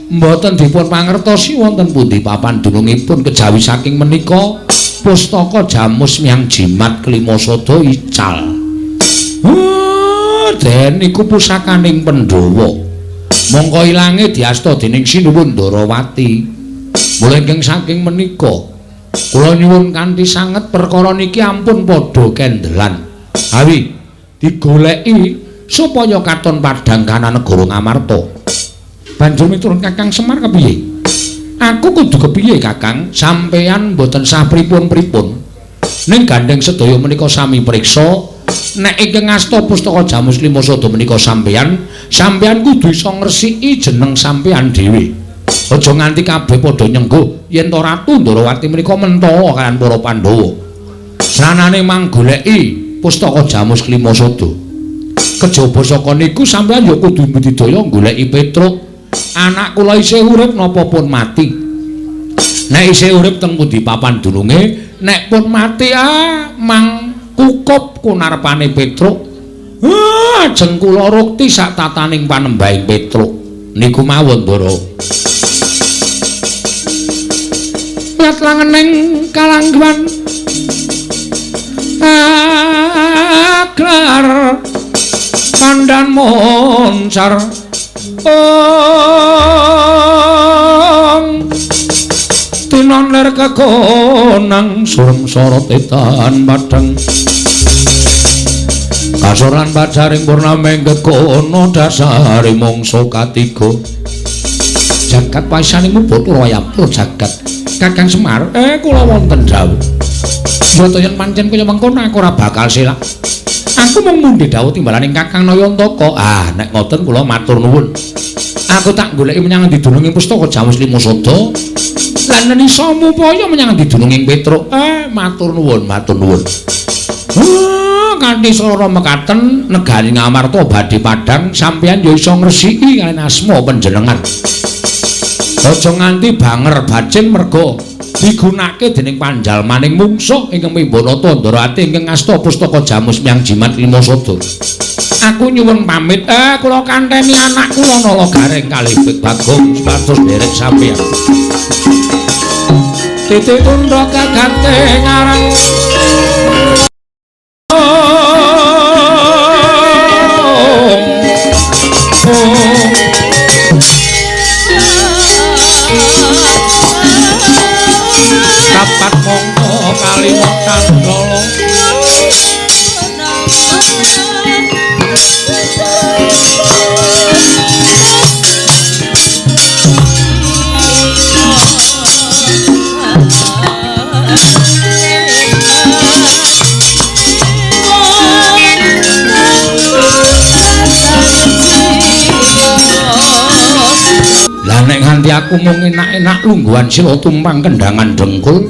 mboten dipun mangertosi wonten pundi papan dunungipun kejawi saking menika pustaka Jamus Miang Jimat Kelima Sada ical. Den niku pusakaning Pandhawa. Mongko ilange diasta dening Sinuwun Ndarawati. Mula ingkang saking menika kula nyuwun kanthi sanget perkara niki ampun padha kendelan. Awi digoleki supaya katon padhang kana negara Ngamarta. Banjur miturut Kakang Semar kepiye? Aku kudu kepiye Kakang? Sampeyan mboten sah pripun-pripun. Ning gandeng sedaya menika sami priksa. Nek ingkang ngasta pustaka Jamus Lima Sada menika sampeyan, sampeyan kudu iso ngresiki jeneng sampeyan dhewe. Aja nganti kabeh padha nyengguh yen to Ratu Ndarawati menika mentala kaliyan para Pandhawa. Sranane manggoleki pustaka Jamus Lima Sada. Kejaba saka niku sampeyan ya kudu budidaya goleki Petruk. Anak kula isih urip napa pun mati. Nek isih urip teng pundi papan dununge, nek pun mati mang kukup kunarpane Petruk. Ajeng kula rukti sak tataning panembahing Petruk. Niku mawon Ndara. Lat langening kalangguan aglar pandan moncar ong tinon ler kekonang surem sorot etan padhang kasoran pacaring purnameng kekono dasare mangsa katiga jagat paisaning Bathara Wayapura jagat Kakang Semar kula wonten dawuh mboten yen pancen kaya mengkono aku ora bakal selak. Aku mung mundhi dawuh timbalaning Kakang Nayantaka. Nek ngoten kula matur nuwun. Aku tak goleki menyang endi dununging pustaka Jamus Lima Sada lan yen iso mupaya menyang endi dununging Petruk. Matur nuwun, matur nuwun. Kanthi swara mekaten negari Ngamarta badhe padhang sampeyan ya iso ngresiki kaliyan asma panjenengan. Aja nganti banger bacin merga digunakake dening panjalmaning mungsuh ingkang Mimbanata Ndarawati ingkang ngasta pustaka Jamus Miang Jimat Lima Sada. Aku nyuwun pamit. Kula kanteni anak kula Nala Gareng kalih Bagong supados nderek sampeyan. Titik tundha kagate ngarang Nganti aku mung enak-enak lungguhan sila tumpang kendangan dengkul.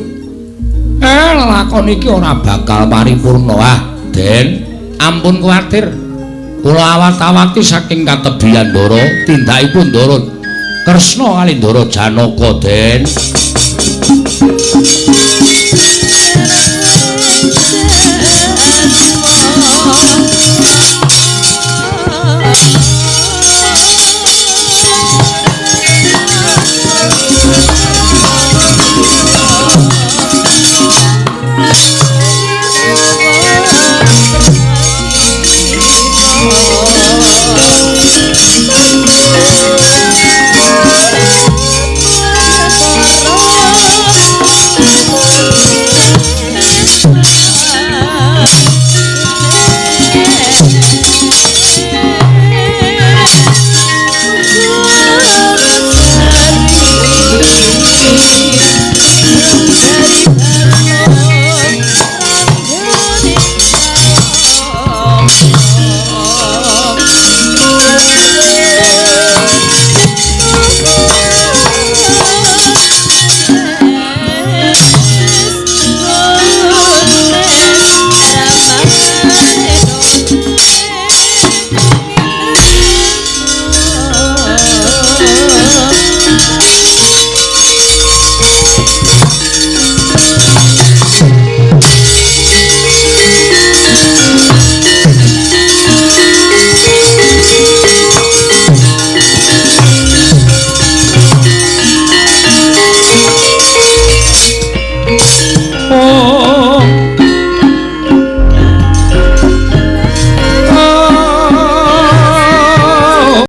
Lelakon iki ora bakal paripurna. Ah, Den, ampun kuwatir. Kula awat-awati saking katebihan Ndara, tindakipun Ndara Kresna kali Ndara Janaka, Den.